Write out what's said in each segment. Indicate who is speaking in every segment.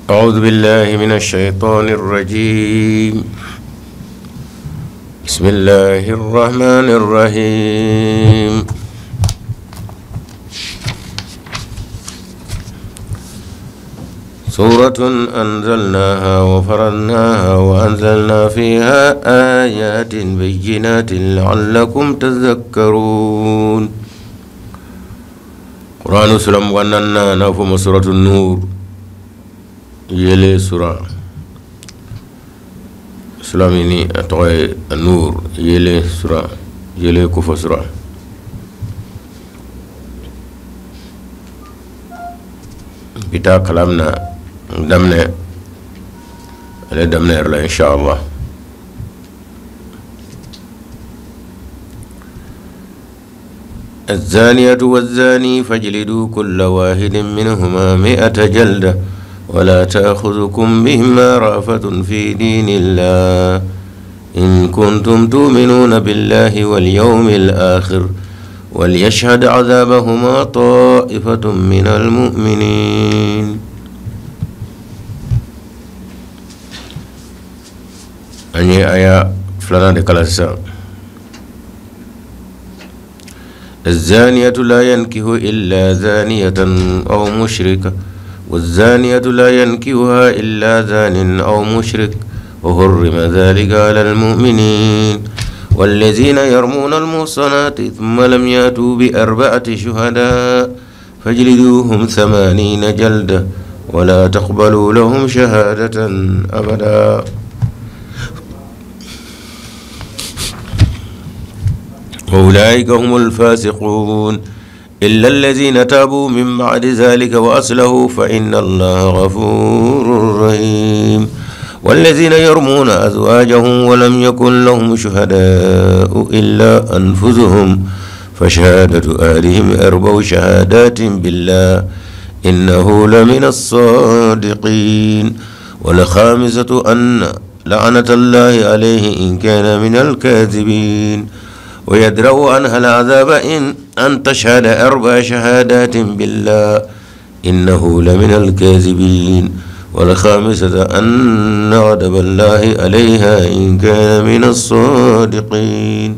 Speaker 1: أعوذ بالله من الشيطان الرجيم. بسم الله الرحمن الرحيم. سورة أنزلناها وفرضناها وأنزلنا فيها آيات بينات لعلكم تذكرون. قرآن سلام وننا نفهم سورة النور يلي سورة سلاميني أتوي النور يلي سورة يلي كفر سورة. بتاع كلامنا دمنا على دمنا إرلا إن شاء الله. الزانية والزاني فاجلدوا كل واحد منهما 100 جلدة ولا تأخذكم بهما رأفة في دين الله إن كنتم تؤمنون بالله واليوم الآخر وليشهد عذابهما طائفة من المؤمنين. أني آية فلان دكالسا. الزانية لا ينكه إلا زانية أو مشركة والزانية لا ينكهها إلا زان أو مشرك وحرم ذلك على المؤمنين. والذين يرمون المحصنات ثم لم يأتوا ب4 شهداء فاجلدوهم 80 جلدة ولا تقبلوا لهم شهادة أبدا. وأولئك هم الفاسقون. إلا الذين تابوا من بعد ذلك وأصلحوا فإن الله غفور رحيم. والذين يرمون أزواجهم ولم يكن لهم شهداء إلا أنفسهم فشهادة أهلهم 4 شهادات بالله إنه لمن الصادقين. والخامسة أن لعنة الله عليه إن كان من الكاذبين. ويدرأ عنها العذاب أن تشهد 4 شهادات بالله إنه لمن الكاذبين. والخامسة أن غضب الله عليها إن كان من الصادقين.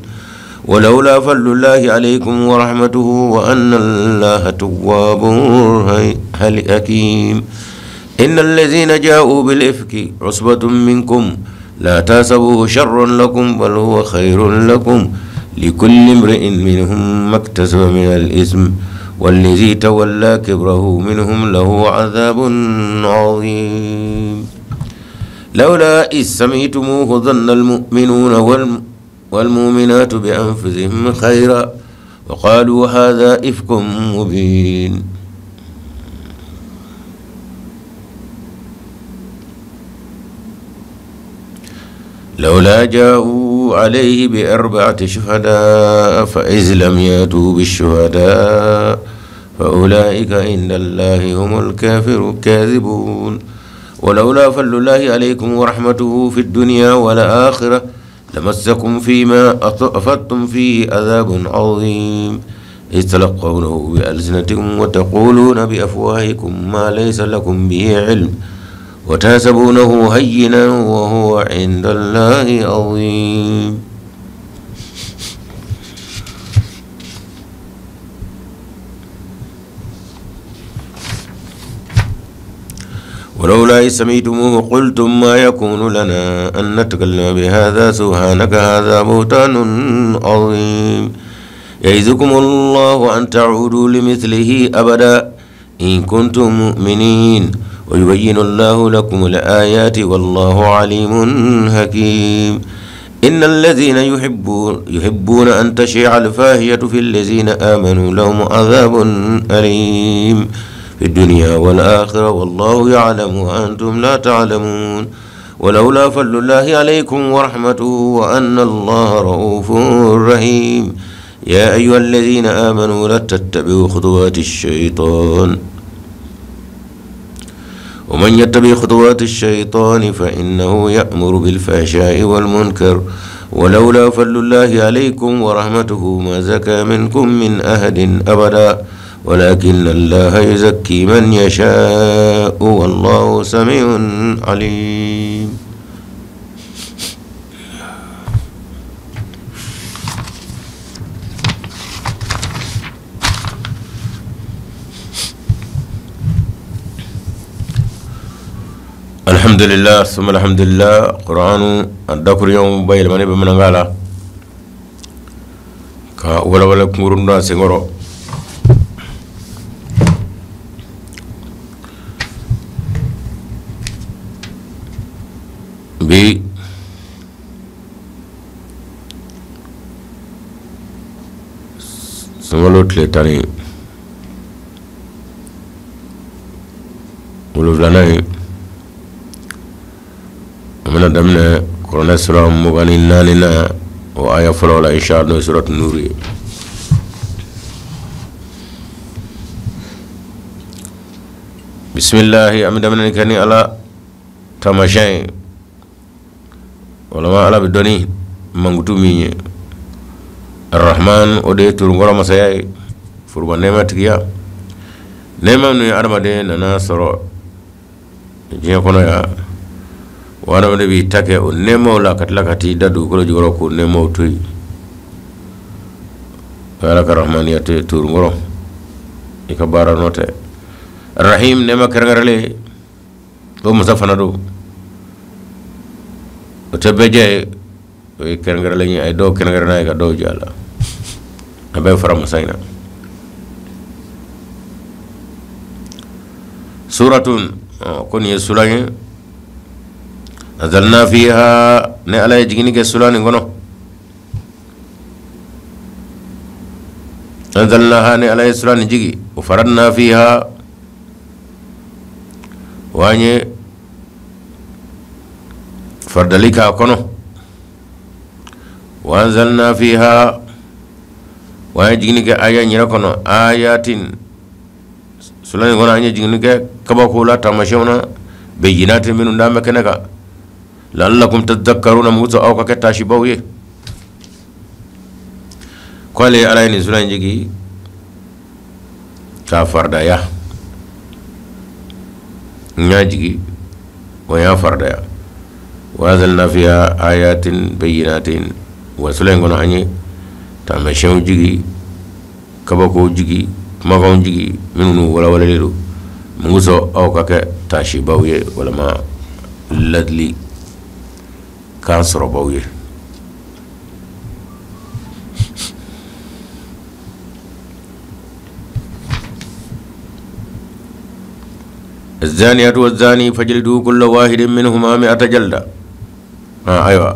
Speaker 1: ولولا فضل الله عليكم ورحمته وأن الله تواب حكيم. إن الذين جاءوا بالإفك عصبة منكم لا تحسبوه شرا لكم بل هو خير لكم. لكل امرئ منهم ما اكتسب من الإثم والذي تولى كبره منهم له عذاب عظيم. لولا إذ سمعتموه ظن المؤمنون والمؤمنات بأنفسهم خيرا وقالوا هذا إفك مبين. لولا جاءوا عليه ب4 شهداء فإذ لم يأتوا بالشهداء فأولئك عند الله هم الكاذبون. ولولا فضل الله عليكم ورحمته في الدنيا والآخرة لمسكم فيما أفضتم فيه عذاب عظيم. إذ تلقونه بألسنتكم وتقولون بأفواهكم ما ليس لكم به علم وتحسبونه هينا وهو عند الله عظيم. ولولا إذ سمعتموه قلتم ما يكون لنا أن نتكلم بهذا سبحانك هذا بهتان عظيم. يعظكم الله أن تعودوا لمثله أبدا إن كنتم مؤمنين. ويبين الله لكم الآيات والله عليم حكيم. إن الذين يحبون أن تشيع الفاحشة في الذين آمنوا لهم عذاب أليم في الدنيا والآخرة والله يعلم وأنتم لا تعلمون. ولولا فضل الله عليكم ورحمته وأن الله رؤوف رحيم. يا أيها الذين آمنوا لا تتبعوا خطوات الشيطان ومن يتبع خطوات الشيطان فإنه يأمر بالفحشاء والمنكر. ولولا فضل الله عليكم ورحمته ما زكى منكم من أحد أبدا ولكن الله يزكي من يشاء والله سميع عليم. الحمد لله ثم الحمد لله. قرآن الدكر يوم bayɛlɛmani bamanankan la ka walawala kunkurun don a senkɔrɔ. Bi sunkalo tile 17nan ye, an bɛna daminɛ kuranɛ sura 24nan o aya fɔlɔ la insha Allah, n'o ye suratu nuru ye. Bisimilahi, an bɛ daminɛ kɛ ni Ala taamasiyɛn ye, walama Ala bɛ dɔn ni mankutu min ye. Arahman, o de ye turunkɔrɔ masaya ye, foroba nɛɛma tigiya, nɛɛma minnu ye adamaden nana sɔrɔ diɲɛ kɔnɔ yan. O adamaden b'i ta kɛ o nɛɛmaw la ka tila ka t'i da dugukolo jukɔrɔ k'o nɛɛmaw to yen. O ye Ala ka rahmaniya to ye, turunkɔrɔ i ka baara nɔ tɛ. Rahim, nɛɛma kɛrɛnkɛrɛnlen, o masa fana don, o tɛ bɛɛ jɛ ye, o ye kɛrɛnkɛrɛnlen ye, a ye dɔw kɛrɛnkɛrɛn n'a ye ka dɔw jɛ a la, a bɛɛ fara masa in na. Suratun, ko nin ye sura ye, anzalna fiha, ni Ala ye jiginni kɛ sura nin kɔnɔ, anzalnaha, ni Ala ye sura nin jigi, wa faradna fiha, wa an ye faridali k'a kɔnɔ, wa anzalna fiha, wa an ye jiginni kɛ aya in yɛrɛ kɔnɔ, ayatin, sura in kɔnɔ an ye jiginni kɛ kabako la, taamasiyɛnw na, bayyinatin, minnu d'an bɛ kɛnɛ kan, la'allakum tadhakkaruna, mun aw ka kɛ taasibaw ye. Ko ale Ala ye nin sura in jigi k'a faridaya, n y'a jigi wa n y'a faridaya, wa anzalna fiha ayatin bayyinatin, wa sura in kɔnɔ an ye taamasiyɛnw jigi, kabakow jigi, kumakanw jigi minnu walawalalen don, mun kosɔn aw ka kɛ taasibaw ye walima ladili kan sɔrɔbaw ye. الزانية والزاني فاجلدوا كل واحد منهما 100 جلدة. Ayiwa,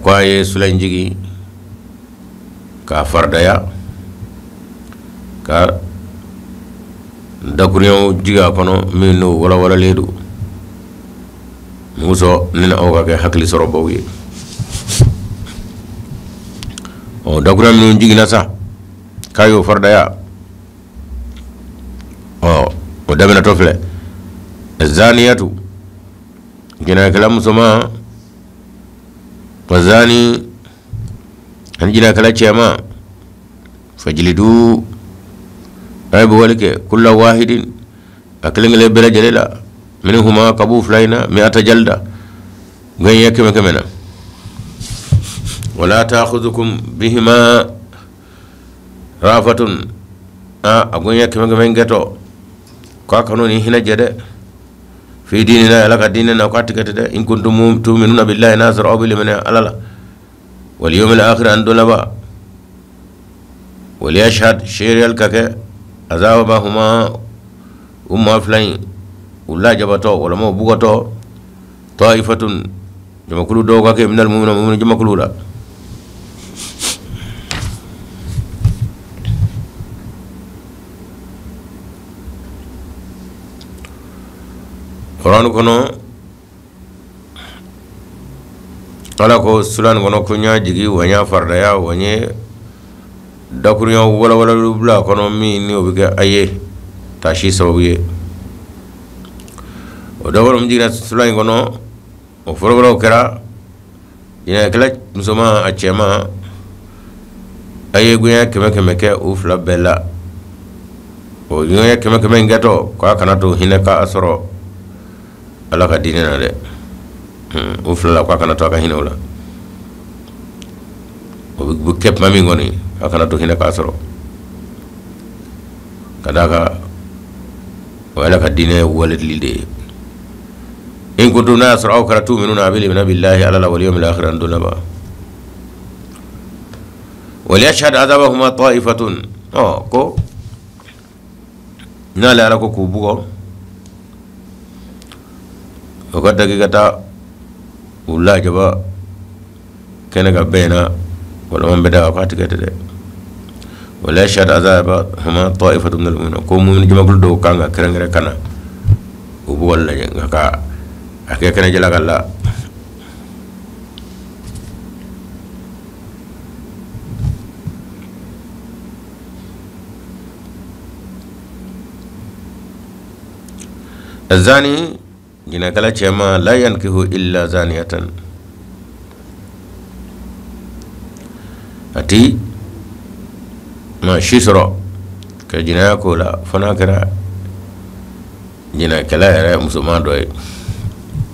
Speaker 1: ko a ye sura in jigi k'a faridaya, ka dakuruɲɛw jigi a kɔnɔ min n'o walawalalen don, mun kosɔn ni aw ka kɛ hakili sɔrɔbaw ye. Ɔ, dakuruɲɛ minnu jiginna sa k'a y'o faridaya, ɔ, o daminɛtɔ filɛ: zaniyatu, jinɛkɛla musoman, wa zani, ani jinɛkɛla cɛman, fajilidu, a ye bugɔli kɛ, kulla wahidin, a kelen kelen bɛɛ lajɛlen la, minhuma, kabu fila in na, mi'ata jalda, gɛɲɛ 100 na. Wala ta'khudhukum bihima rafatun, a gɛɲɛ 100 in kɛtɔ k'a kanu ni hinɛ jɛ dɛ, fi dinina, Ala ka diinɛ na, k'a tigɛ tɛ dɛ, in kuntum tu'minuna billahi, n'a sɔrɔ aw bɛ limaniya Ala la, wal yawmil akhir, an don laban, waliyashhad, seereyali ka kɛ, azabahuma, u maa fila in u lajabatɔ walima u bugɔtɔ, taifatun, jamakulu dɔw ka kɛ, minal mu'minina, mu'mini jamakulu la. Kuranɛ kɔnɔ, Ala ko sura nin kɔnɔ ko n y'a jigi wa n y'a faridaya, wa n ye dakuruɲɛ walawalaliw bila a kɔnɔ min ni o bɛ kɛ a ye taasi sababu ye. O dakuruɲɛ min jiginna sura in kɔnɔ, o fɔlɔfɔlɔw kɛra jinɛkɛla musoman a cɛman, A ye gonya 100 kɛ u fila bɛɛ la. O gonya 100 in kɛtɔ k'a kana to hinɛ k'a sɔrɔ Ala ka diinɛ na dɛ. O fila la k'a kana to a ka hinɛ o la. O bɛ kɛ tuma min kɔni a kana to hinɛ k'a sɔrɔ. Ka d'a kan o ye Ala ka diinɛ waleli de ye. In kuntum n'a y'a sɔrɔ aw kɛra tuminuna a bɛ limaniya bilahi Ala la wal yawmil akhir ani don laban. Waliyashhad azabahuma ta'ifatun. Ɔ ko n'ale Ala ko k'u bugɔ o ka dagi ka taa u lajaba kɛnɛ ka bɛn na walima bɛ da k'a tigɛ tɛ dɛ. Waliyashhad azabahuma ta'ifatun minal mu'minin. Ko mumini jamakulu dɔw kan ka kɛrɛnkɛrɛn ka na u bugɔli lajɛ nka ka a kɛ kɛnɛjɛla ka la. Zani jinɛkɛla cɛman la yankihu illa zaniyatan. A ti maa si sɔrɔ ka jinɛya k'o la fo n'a kɛra jinɛkɛla yɛrɛ musoman dɔ ye.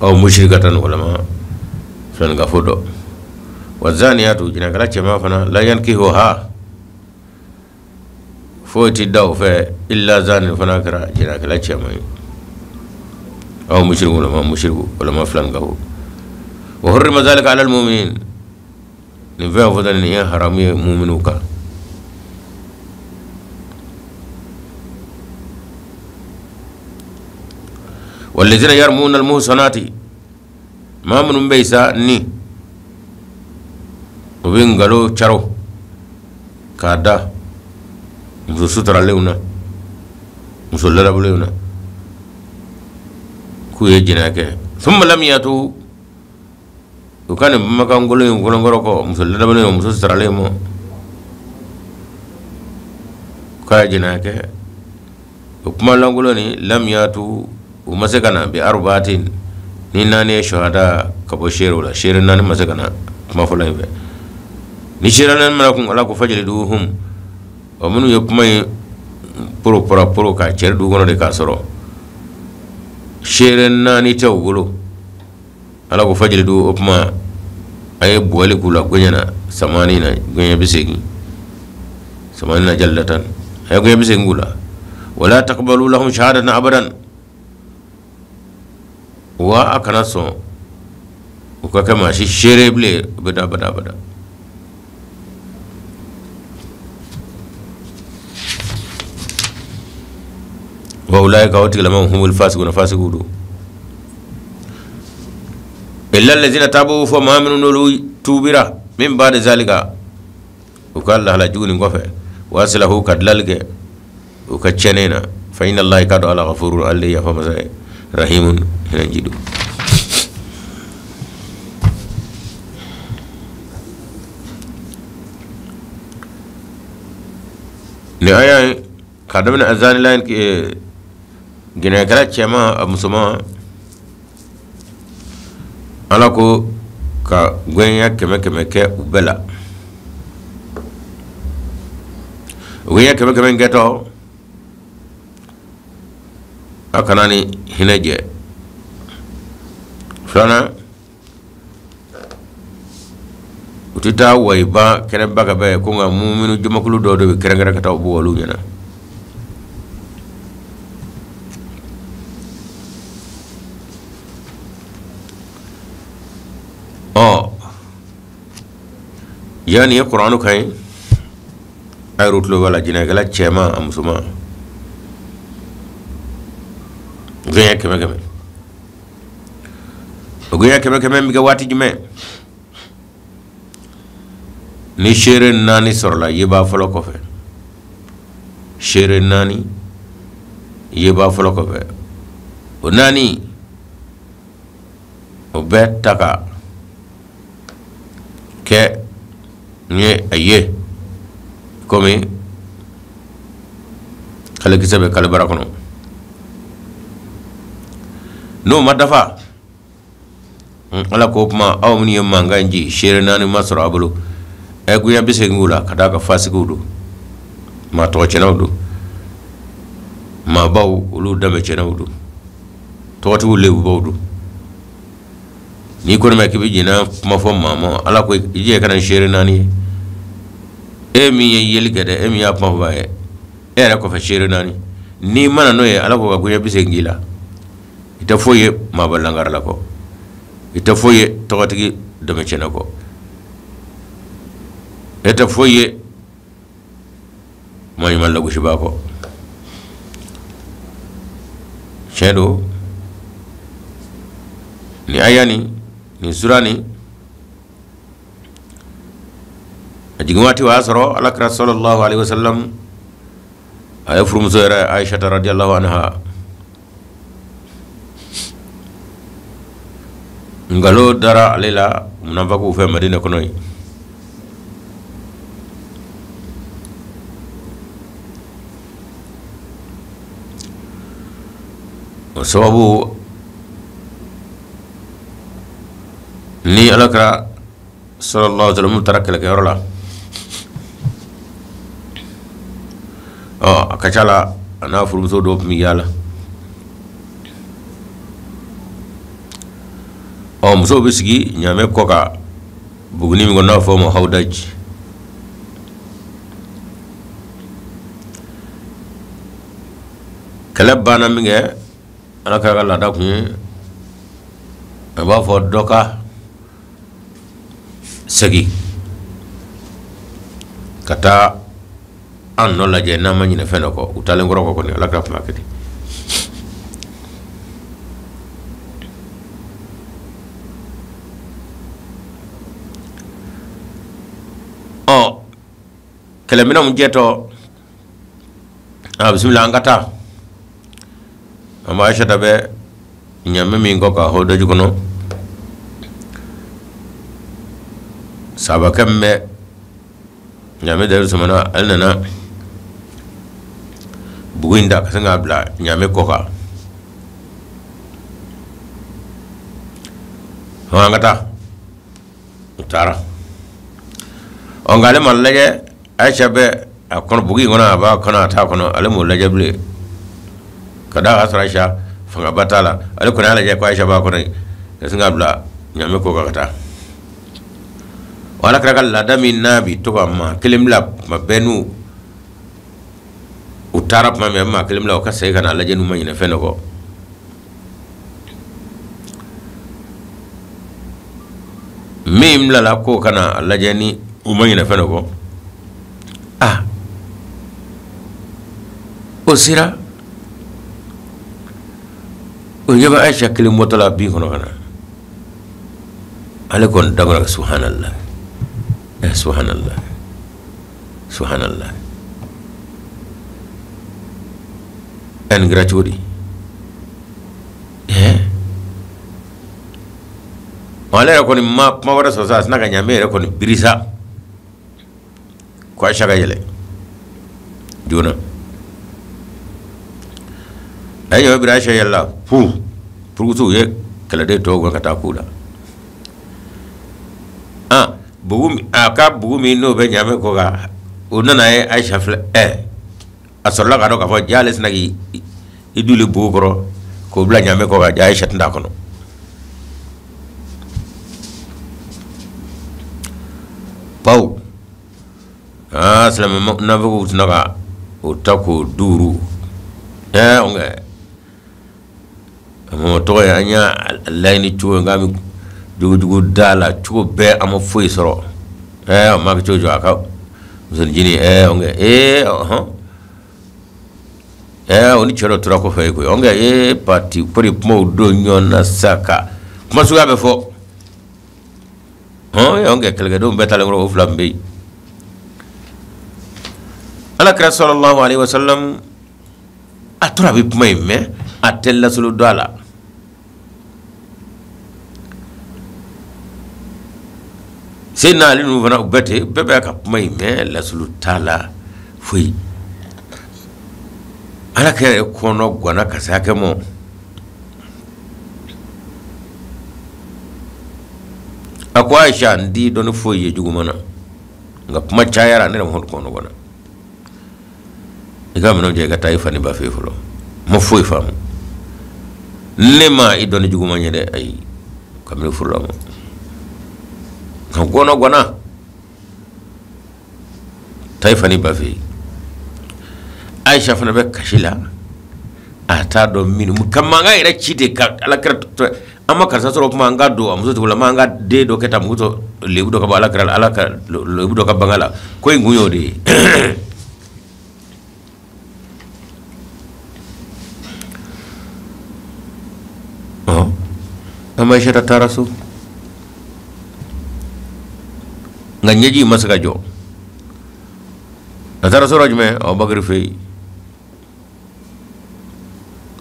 Speaker 1: Aw mushrikatan walima filankafo dɔ. Wa zaniyatu jinɛkɛla cɛman fana la yankihuha foyi ti da o fɛ illa zani fo n'a kɛra jinɛkɛla cɛman ye. Aw mushriku walima mushriku walima filankafo. Wa hurrima zalika alal mu'minin. Nin fɛn fɔta nin ye haramu ye muminiw kan. Wallazina yarmuna almuhsanati. Maa minnu bɛ yen sa ni u bɛ nkalon caro k'a da muso sutaralenw na, muso ladabulenw na k'u ye jɛnɛya kɛ. Thumma lam yatu, u ka nin kumakankolon in kolonkɔrɔ kɔ muso ladabulen ma, muso sutaralen ma k'a ye jɛnɛya kɛ. O kumalankolon nin lam yatu, u ma se ka na bi arbaatin ni naani ye shuhada ka bɔ seerew la. Seere naani ma se ka na kuma fɔlɔ in fɛ. Ni seere naani mana kun Ala ko fajliduhum. O minnu ye kuma in poro poro poro k'a cɛri dugu kɔnɔ de k'a sɔrɔ seere naani tɛ u bolo. Ala ko fajlidu, o kuma a ye bugɔli k'u la goɲɛ na samani na goɲɛ 80 samani na jalidatan a ye goɲɛ 80 k'u la. Wala taqbalu lahum shahadatan abadan. Wa a kana sɔn u ka kɛ maa si seere bilen bada bada bada. Wa ulaika o tigilamaw humul fasikuna fasikiw don. Illa allazina tabu fo maa minnu n'olu tuubira min ba'di zalika u ka lahala jugu nin kɔfɛ wa aslahu ka dilali kɛ u ka tiɲɛnen na. Fa inna allaha k'a dɔn Ala ghafurun ale ye yafa masa ye rahimun hinɛ ji don. Nin aya in k'a daminɛ azani la jɛnɛyakɛla cɛman a musoman Ala ko ka gɛnya 100 kɛ u bɛɛ la. O gɛnya 100 kɛtɔ a kana ni hinɛ jɛ. Filanan, u tɛ taa wayiba kɛnɛba ka bɛn ko nka muminu jamakulu dɔw de bɛ kɛrɛnkɛrɛn ka taa u bugɔ olu ɲɛna. Ɔ yanni ye kuranɛ kan ye a yɛrɛ tulo b'a la jɛnɛkɛla cɛman a musoman gɛnya 100. O gɛnya 100 bɛ kɛ waati jumɛn? Ni seere naani sɔrɔla yebaa fɔlɔ kɔfɛ. Seere naani yebaa fɔlɔ kɔfɛ, o naani o bɛ ta ka kɛ n ye a ye komi kalekisɛ bɛ kalebara kɔnɔ. N'o ma dafa, Ala ko kuma aw minnu ye mankan ci seere naani ma sɔrɔ a bolo, Ɛ gonya 80 k'u la ka d'a kan fasigiw don, maa tɔgɔcɛnnaw don, maabaw olu danbecɛnnaw don, tɔgɔtigiw lebubaw don. N'i kɔni ma k'i bɛ jɛnɛya kuma fɔ maa ma, Ala ko i jɛ ka na ni seere 4 ye. E min ye yeli kɛ dɛ, e min y'a kuma fɔ a ye, e yɛrɛ kɔfɛ seere 4. N'i ma na n'o ye, Ala ko ka gonya 80 k'i la. I tɛ foyi ye maaba lankarala kɔ, i tɛ foyi ye tɔgɔtigi danbecɛnna kɔ, e tɛ foyi ye maa ɲuman lagosibaa kɔ. Tiɲɛ don, nin aya nin, nin sura nin, a jigin waati o y'a sɔrɔ Ala kira sallallahu alaihi wasallam a ye furumuso yɛrɛ Aishata radiyallahu anha nkalon dara ale la munafakiw fɛ Madina kɔnɔ yen. O sababu ni Ala kira sallallahu alaihi wasallam taara kɛlɛkɛyɔrɔ la, a ka ca la a n'a furumuso dɔw tun bɛ yaala. Musow bɛ sigi ɲaamɛ kɔ kan buguni min kɔnɔ n'a fɔ o ma hawudaji. Kɛlɛ banna min kɛ, Ala kira ka laada tun ye a b'a fɔ dɔ ka segin ka taa an nɔ lajɛ n'an ma ɲinɛ fɛn dɔ kɔ. U taalen kɔrɔ kɔ kɔni, Ala kira tun b'a kɛ ten. Kɛlɛminɛnw jɛtɔ, a bisimila an ka taa. An b'a Aishata bɛ ɲaamɛ min kɔ kan hawudaji kɔnɔ, sahabakɛ min bɛ ɲaamɛ dayɛlɛ sɔmɔna, ale nana bugu in ta ka sin k'a bila ɲaamɛ kɔ kan. An ka taa. U taara. Nka ale ma lajɛ, Aisha bɛ a kɔnɔ bugu in kɔnɔ, a b'a kɔnɔ, a t'a kɔnɔ, ale m'o lajɛ bilen. Ka d'a kan sɔrɔ Aisha fangaba t'a la, ale kɔni y'a lajɛ ko Aisha b'a kɔnɔ yen, ka sin k'a bila ɲaamɛ kɔ kan ka taa. Ala kira ka laada min n'a bi to ka maa kelen bila tuma bɛɛ, n'u u taara tuma min, a bɛ maa kelen bila o ka segin ka n'a lajɛ n'u ma ɲinɛ fɛn dɔ kɔ. Min bilala k'o ka na a lajɛ ni u ma ɲinɛ fɛn dɔ kɔ, o sera, o ɲɛ bɛ Aisha kelen bɔtɔ la bin kɔnɔ ka na. Ale kɔni dabɔra ka subhanallah, subhanallah, subhanallah. Nin kɛra cogo di? Ale yɛrɛ kɔni ma kuma wɛrɛ sɔrɔ sa, a sina ka ɲaamɛ yɛrɛ kɔni biri sa ko Aisha ka yɛlɛ joona. A ye ɲaamɛ biri, Aisha yɛlɛla fu purukutu, u ye kɛlɛden tɔw gɛn ka taa k'u la. Bugu, a ka bugu min n'o bɛ ɲaamɛ kɔ kan, o nana ye Aisha filɛ. A sɔrɔla k'a dɔn k'a fɔ ja ale sina k'i duli bugu kɔrɔ k'o bila ɲaamɛ kɔ kan, ja Aisha tɛna a kɔnɔ. Bawo silamɛ nafigiw tɛna ka o ta k'o duuru. Nka a ma tɔgɔ ye, an y'a laɲini cogo in k'an bɛ jogojugu da la cogo bɛɛ, an ma foyi sɔrɔ. A ma kɛ cogo cogo, a ka musonin nka ɔhɔn. O ni cɛ dɔ tora kɔfɛ yen koyi. Nka pati kɔri kumaw don ɲɔgɔn na sa ka kuma suguya bɛ fɔ. Nka kɛlɛkɛdenw bɛɛ taalen kɔrɔ, o fila tun bɛ yen. Ala kira sallallahu alaihi wasallam a tora a bɛ kuma in mɛn, a tɛ lasulu dɔn a la. Seyidina Ali ninnu fana u bɛɛ ten, bɛɛ bɛ ka kuma in mɛn, lasulu t'a la foyi. Ala kira yɛrɛ kɔnɔ ganna ka se hakɛ ma, a ko Aisha, n t'i dɔn ni foyi ye juguman na. Nka kuma cayara, ne yɛrɛ Muhamadu kɔnɔ ganna. I ka minɛnw cɛ, i ka taa i fa ni ba fɛ yen fɔlɔ. N ma foyi faamu. Ne ma i dɔn ni juguman ye dɛ, ayi. Kabini furula ma. Nka gɔnɔ ganna. Taa i fa ni ba fɛ yen. Ayisa fana bɛ kasi la. A t'a dɔn min ka mankan yɛrɛ ci de ka ala kira an ma karisa sɔrɔ kuma an ka don a muso tugula ma an ka den dɔ kɛ tan muso lebu dɔ ka bɔ ala kira la, ala ka lebu dɔ ka banga la, ko in kun y'o de ye. An ma Ayisata taara so, nka ɲɛji ma se ka jɔ. A taara sɔrɔ jumɛn? Abubakari fɛ yen.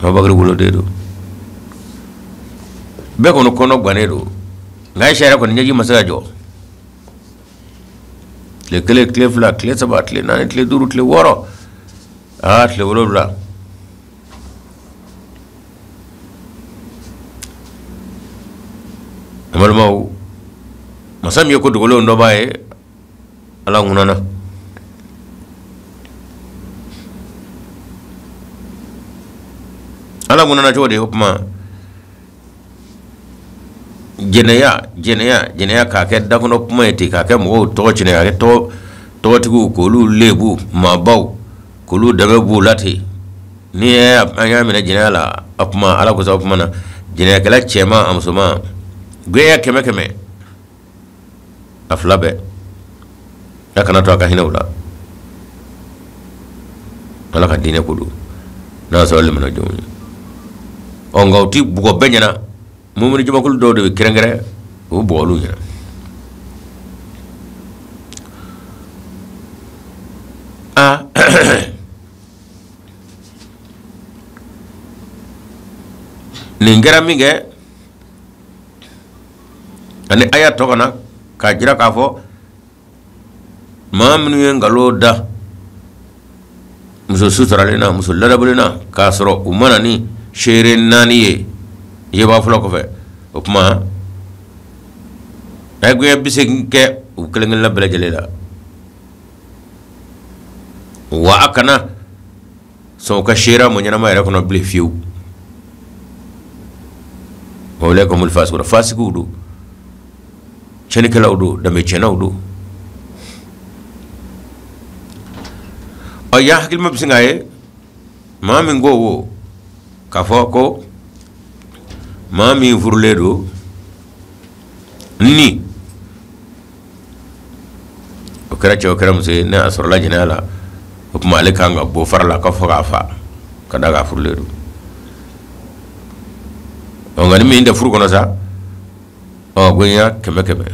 Speaker 1: Abubakari woloden don. Bɛɛ kɔni kɔnɔ gannen don, nka Ayisa yɛrɛ kɔni ɲɛji ma se ka jɔ. Tile 1, tile 2, tile 3, tile 4, tile 5, tile 6, tile 7. An balimaw, masa min ye ko dogolenw dɔnbaa ye, Ala ŋunana. Ala ŋunana cogo di? O tuma jɛnɛya, jɛnɛya, jɛnɛya k'a kɛ dakɔnɔ kuma ye ten, k'a kɛ mɔgɔw tɔgɔ tiɲɛ, k'a kɛ tɔgɔtigiw k'olu lebu, maabaw k'olu dɛmɛ b'u la ten. Ni an y'a minɛ jɛnɛya la, a kuma Ala ko sa, o kuma na jɛnɛyakɛla cɛman a musoman gɛnya kɛmɛ kɛmɛ a fila bɛɛ, a kana to a ka hinɛ u la. Ala ka diinɛ ko don, n'a y'a sɔrɔ limana jɔnw ye. Nka u ti bugɔ bɛɛ ɲɛna. Mumini jamakulu dɔw de bɛ kɛrɛnkɛrɛn, u bɛ bugɔ olu ɲɛna. Nin kɛra min kɛ, ani aya tɔ ka na k'a jira k'a fɔ maa minnu ye nkalon da muso suturalen na, muso ladabulen na, k'a sɔrɔ u ma na ni seere 4 ye yebaa fɔlɔ kɔfɛ, o tuma a ye gɛɲɛ 80 kɛ u kelen kelenna bɛɛ lajɛlen la. Wa a kana sɔn u ka seereya mɔgɔ ɲɛnama yɛrɛ kɔnɔ bilen fiyewu. Wa ulaika humul fasiqun, fasikiw don, tiɲɛnikɛlaw don, danbe tiɲɛnaw don. Yan hakilima bɛ sin k'a ye maa min ko wo k'a fɔ ko maa min furulen don ni o kɛra cɛ o kɛra muso ye, ne a sɔrɔla jɛnɛya la, o tuma ale kan ka bɔ fara la ka fɔ k'a fa ka da k'a furulen don. Nka ni min tɛ furu kɔnɔ sa, gɛnya kɛmɛ kɛmɛ,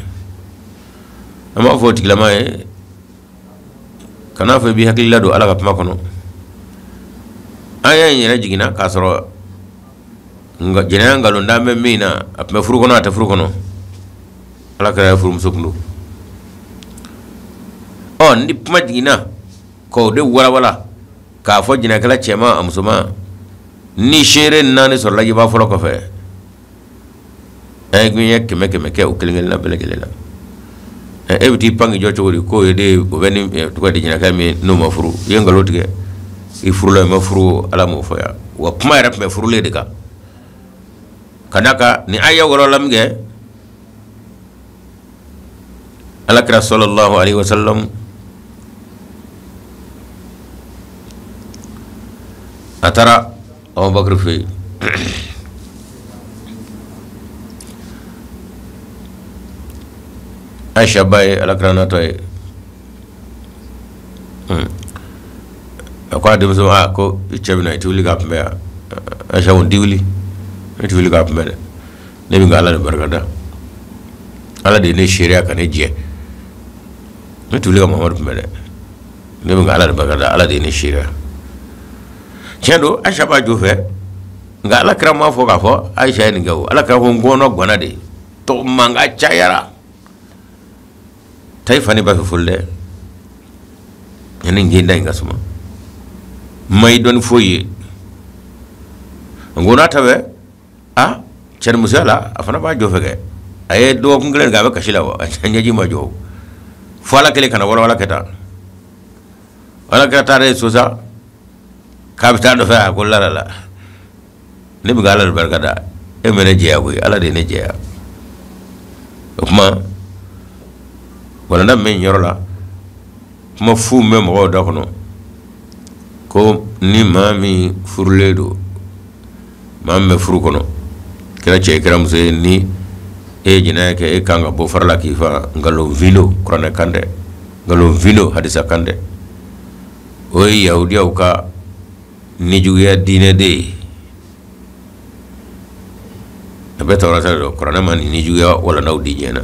Speaker 1: an b'a fɔ o tigilama ye kan'a fɔ i b'i hakili ladon Ala ka kuma kɔnɔ. Aya in yɛrɛ jiginna k'a sɔrɔ nka jɛnɛya nkalon da bɛ min na, a tun bɛ furu kɔnɔ, a tɛ furu kɔnɔ, Ala kira ye furumuso kun don. Ni kuma jiginna k'o de walawala k'a fɔ jɛnɛkɛla cɛman a musoman, ni seere 4 sɔrɔla yebaa fɔlɔ kɔfɛ, a ye gɛnya kɛmɛ kɛmɛ kɛ o kelen kelenna bɛɛ lajɛlen la. E bɛ t'i pan k'i jɔ cogo di k'o ye de, o bɛ ni tɔgɔ di jɛnɛkɛ min n'o ma furu, i ye nkalon tigɛ, i furula i ma furu, Ala m'o fɔ yan. Wa kuma yɛrɛ tun bɛ furulen de kan, ka d'a kan ni aya wɔrɔ la min kɛ, Ala kira sallallahu alaihi wasallam a taara Abubakar fɛ yen. Aisha ba ye Ala kira natɔ ye. A ko a denmuso ma, ko i cɛ bɛ na, i tɛ wuli k'a kunbɛn yan? Aisha ko n tɛ wuli, ne tɛ wuli k'a kunbɛn dɛ, ne bɛ ka Ala de barika da, Ala de ye ne seereya ka ne jɛ, ne tɛ wuli ka Muhamadu kunbɛn dɛ, ne bɛ ka Ala de barika da, Ala de ye ne seereya. Tiɲɛ don, Aisha b'a jo fɛ, nka Ala kira m'a fɔ k'a fɔ Aisha ye nin kɛ o. Ala kira ko n kɔnɔ ganna de, tɔgɔ mankan cayara, taa i fa ni ba fɛ fɔlɔ dɛ, yanni n genda in ka suma, n ma i dɔn ni foyi ye. N ko n'a ta bɛ a cɛ ni musoya la, a fana b'a jɔ fɛ kɛ, a ye dɔgɔkun kelen kɛ a bɛ kasi la wa, a ɲɛji ma jɔ. Fo Ala kɛlen ka na walawala kɛ tan. Ala kira taara so sa k'a bɛ taa nɔfɛ, a ko la la la, ne bɛ ka Ala de barika da, e ma ne jɛya koyi, Ala de ye ne jɛya. O tuma walanda min bɛ nin yɔrɔ la, kuma fu min bɛ mɔgɔw da kɔnɔ ko ni maa min furulen don, maa min bɛ furu kɔnɔ, kɛra cɛ ye kɛra muso ye, ni e ye jɛnɛya kɛ, e kan ka bɔ fara la k'i fa. Nkalonfin don, kuranɛ kan tɛ, nkalonfin don, hadisa kan tɛ. O ye yahudiyaw ka nijuguya diinɛ de ye. A bɛɛ tawurata de don, kuranɛ ma nin nijuguya walandaw di diɲɛ na.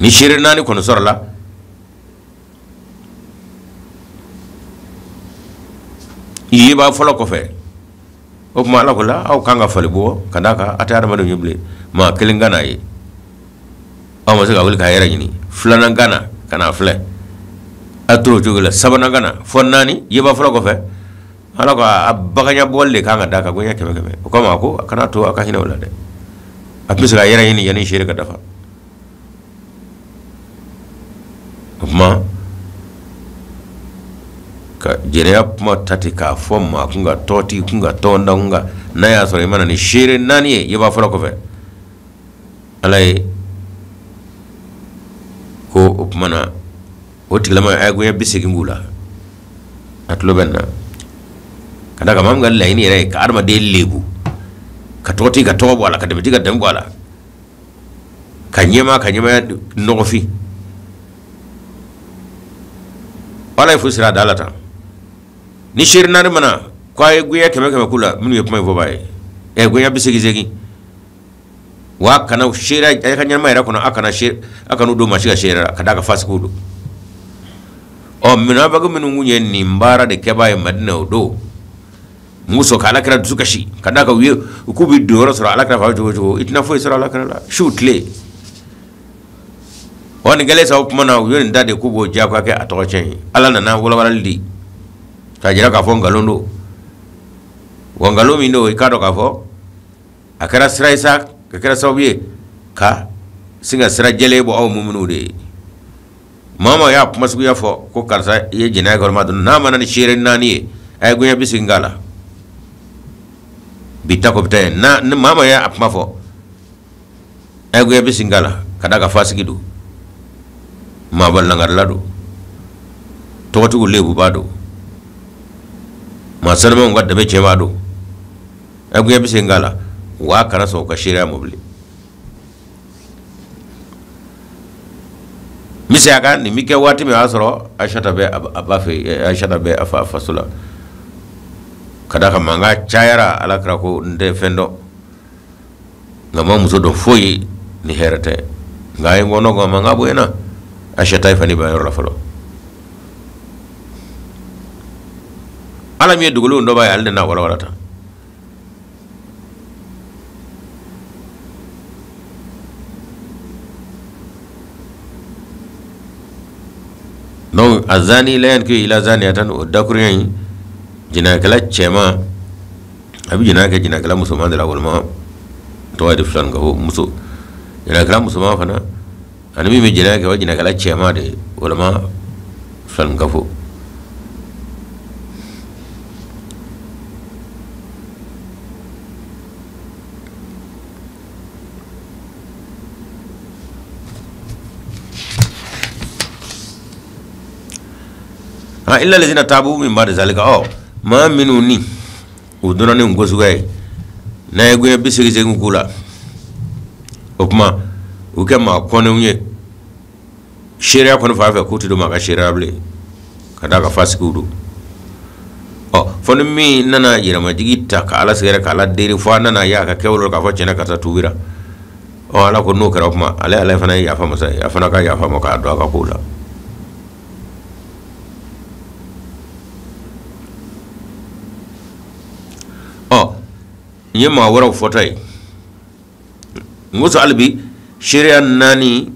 Speaker 1: Ni seere naani kɔni sɔrɔla, yebaa fɔlɔ kɔfɛ, o tuma Ala ko la aw kan ka fali bɔ ka d'a kan a tɛ adamadenw ye bilen. Maa kelen ka n'a ye, aw ma se ka wuli k'a yɛrɛ ɲini. Filanan ka na ka n'a filɛ, a t'o cogo la. Sabanan ka na, fɔ naani yebaa fɔlɔ kɔfɛ, Ala ko a baganya bɔli de kan ka d'a kan goɲɛ kɛmɛ kɛmɛ. O kama a ko a kana to a ka hinɛ o la dɛ, a tun bɛ se k'a yɛrɛ ɲini yanni seere ka dafa. O tuma ka jɛnɛya kuma ta ten k'a fɔ maa kun ka tɔgɔtigi kun ka tɔnda kun kan, n'a y'a sɔrɔ i ma na ni seere naani ye yebaa fɔlɔ kɔfɛ, Ala ye ko o tuma na o tigilama a ye goɲɛ 80 k'u la. A tulo bɛ nin na, ka d'a kan maa min ka laɲini yɛrɛ ye ka adamaden lebu, ka tɔgɔtigi ka tɔgɔ bɔ a la, ka dɛmɛtigi ka dɛmɛ bɔ a la, ka ɲɛmaa ka ɲɛmaaya nɔgɔfin, Ala ye fu sira da la tan. Ni seere naani mana ko a ye goɲɛ kɛmɛ kɛmɛ k'u la, minnu ye kuma in fɔbaa ye, ɛ goɲɛ 80 segin, wa kana seere a ka ɲɛnama yɛrɛ kɔnɔ, a kana seere, a kana don maa si ka seere la, ka d'a kan fasigiw don. Ɔ munafiki minnu kun ye nin baara de kɛbaa ye Madina o don, mun sɔn ka Ala kira dusu kasi, ka d'a kan u ye u k'u bɛ don yɔrɔ sɔrɔ Ala kira fa cogo o cogo, i tɛna foyi sɔrɔ Ala kira la su tile. Ɔ nin kɛlen sa, o tuma na u ye nin ta de k'u b'o diyagoya kɛ a tɔgɔ tiɲɛ ye. Ala nana walawalali di k'a jira k'a fɔ nkalon don, wa nkalon min don, i k'a dɔn k'a fɔ a kɛra sira ye sa, a kɛra sababu ye ka sin ka sira jɛlen bɔ aw muminuw de ye. Maa maa y'a kuma suguya fɔ ko karisa i ye jɛnɛya kɛ walima dɔn, n'a ma na ni seere naani ye, a ye goɲɛ 80 k'a la. Bi ta ko bɛ taa yen. Na ni maa maa y'a kuma fɔ, a ye goɲɛ 80 k'a la, ka d'a kan fasigi don, maaba langarila don, tɔgɔtigiw lebuba don, maa sanumanw ka dɛmɛ cɛba don, a ye goɲɛ 80 k'a la, wa a kana sɔn u ka seereya ma bilen. Misaliya kan, nin bɛ kɛ waati min, o y'a sɔrɔ Ayisata bɛ a ba fɛ yen, Ayisata bɛ a fa faso la, ka d'a kan mankan cayara. Ala kira ko n tɛ fɛn dɔn, nka n ma muso dɔn foyi ni hɛrɛ tɛ, nka a ye n kɔnɔ gan, mankan bonyana. Ayisata ye fani ban yɔrɔ la fɔlɔ. Ala min ye dogolenw dɔnbaa ye, ale de n'a walawala tan. Donc azani la yankihu illa zaniyatan, o dakurunya in, jɛnɛyakɛla cɛman a bɛ jɛnɛya kɛ jɛnɛyakɛla musoman de la, walima tɔgɔ ye di filan ka fɔ muso jɛnɛyakɛla musoman fana ani min bɛ jɛnɛya kɛ, o ye jɛnɛyakɛla cɛman de ye, walima filan ka fɔ. Ha illa lazina tabu min ba'di zalika, ɔ maa minnu ni u donna ni ko suguya ye, n'a ye goɲɛ 88 k'u la, o tuma u kɛ maa kɔnnenw ye seereya kɔni fan fɛ, k'u tɛ don maa ka seereya bilen, ka d'a kan fasigiw don. Ɔ fɔ ni min nana yɛrɛmajigi ta ka Ala sɛgɛrɛ ka Ala deli, fo a nana ye a ka kɛwale k'a fɔ tiɲɛna karisa tuubira. Ɔ Ala ko n'o kɛra, o tuma ale Ala fana ye yafa masa ye, a fana ka yafa ma k'a don a ka kow la. Ɔ n ye maa wɛrɛw fɔtɔ ye, n ko hali bi seereya naani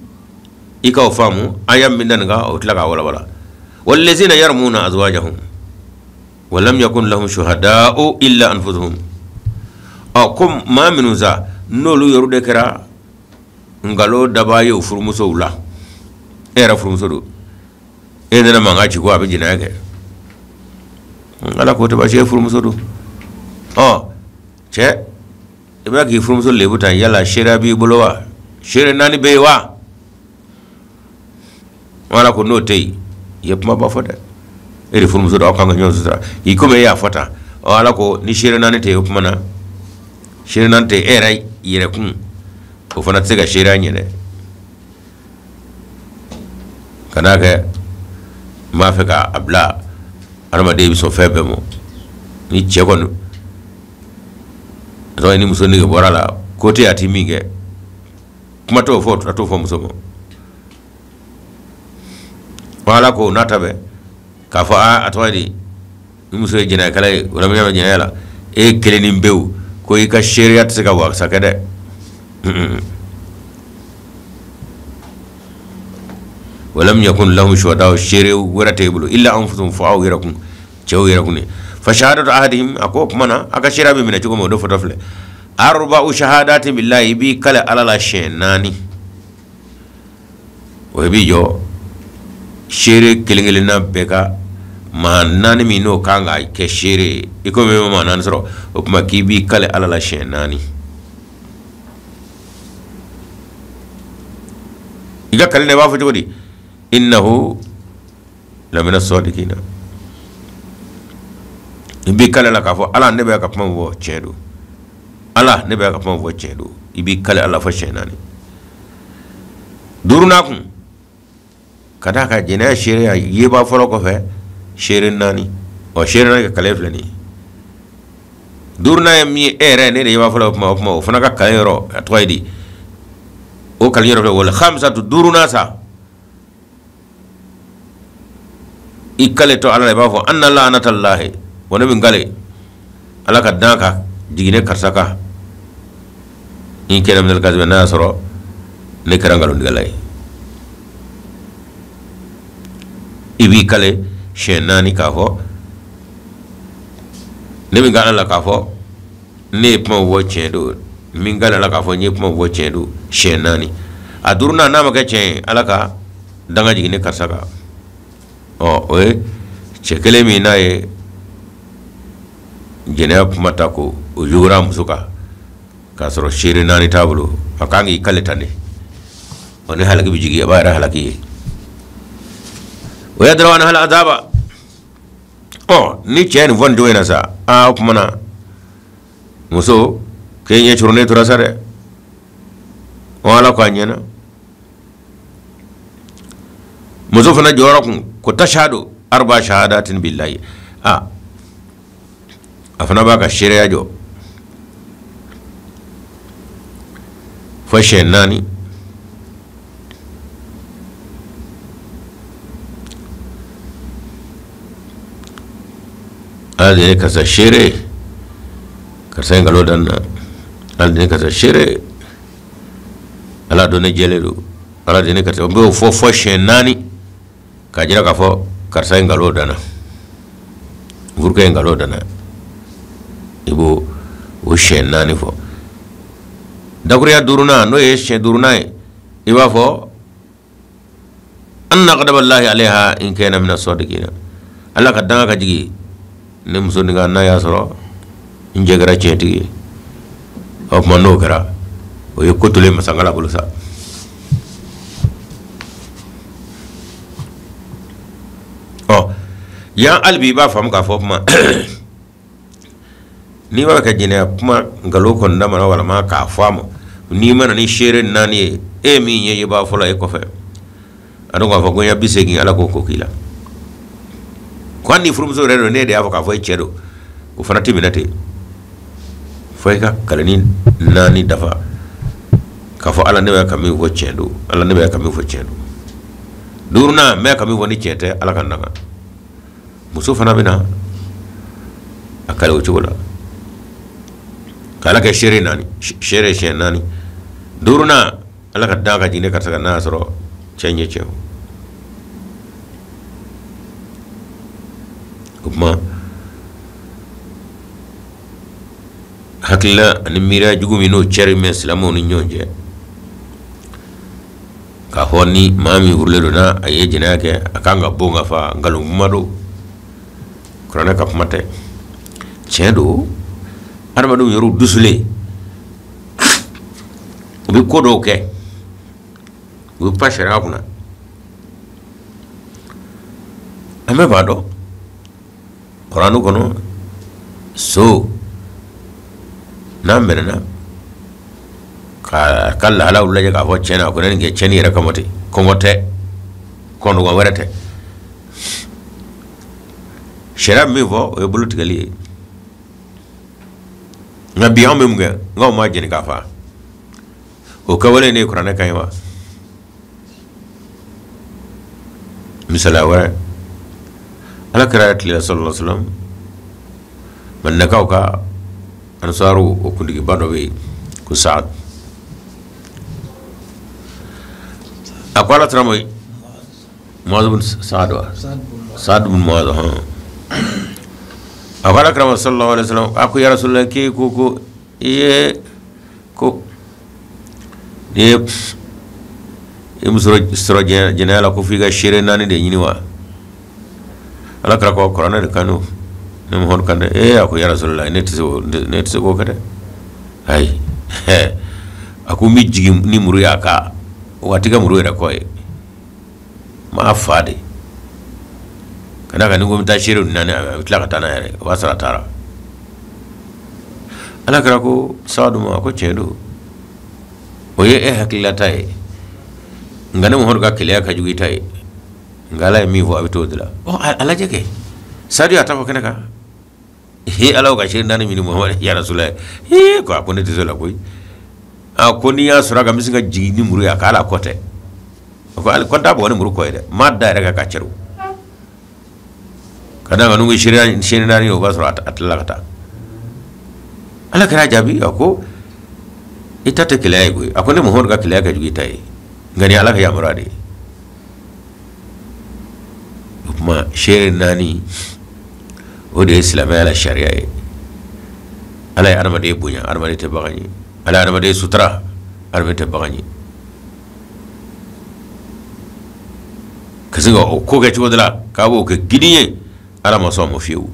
Speaker 1: i k'o faamu, aya min da nin kan, o tila k'a walawala. Wallazina yarmuna azwajahum wa lam yakun lahum shuhada'u illa anfusuhum. Ɔ ko maa minnu sa n'olu yɛrɛ de kɛra nkalon dabaa ye o furumusow la. E yɛrɛ furumuso don, e nana mankan ci ko a bɛ jɛnɛya kɛ, Ala k'o tɛ baasi ye, furumuso don. Ɔ cɛ, i bɛ k'i furumuso lebu ta, yala seereya b'i bolo wa? Seere naani bɛ yen wa? Ala ko n'o tɛ yen, i ye kumaba fɔ dɛ. E de furumuso don, aw kan ka ɲɔgɔn sutura i komi e y'a fɔ tan. Ɔ Ala ko ni seere naani tɛ yen, o tuma na seere naani tɛ yen, e yɛrɛ yɛrɛkun o fana tɛ se ka seereya ɲɛ dɛ. Ka n'a kɛ n b'a fɛ k'a bila adamaden bɛ sɔn fɛn bɛɛ ma. Ni cɛ kɔni tɔgɔ ni muso nege bɔra a la, ko tɛ a ti min kɛ, kuma t'o fɔ, a t'o fɔ muso ma. Ala ko n'a ta bɛɛ k'a fɔ a tɔgɔ ye di, ni muso ye jɛnɛyakɛla ye wala min bɛ jɛnɛya la, e kelen ni pewu ko i ka seereya tɛ se ka wasa kɛ dɛ. Walam yakun lahum shuhada, seere wɛrɛ t'e bolo illa anfusuhum, fo aw yɛrɛ kun, cɛw yɛrɛ kun de. Fa shahadatu ahadihim, a ko o tuma na a ka seereya bɛ minɛ cogo min, o de fɔtɔ filɛ. Arba'u shahadatin billahi, i b'i kale Ala la siɲɛ naani. O b'i jɔ seere kelen kelenna bɛɛ ka maa naani min n'o kan ka kɛ seere ye, i komi i ma maa naani sɔrɔ, o tuma k'i b'i kale Ala la siɲɛ naani. I ka kale na i b'a fɔ cogo di? Innahu lamina sɔdikina. I b'i kale la k'a fɔ Ala, ne bɛ ka kuma fɔ tiɲɛ don, Ala ne bɛ ka kuma fɔ tiɲɛ don. I b'i kale Ala fɔ siɲɛ naani. Duurunan kun, ka d'a kan jɛnɛya seereya yeba fɔlɔ kɔfɛ seere naani. Ɔ seere naani ka kale filɛ nin ye. Duurunan ye min ye, e yɛrɛ ne de yeba fɔlɔ, o kuma o fana ka kale yɔrɔ a tɔgɔ ye di? O kale yɔrɔ filɛ, wala khamisatu, duurunan sa i kale to Ala la, i b'a fɔ anna la'anatallahi, wa ne bɛ n kale Ala ka dan ka jigin ne karisa kan, in kana minal kazibi, n'a y'a sɔrɔ ne kɛra nkalontigɛla ye. I b'i kale siɲɛ naani k'a fɔ ne bɛ n kale Ala la k'a fɔ ne ye kuma fɔ tiɲɛ don, n bɛ n kale Ala k'a fɔ n ye kuma fɔ tiɲɛ don siɲɛ naani. A duurunan n'a ma kɛ tiɲɛ ye, Ala ka danga jigin ne karisa kan. Ɔ o ye cɛ kelen min n'a ye jɛnɛya kuma ta ko o jugura muso kan k'a sɔrɔ seere naani t'a bolo, a kan k'i kale tan de. Ɔ ni halaki bɛ jigin, a b'a yɛrɛ halaki ye. O ya dɔrɔn hali azaba. Ɔ ni cɛ nin fɔ nin cogo in na sa, aa o tuma na muso k'e ɲɛ curunnen tora sa dɛ. Ɔ Ala ko a ɲɛna. Muso fana jɔyɔrɔ kun ko tashhadu arba shahadatin billahi, a a fana b'a ka seereya jɔ fo siɲɛ naani. Ala de ye karisa seere, karisa ye nkalon da n na. Ala de ye karisa seere, Ala dɔn ne jɛlen don. Ala de ye karisa, n b'o fɔ fo siɲɛ naani k'a jira k'a fɔ karisa ye nkalon da n na, furukɛ ye nkalon da n na. I b'o o siɲɛ naani fɔ. Dakuruya duurunan, n'o ye siɲɛ duurunan ye, i b'a fɔ anna ghadaballahi alayha in kana mina sadiqina. Ala ka danga ka jigin ne muso nin kan n'a y'a sɔrɔ n cɛ kɛra tiɲɛtigi ye. O tuma n'o kɛra, o ye ko tolen masankala bolo sa. Ɔ yan hali bi i b'a faamu k'a fɔ kuma n'i b'a fɛ ka jɛnɛya kuma nkalon kɔni damana walama k'a fɔ a ma, n'i ma na ni seere naani ye, e min ye yebaa fɔlɔ e kɔfɛ, a dɔn k'a fɔ ko ɲɛ 80 Ala k'o ko k'i la. Ko hali ni furumuso yɛrɛ don, ne de y'a fɔ k'a fɔ e cɛ don, o fana tɛ minɛ ten fo i ka kaleni naani dafa k'a fɔ Ala ne bɛ ka min fɔ tiɲɛ don, Ala ne bɛ ka min fɔ tiɲɛ don. Duurunan, n bɛ ka min fɔ ni tiɲɛ tɛ, Ala ka n danga. Muso fana bɛ na a kale o cogo la k'Ala kɛ seere naani, seere siɲɛ naani. Duurunan, Ala ka dan ka jigin ne karisa kan n'a y'a sɔrɔ cɛ in ye tiɲɛ fɔ. O tuma hakilina ani miiriya jugu min n'o cɛri mɛn silamɛw ni ɲɔgɔn cɛ, K'a fɔ ni maa min furulen don n'a a ye jɛnɛya kɛ a kan ka bon ka fa, nkalon kuma don, kuranɛ ka kuma tɛ. Tiɲɛ don, adamadenw yɛrɛw dusulen u bɛ ko dɔw kɛ, u bɛ pan sariya kunna. An bɛɛ b'a dɔn kuranɛ kɔnɔ, so n'a mɛnɛna k'a ka lahalaw lajɛ k'a fɔ tiɲɛ na, a ko ne nin kɛ tiɲɛni yɛrɛ kama ten, kɔngɔ tɛ, kɔnɔgɔ wɛrɛ tɛ. Sariya min fɔ o ye bolo tigɛli ye. Nka bi anw bɛ mun kɛ? Nka o ma jɛni k'a fa. O kɛwale ne ye kuranɛ kan ye wa? Misaliya wɛrɛ, Ala kira tile la sallallahu alaihi wasallam, Madinakaw ka ansaru o kuntigiba dɔ bɛ yen ko Saad. A ko Ala taara ma Muaz bin Saad wa? Saad bin Muaz, hɔn. A ko Ala kira ma sallallahu alaihi wasallam, a ko ya Rasulullah, k'e ko ko i ye ko n'i ye i muso sɔrɔ jɛnɛya la ko f'i ka seere naani de ɲini wa? Ala kira ko kuranɛ de kan don, ne Muhamadu kan dɛ. Ee, a ko ya Rasulullah, ne tɛ se k'o, ne tɛ se k'o kɛ dɛ. Ayi, a ko n bɛ jigin ni muru ye a kan, wa a tɛ kɛ muru yɛrɛ kɔ ye, n m'a fa de. Ka d'a kan ni ko n bɛ taa seere naani, a bɛ tila ka taa n'a yɛrɛ ye, o b'a sɔrɔ a taara. Ala kira ko Saadu ma, a ko tiɲɛ don, o ye e hakililata ye, nka ne Muhamadu ka keleya ka jugu i ta ye, nka Ala ye min fɔ a bɛ t'o de la. Ɔ, a lajɛ kɛ, Saadu y'a ta fɔ kɛnɛ kan. He, Ala ka seere naani ɲini Muhamadu ya Rasulullah. He, ko a ko ne tɛ se o la koyi. A ko n'i y'a sɔrɔ a kan, n bɛ se ka jigin ni muru ye a kan, hali a kɔ tɛ. A ko hali ko n t'a bugɔ ni muru kɔ ye dɛ, n m'a da yɛrɛ kan ka cɛru. Ka d'a kan n'u ko seere naani, o b'a sɔrɔ a tilala ka taa. Ala kira jaabi, a ko i ta tɛ keleya ye koyi. A ko ne Muhamadu ka keleya ka jugu i ta ye, nka nin ye Ala ka yamaruya de ye. O tuma seere naani o de ye silamɛya la sariya ye. Ala ye adamaden bonya, adamaden tɛ bagan ye. Ala ye adamaden sutura, adamaden tɛ bagan ye. Ka se ka o ko kɛ cogo dɔ la k'a b'o kɛ gidi ye, Ala ma sɔn a ma fiyewu.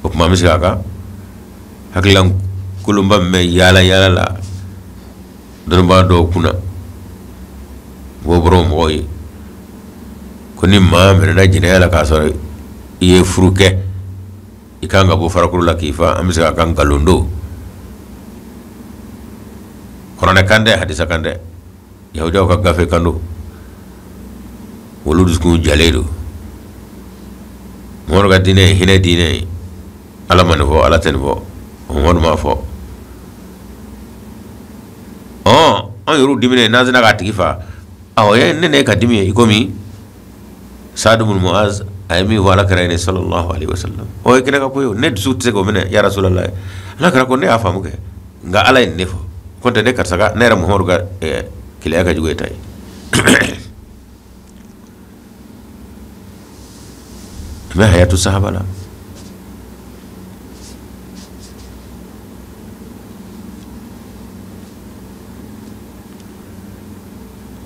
Speaker 1: O tuma an bɛ se k'a kan hakilila kolonba min bɛ yaala yaala la dɔnnibaa dɔw kunna, o bɔra o mɔgɔw ye ko ni maa minɛna jɛnɛya la k'a sɔrɔ i ye furu kɛ, i kan ka bɔ farakuru la k'i fa. An bɛ se k'a kan nkalon don, kuranɛ kan tɛ, hadisa kan tɛ, yahudiyaw ka gafe kan don, olu dusukun jalen don. Muhamadu ka diinɛ ye hinɛ diinɛ ye. Ala ma nin fɔ, Ala tɛ nin fɔ, Muhamadu m'a fɔ. Anw yɛrɛw diminen n'an sera k'a tigi fa, awɔ, ye ne ne ka dimi ye i komi Saadu bin Muaz a ye min fɔ Ala kira ye sallallahu alaihi wasallam, o ye kɛnɛ ka ko ye, ne dusu tɛ se k'o minɛ ya Rasulallah. Ala kira ko ne y'a faamu kɛ, nka Ala ye nin ne fɔ, ko tɛ ne karisa ka, ne yɛrɛ Muhamadu ka keleya ka jugu e ta ye. An bɛ hayatu sahaba la.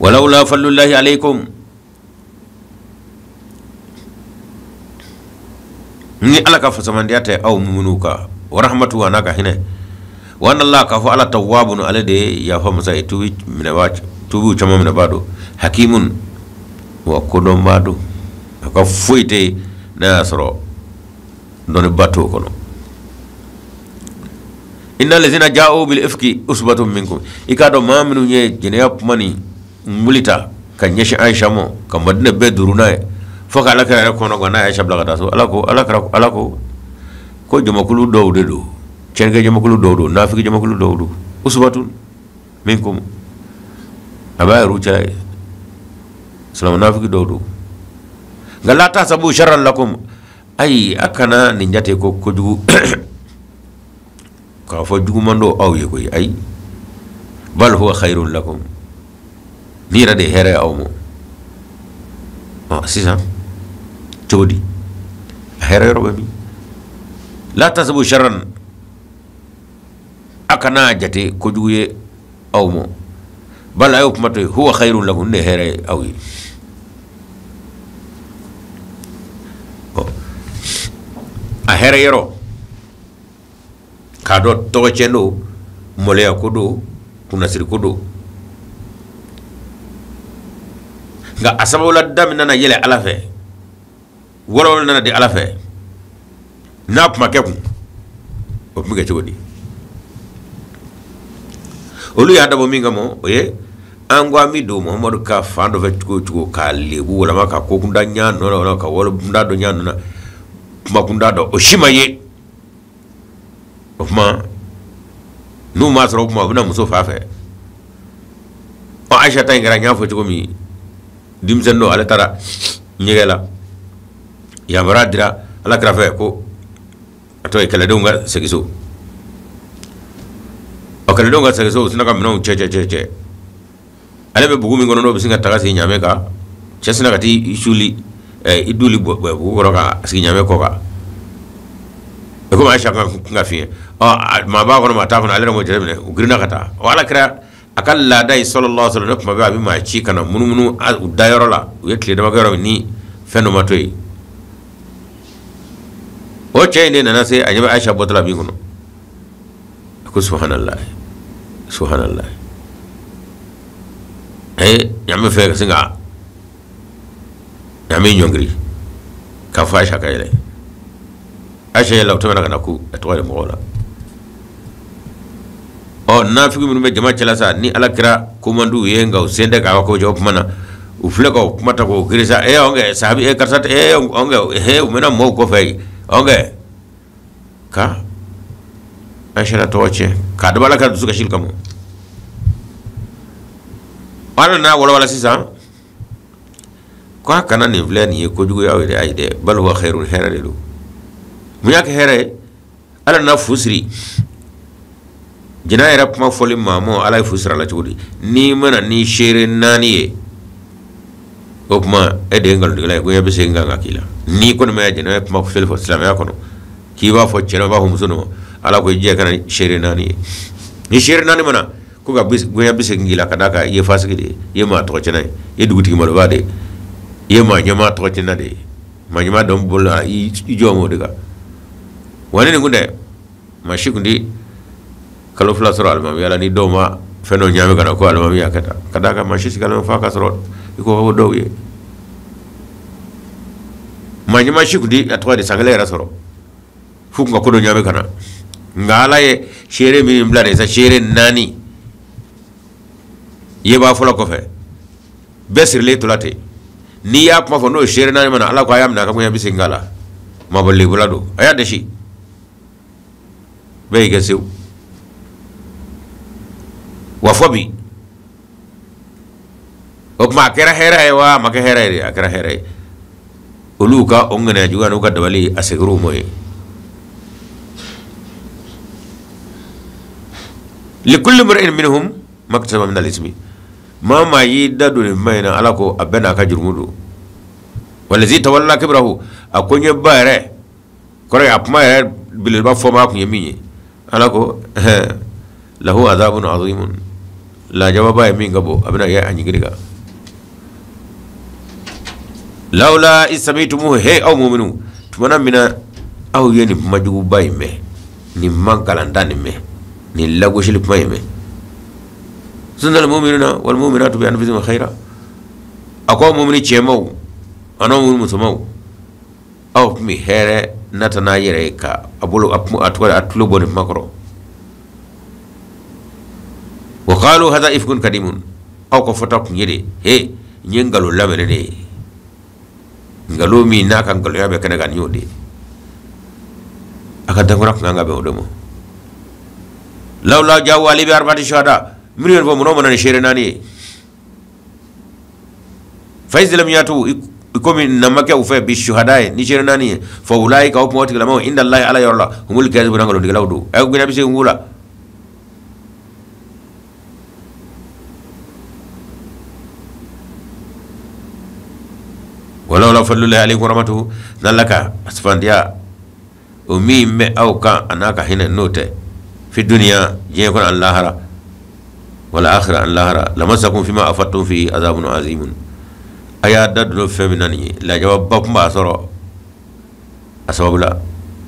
Speaker 1: Walawla fadlullahi alaykum, ni Ala ka fasamandiya tɛ aw muminu kan, wa rahmatu, a n'a ka hinɛ, wa anna Allah, k'a fɔ Ala tawwabun, ale de ye yafa masa ye, tuubi minɛbaa, tuubiw caman minɛbaa don, hakimun, wa kodɔnbaa don, a ka foyi tɛ yen n'a y'a sɔrɔ dɔnniba t'o kɔnɔ. Inna lazina ja'u bil ifki usbatun minkum, i k'a dɔn maa minnu ye jɛnɛya kuma ni wuli ta ka ɲɛsin Ayisa ma, ka Madinɛ bɛɛ duuru n'a ye, fo ka Ala kira yɛrɛ kɔnɔ gan n'a ye Ayisa bila ka taa so. Ala ko, Ala kira, Ala ko ko jamakulu dɔw de don, tiɲɛnikɛ jamakulu dɔw don, nafiki jamakulu dɔw don, usbatun minkum, a b'a yɛrɛ cɛla ye, silamɛ nafiki dɔw don. Nka la tahsabu sharran lakum, ayi, a kana nin jate ko kojugu, k'a fɔ juguman don aw ye koyi, ayi, bal huwa khairun lakum, ni yɛrɛ de ye hɛrɛ ye aw ma. Ɔ, sisan cogo di, a hɛrɛ yɔrɔ bɛ min? La tahsabu sharran, a kana jate kojugu ye aw ma, Bal a y'o kuma to yen, huwa khayrun lakum, ne hɛrɛ ye aw ye. A hɛrɛ yɔrɔ k'a dɔn tɔgɔ tiɲɛ don, maloya ko don, kunnasiri ko don, nka a sababula da min nana yɛlɛ Ala fɛ, walawala nana di Ala fɛ, n'a kuma kɛ kun o tun bɛ kɛ cogo di? Olu y'a dabɔ min kama, o ye an ko an bɛ don Muhamadu ka fan dɔ fɛ cogo o cogo, k'a lebu walama ka kokunda ɲa nɔ la, ka walekunda dɔ ɲa nɔ la, kumakunda dɔ, o si ma ye. O tuma n'u m'a sɔrɔ, o tuma u bɛna muso fa fɛ. Ɔ, Ayisa ta in kɛra n y'a fɔ cogo min, denmisɛnnin don, ale taara ɲɛgɛn la, yamaruya dira Ala kira fɛ ko a tɔ ye kɛlɛdenw ka segin so. Ɔ, kɛlɛdenw ka segin so, u sina ka minɛnw cɛ cɛ cɛ cɛ. Ale bɛ bugu min kɔnɔ, n'o bɛ sin ka taga sigi ɲamɛ kan, cɛ sina ka t'i suli, i duli bugu kɔrɔ ka sigi ɲamɛ kɔ kan. I komi Ayisa ka kun ka fiɲɛ. Ɔ, maa b'a kɔnɔ, maa t'a kɔnɔ, ale yɛrɛ m'o jateminɛ, u girinna ka taa. Ɔ, Ala kira a ka laada ye sallallahu alaihi wasallam, ne kuma bɛɛ a bɛ maa ci ka na munumunu u dayɔrɔ la, u ye tile dama kɛ yɔrɔ min ni fɛn dɔ ma to yen. O cɛ in de nana se, a ɲɛ bɛ Ayisa bɔtɔ la min kɔnɔ, a ko subhanallah, subhanallah, ɲamɛ fɛ ka sin ka ɲamɛ ɲɔngiri k'a fɔ Ayisa ka yɛlɛ. Ayisa yɛlɛla, o tɛmɛna ka na ko a tɔgɔ ye mɔgɔw la. Ɔ, nafigi minnu bɛ jama cɛla sa, ni Ala kira ko man d'u ye, nka u sen tɛ k'a ka ko jɔ, o kuma na u filɛ ka o kuma ta k'o giri sa. Ɔn kɛ sahabi, karisa tɛ, ɔn kɛ, he, u bɛna mɔgɔw kɔfɛ yen. Ɔn kɛ ka Ayisa tɔgɔ tiɲɛ k'a dabɔ Ala ka dusu kasili kama. Ala nana walawala sisan k'a kana nin filɛ nin ye kojugu y'aw yɛrɛ, ayi dɛ, bal huwa khayrun, hɛrɛ de don. Mun y'a kɛ hɛrɛ ye? Ala nana fu siri jɛnɛya yɛrɛ kuma fɔli maa ma, Ala ye fu siri a la cogo di? N'i mana ni seere naani ye, o tuma e de ye nkalontigɛla ye, ko ɲɛ bɛ segin kan ka k'i la. N'i kɔni ma jɛnɛya kuma fɔli fɔ silamɛya kɔnɔ, k'i b'a fɔ cɛ ma, i b'a fɔ muso ma, Ala ko i jɛ ka na seere naani ye. Ni seere naani mana ko ka goya bɛ segin k'i la, ka d'a kan i ye fasigi de ye, i ye maa tɔgɔ tiɲɛna ye, i ye dugutigi maloba de ye, i ye maa ɲɛmaa tɔgɔ tiɲɛna de ye, maa ɲɛmaa dɔn bolo la, i jɔ m'o de kan. Wa ni nin kun tɛ, maa si kun tɛ kalo 2 sɔrɔ alimamiya la ni dɔw ma fɛn dɔ ɲaami ka na ko alimami y'a kɛ tan, ka d'a kan maa si sigi alimami f'a ka sɔrɔ i ko ko dɔw ye. Maa ɲɛmaa si kun tɛ a tɔgɔ de san kelen yɛrɛ sɔrɔ f'u kun ka ko dɔ ɲaami ka na. Nka Ala ye seere min bila de sa, seere naani yebaa fɔlɔ kɔfɛ, bɛɛ sirilen tora ten. N'i y'a kuma fɔ n'o seere naani mana, Ala ko a y'a minɛ a ka koɲɛ bɛ segin k'a la. Mabɔ lebula don, a y'a dɛsi, bɛɛ y'i kɛ sewu. Wa fɔ bi, o tuma a kɛra hɛrɛ ye wa a ma kɛ hɛrɛ ye? A kɛra hɛrɛ ye. Olu ka o ŋaniya juguya n'u ka dabali, a seginna u ma ye. Likulli mri'in minhum maktasaba min al-ismi, maa maa y'i da don nin kuma in na, Ala ko a bɛɛ n'a ka jurumu don. Walazi tawalla kibrahu, a ko ɲɛba yɛrɛ kɔrɔ ye a kuma yɛrɛ belebeleba fɔ maa kun ye min ye, Ala ko lahu azabun azimun, lajababa ye min ka bon, a bɛna kɛ a ɲigiri kan. Lawla isami'tumuhu, he aw muminu, tumana min na aw ye nin kuma juguba in mɛn, nin mankalanta nin mɛn, nin lagosili kuma in mɛn, zannal mu'minuna wal mu'minatu bi anfusihim khayra, a ko aw mumini cɛmaw an'aw mumini musomaw, aw tun bɛ hɛrɛ nata n'a yɛrɛ ye ka a bolo a kuma a tɔgɔ a tulo bɔ nin kuma kɔrɔ. Wa qalu hadha ifkun kadimun, aw ka fɔta kun ye de, he, n ye nkalon lamɛn de ye, nkalon min n'a ka nkalonya bɛ kɛnɛ kan, nin y'o de ye. A ka dankura kun kan ka bɛn o de ma. Lawla ja'u alayhi bi arba'ati shuhada, minnu yɛrɛ fɔ munna mana ni seere naani ye? Fa iz lam yatu, i komi na ma kɛ u fɛ bi shuhada ye ni seere naani ye, fa ulaika, o kuma o tigilamaw, inda Allahi, Ala yɔrɔ la, humul kadhibuna, nkalontigɛlaw don. A ye bonya bɛ segin k'u la. Walawla fadlullahi alaykum warahmatuhu, n'Ala ka sifandiya o min bɛ aw kan a n'a ka hinɛ, n'o tɛ fi duniya diɲɛ kɔnɔ ani lahara, Wal akhira an lahara lamassakum fima afattum fi azabun azimun. A y'a da don fɛn min na nin ye lajaba kun b'a sɔrɔ a sababu la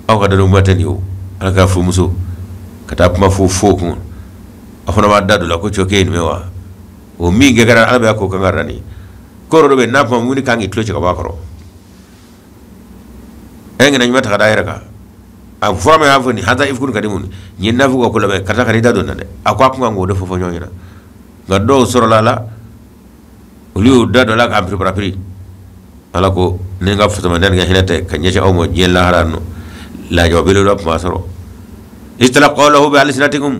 Speaker 1: aw ka dadon kuma tɛ nin ye o. Ala ka furumuso ka taa kuma fo fo kun a fana b'a da don la ko cɛ k'e ye nin mɛn wa o min kɛ kɛra ala bɛ ko kan ka nin ko dɔ bɛ n'a kuma mun kan k'i tulo cɛ ka bɔ a kɔrɔ e ŋana ɲuman ta ka da yɛrɛ kan a fura min y'a fɔ nin hata ifkun ka di mun nin ye nafu ka ko labɛn karisa ka n'i da don na dɛ a ko a kun kan k'o de fɔ fɔ ɲɔgɔn ɲɛna nka dɔw sɔrɔla a la olu y'u da dɔ la k'a piripirapiri ala ko ni n ka fasamandenya ni ka hinɛ tɛ ka ɲɛsin aw ma diɲɛ lahara nɔ lajaba belebeleba tun b'a sɔrɔ istalaqawnahu bi alsinatikum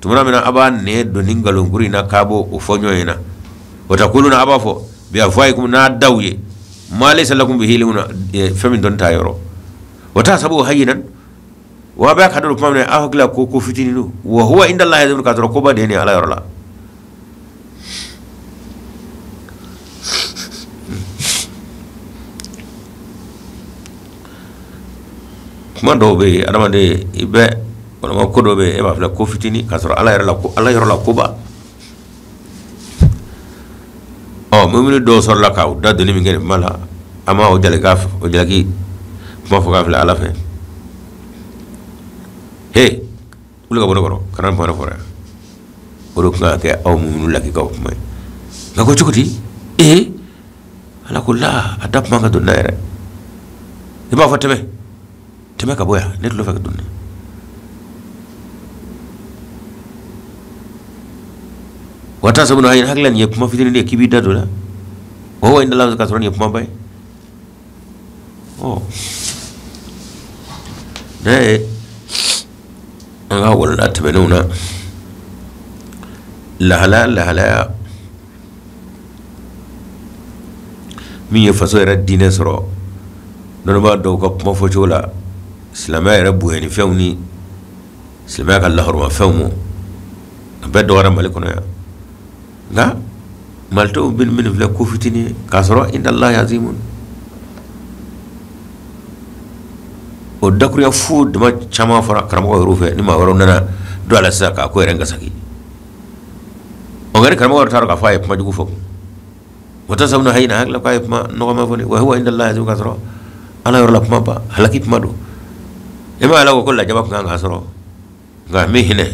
Speaker 1: tuma min na a b'a nɛn don ni nkalonkuru in na k'a b'o o fɔ ɲɔgɔn ɲɛna wa taquluna a b'a fɔ bi afwahikum n'a daw ye ma laysa lakum bihi ilmun fɛn min dɔnni t'a yɔrɔ wa tahsabuhu hayyinan wa b'a ka don kuma min na aw hakili la ko ko fitinin don wa huwa inda Allahi azimun k'a sɔrɔ koba de ye nin ala yɔrɔ la. Kuma dɔw bɛ yen adamaden i bɛ walima ko dɔ bɛ yen e b'a filɛ ko fitinin k'a sɔrɔ ala yɛrɛ la ko ala yɔrɔ la koba. Ɔ mumini dɔw sɔrɔla k'u da donni min kɛ nin kuma la an ma o jalaki o jalaki kuma fɔ k'a filɛ ala fɛ he wuli ka bɔ ne kɔrɔ kana kuma ne kɔrɔ yan o de tun ka kɛ aw muminu lakikaw kuma ye nka ko cogo di ee ala ko la a da kuma ka don na yɛrɛ i b'a fɔ tɛmɛ tɛmɛ ka bɔ yan ne tulo fɛ ka don na wa tahsabunahu hayyinan hakili la nin ye kuma fitinin de ye k'i b'i da don la wa huwa inda Allahi ka sɔrɔ nin ye kumaba ye ɔ ne ye an ka walanda tɛmɛnenw na lahalaya lahalaya min ye faso yɛrɛ diinɛ sɔrɔ dɔnnibaa dɔw ka kuma fɔcogo la silamɛya yɛrɛ bonya ni fɛnw ni silamɛya ka lahɔrɔmafɛnw ma a bɛɛ dɔgɔyara Mali kɔnɔ yan nka malidenw bɛ min filɛ ko fitinin ye k'a sɔrɔ inda Allahi azimun o dakurunya fu dama caman fɔra karamɔgɔ yɛrɛ fɛ ni maa wɛrɛw nana don a la sisan k'a ko yɛrɛ gasaki ɔ nka ni karamɔgɔ yɛrɛ t'a dɔn k'a fɔ a ye kuma jugu fɔ wa tahsabunahu hayyinan hakili la k'a ye kuma nɔgɔma fɔ wa huwa inda Allahi azimun k'a sɔrɔ ala yɔrɔ la kuma ba halaki kuma don e ma ala ko ko lajaba kun kan k'a sɔrɔ nka min hinɛ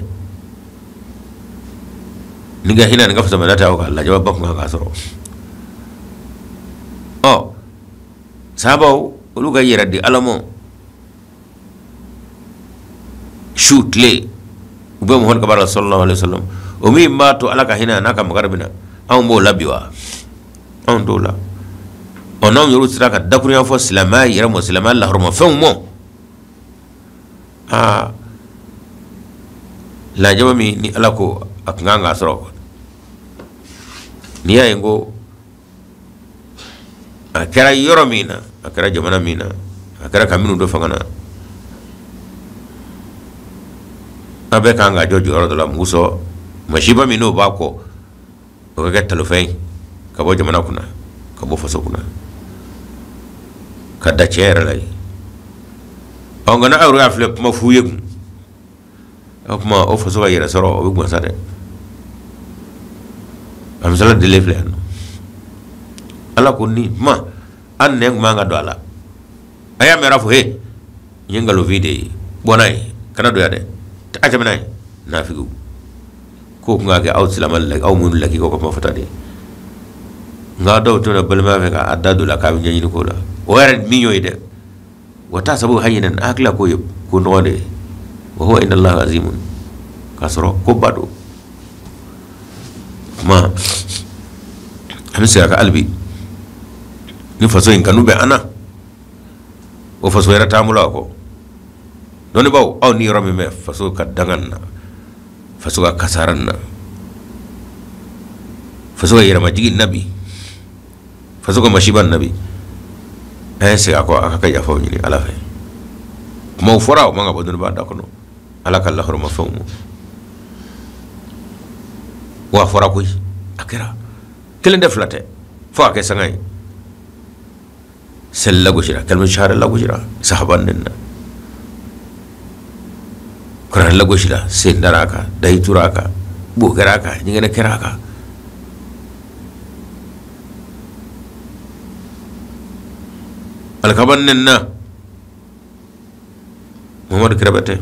Speaker 1: ni ka hinɛ ni ka fasamaya tɛ aw kan lajaba ba kun kan k'a sɔrɔ ɔ sahabaw olu ka yɛrɛ di ala ma su tile u bɛ Muhamadu ka baara la sallallahu alaihi wasallam o min b'a to ala ka hinɛ n'a ka makari bɛ na anw b'o la bi wa anw t'o la ɔ n'anw yɛrɛ sera ka dakurunya fɔ silamɛya yɛrɛ ma silamɛya lahɔrɔmafɛnw ma aa lajaba min ni ala ko a kun kan k'a sɔrɔ n'i y'a ye ko a kɛra yɔrɔ min na a kɛra jamana min na a kɛra ka minnu don fanga na a bɛɛ kan ka jɔ jɔyɔrɔ dɔ la mugu sɔn masiba min n'o b'a kɔ o ka kɛ talofɛn ye ka bɔ jamana kunna ka bɔ faso kunna ka da cɛ yɛrɛ la yen ɔ nka n'aw yɛrɛ y'a filɛ kuma fu ye kun o kuma o faso ka yɛrɛ sɔrɔ o bɛ gansan dɛ a misali dilen filɛ yan nɔ ala ko ni kuma an nɛn kun man ka don a la a y'a mɛn fɔ he nin ye nkalonfin de ye bɔ n'a ye kana don yan dɛ a tɛmɛ n'a ye nafigiw k'o kun ka kɛ aw silamɛ la aw minnu lakikaw ka kuma fɔta de ye nka dɔw tɛna balimaya fɛ k'a da don la k'a bɛ ɲɛɲini ko la o yɛrɛ min y'o ye dɛ wa tahsabuhu hayyinan a hakili la k'o ye ko nɔgɔ de ye wa huwa inda Allahi azimun k'a sɔrɔ koba don kuma an bɛ segin a kan hali bi ni faso in kanu bɛ an na o faso yɛrɛ t'an bolo a kɔ dɔnnibaaw aw ni yɔrɔ min bɛ faso ka danga na faso ka kasara na faso ka yɛrɛmajigin na bi faso ka masiba na bi a ye segin a kɔ a ka yafaw ɲini ala fɛ kumaw fɔra o man ka bɔ dɔnnibaa da kɔnɔ ala ka lahɔrɔmafɛnw ma wa a fɔra koyi a kɛra kelen tɛ fila tɛ fo a kɛ sanga ye seli lagosira kalima shahada lagosira sahaba nɛnina kuranɛ lagosira sen dara a kan dayi tura a kan Bo kɛra a kan, ɲɛgɛnɛ kɛra a kan. Alikaba nɛnna Mamadu Kɛrɛbɛtɛ.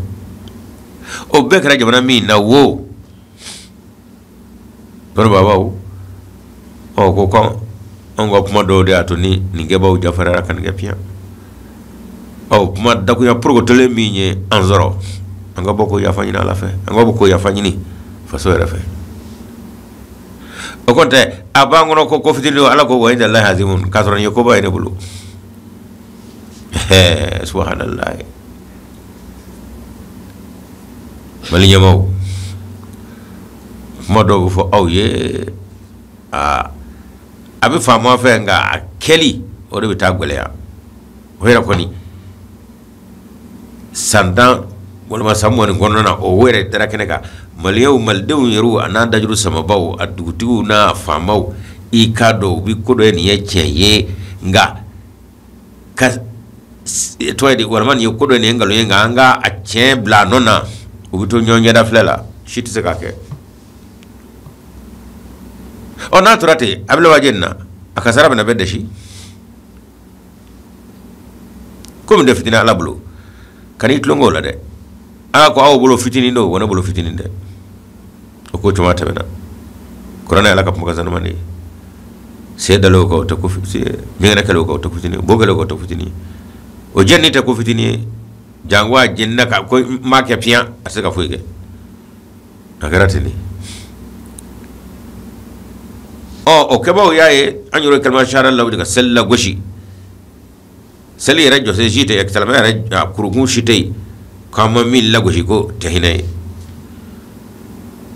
Speaker 1: O bɛɛ kɛra jamana min na wo, dɔnnibabaw ɔ ko ko anw ka kuma dɔw de y'a to ni nin kɛbaw jafariyara ka nin kɛ piyan. Ɔ kuma dakunya porokotolen min ye an sɔrɔ, an ka bɔ ko yafa ɲini Ala fɛ, an ka bɔ ko yafa ɲini faso yɛrɛ fɛ. O kɔni tɛ a b'an kɔnɔ ko ko fitinin don, Ala ko wa inda Allahi azimun, k'a sɔrɔ nin ye koba ye ne bolo. Ɛɛ subahanallahi. Mali ɲɛmaaw, kuma dɔw bɛ fɔ aw ye, aa a bɛ faamu a fɛ, nka a kɛli o de bɛ taa gɛlɛya. O yɛrɛ kɔni san 10 walima san 20 nin kɔnɔna na, o yɛrɛ dara kɛnɛ kan. Maliyɛnw, malidenw yɛrɛw a n'a dajuru samabaw, a dugutigiw n'a faamaw, i k'a dɔn u bɛ ko dɔ ye nin ye tiɲɛ ye, nka ka tɔgɔ ye di, walima nin ye ko dɔ ye nin ye nkalon ye, nka an ka a tiɲɛ bila a nɔ na, u bɛ to ɲɔgɔn ɲɛda filɛ la, si tɛ se k'a kɛ. Ɔ n'a tora ten, a bɛ laban jeni na, a kasara bɛna bɛɛ dɛsi. Komi tɛ fitinin Ala bolo, kan'i tulonkɛ o la dɛ. Ala ko aw bolo fitinin don, wa ne bolo fitinin tɛ. O ko caman tɛmɛna. Kuranɛ Ala ka kumakan sanuman de ye. Se dalen o kan, o tɛ ko fitinin ye. Ɲɛgɛnɛ kɛlen o kan, o tɛ ko fitinin ye. Bo kɛlen o kan, o tɛ ko fitinin ye. O jɛnni tɛ ko fitinin ye. Jango a jɛnina ka ko n m'a kɛ piyan, a tɛ se ka foyi kɛ. A kɛra ten de. Ɔ o kɛbaaw y'a ye, an yɛrɛ kalima sahara lawuli ka seli lagosi. Seli yɛrɛ jɔsen si tɛ, silamɛya yɛrɛ a kurukun si tɛ yen k'an ma min lagosi ko tɛ hinɛ ye.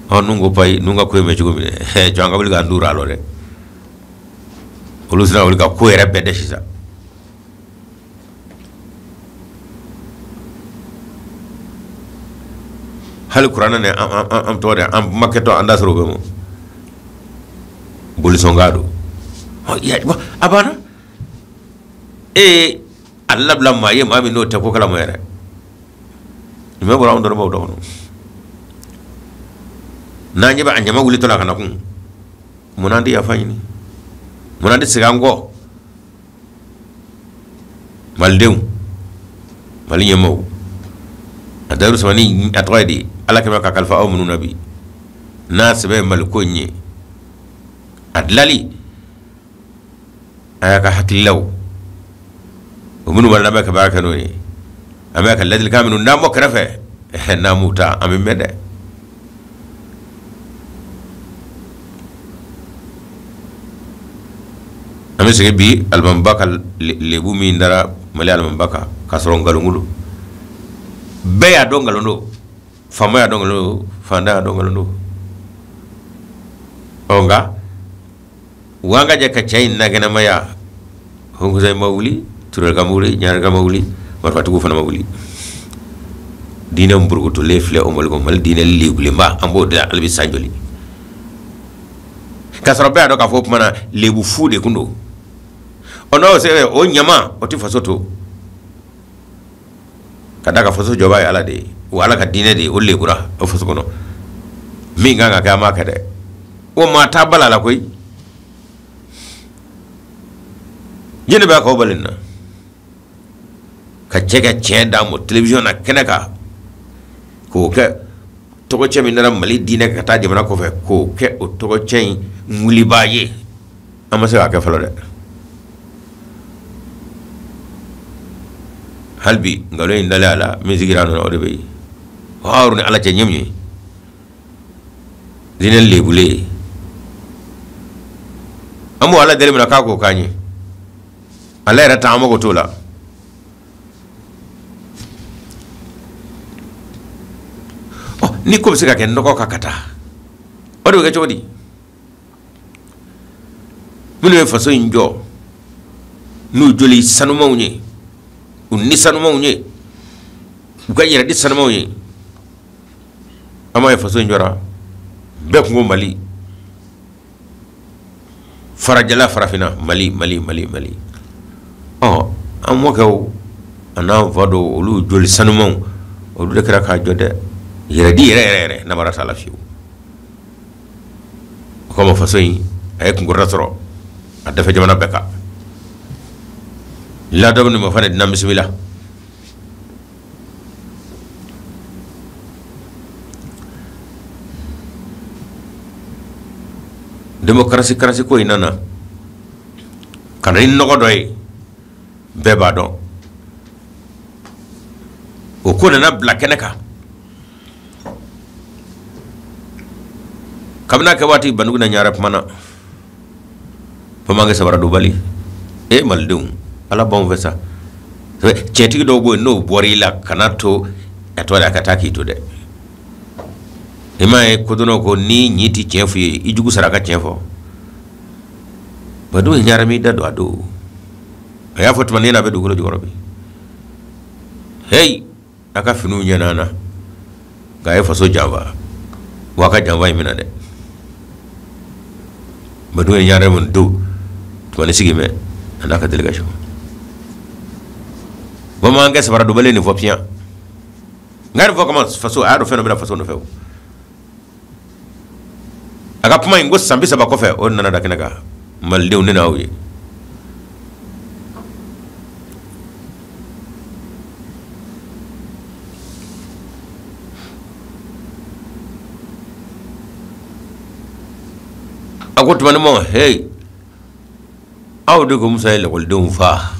Speaker 1: Ɔ nun ko payi, nun ka ko in bɛ cogo min dɛ, jɔn ka wuli k'an duuru a lɔ dɛ. Olu sera wuli ka ko yɛrɛ bɛɛ dɛ sisan. Hali kuranɛ ni an tɔgɔ de, an makɛtɔ an da sɔrɔ o bɛ mɔ. Bolisɔnkan don. Ɔ, ya, wa, a banna. E a labila maa ye, maa min n'o tɛ ko kalama yɛrɛ. Nin bɛɛ bɔra anw dɔnnibaaw da kɔnɔ. N'an ɲɛ bɛ a ɲama wulitɔ la ka na kun, munna an tɛ yafa ɲini? Munna an tɛ segin an kɔ? Malidenw, Mali ɲɛmaaw, a dayiru samani a tɔgɔ ye di, Ala kɛmɛ ka kalifa aw minnu na bi, n'a sɛbɛ ye Mali ko in ye, a dilali a y'a ka hakililaw, o minnu b'a labɛn ka baara kɛ n'o ye, an bɛ ka ladilikan minnu d'an bɔ kɛrɛfɛ, n'an m'u ta an bɛ mɛn dɛ. An bɛ segin bi alimamiba ka lebu min dara Mali alimamiba kan, k'a sɔrɔ nkalon don. Bɛɛ y'a dɔn nkalon don, faama y'a dɔn nkalon don, faantan y'a dɔn nkalon don. Ɔ nka u an ka jɛ ka cɛ in nakɛnɛmaya, Haut Conseil ma wuli, Turelika ma wuli, Ɲareka ma wuli, marifatigiw fana ma wuli. Diinɛ burukutulen filɛ o Mali kɔnɔ, Mali diinɛ lebulenba, an b'o de la hali bi san joli. K'a sɔrɔ bɛɛ y'a dɔn k'a fɔ o tuma na lebu fu de kun don. Ɔ n'o sɛbɛn o ɲama o tɛ faso to. Ka d'a kan faso jɔbaa ye Ala de ye, o Ala ka diinɛ de ye, o lebura o faso kɔnɔ. Min kan ka kɛ an b'a kɛ dɛ. O maa t'a bala la koyi. Jɛnɛ b'a k'aw bali nin na. Ka cɛ ka tiɲɛ d'a ma télévision na kɛnɛ kan, k'o kɛ tɔgɔcɛ min nana Mali diinɛ ka taa jamana kɔfɛ, k'o kɛ o tɔgɔcɛ in wulibaa ye. An ma se k'a kɛ fɔlɔ dɛ. Hali bi nkalon in dalen a la, min sigira a nɔ na o de bɛ yen. Aw ni Ala cɛ ɲɛ min ye diinɛ lebulen ye, an b'o Ala deli min na k'a k'o k'an ye, ale yɛrɛ ta an mago t'o la. Ɔ ni ko bɛ se ka kɛ nɔgɔ kan ka taa, o de bɛ kɛ cogo di? Minnu ye faso in jɔ n'u joli sanumanw ye, u ni sanumanw ye, u ka yɛrɛdi sanumanw ye, an b'a ye faso in jɔra, bɛɛ kun ko Mali, farajɛla farafinna, Mali, Mali, Mali, Mali. Ɔ an mɔkɛw a n'an fa dɔw, olu joli sanumanw, olu de kɛra k'a jɔ dɛ. Yɛrɛdi yɛrɛ yɛrɛ yɛrɛ, namara t'a la fiyewu. A ko a ma faso in a ye kunkɔrɔta sɔrɔ a dafɛ jamana bɛɛ kan. Ladamu ni mafa ni dunan bisimila. Demokarasi karasi ko in nana ka na ni nɔgɔ dɔ ye, bɛɛ b'a dɔn. O ko nana bila kɛnɛ kan. Kabini a kɛ waati Bandugu na Ɲarɛ kuma na, bamankɛ sabara donbali. E malidenw, Ala b'anw fɛ sa. Cɛtigi dɔw bɛ yen n'o bɔra i la, kana to a tɔgɔ a ka taa k'i to dɛ. I m'a ye kodɔnnaw ko ni ɲi ti tiɲɛ f'i ye, i jugu sara ka tiɲɛ fɔ. Bandugu Ɲarɛ m'i da don a don. A y'a fɔ tuma ni n'a bɛ dugukolo jukɔrɔ bi. Heyi, a ka finiw ɲɛna na, nka a ye faso janfa. Wa a ka janfa in minɛ dɛ. Bandugu Ɲarɛ mun don, tuma ni sigi mɛn, a n'a ka délégation. Bamanankɛ sabara donbali nin fɔ piyan. Nka nin fɔ kama faso, a y'a dɔn fɛn dɔ bɛna faso nɔfɛ o. A ka kuma in ko san 30 kɔfɛ, o nana da kɛnɛ kan. Malidenw ne n'aw ye. A ko tuma ni ma, hey, aw de ko Musa ye lakɔlidenw fa.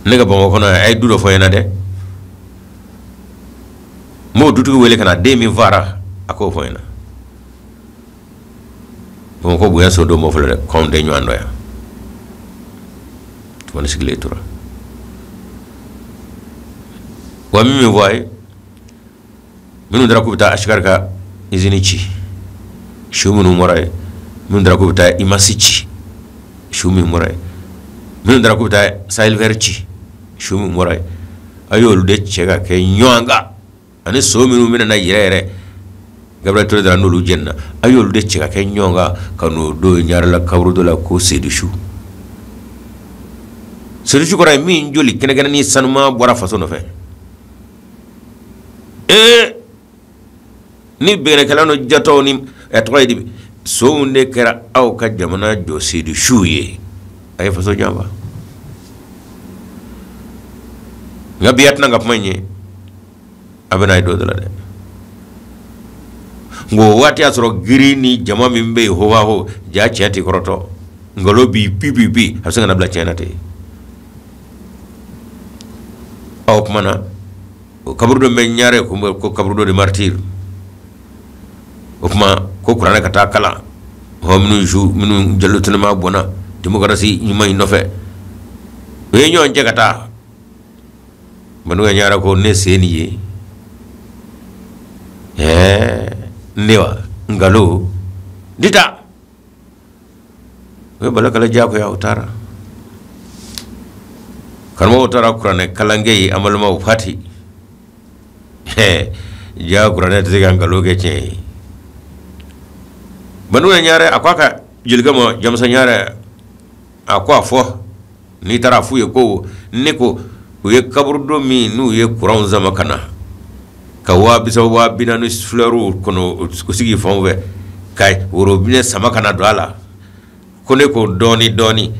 Speaker 1: Ne ka Bamakɔ kɔnɔ yan, a ye du dɔ fɔ n ɲɛna dɛ. N b'o dutigi wele ka na, den min fara, a k'o fɔ n ɲɛna. Bamakɔ bonya so don bɔ fɔlɔ dɛ, k'anw tɛ ɲɔgɔn dɔn yan. Tuma ni sigilen tora. Wa min fɔ a ye, minnu taara k'u bɛ taa Asikari ka izini ci, su minnu bɔra yen, minnu taara k'u bɛ taa Imasi ci, su min bɔra yen, minnu taara k'u bɛ taa Sahel Vert ci, su min bɔra yen, a y'olu de cɛ ka kɛ ɲɔgɔn kan, ani so minnu bɛna na yɛrɛ yɛrɛ, Gabriel Touré dara n'olu jɛnna, a y'olu de cɛ ka kɛ ɲɔgɔn kan ka n'o don Ɲarela kaburudo la ko Seyidu su. Seyidu su kɔrɔ ye min joli kɛnɛkɛnɛ ni sanuma bɔra faso nɔfɛ. Ni bɛnɛkɛla n'o jatɔw ni a tɔgɔ ye di, sow de kɛra aw ka jamana jɔ Seyidu su ye, a ye faso janfa. Nka bi a tɛna ka kuma in ye, a bɛna ye don dɔ la dɛ. Nka o waati y'a sɔrɔ girin ni jama min bɛ yen hohaho, ja tiɲɛ tɛ kɔrɔtɔ, nkalon b'i bi bi bi, a bɛ se ka na bila tiɲɛ na ten. O tuma na, o kaburudo bɛ Ɲarɛ ko kaburudo de martyr. O tuma ko kuranɛ ka taa kalan, ɔ minnu su minnu jalo tɛnɛma bɔnna demokarasi ɲuman in nɔfɛ, o ye ɲɔgɔn cɛ ka taa. Bandugu Ɲarɛ ko ne sen nin ye, ne wa nkalon di ta. O ye balakala diyagoya, o taara. Karamɔgɔw taara kuranɛ kalankɛ ye, an balimaw fati. Ja kuranɛ tɛ se ka nkalon kɛ tiɲɛ ye. Bandugu Ɲarɛ a ko a ka jelikɛ ma, Jamusa Ɲarɛ, a ko a fɔ n'i taara a f'u ye ko ne ko u ye kaburudo min n'u ye kuranw sama ka na ka 30,000 40,000 flɛriw kɔnɔ u sigi fanw fɛ ka worobinɛ sama ka na don a la, ko ne ko dɔɔni dɔɔni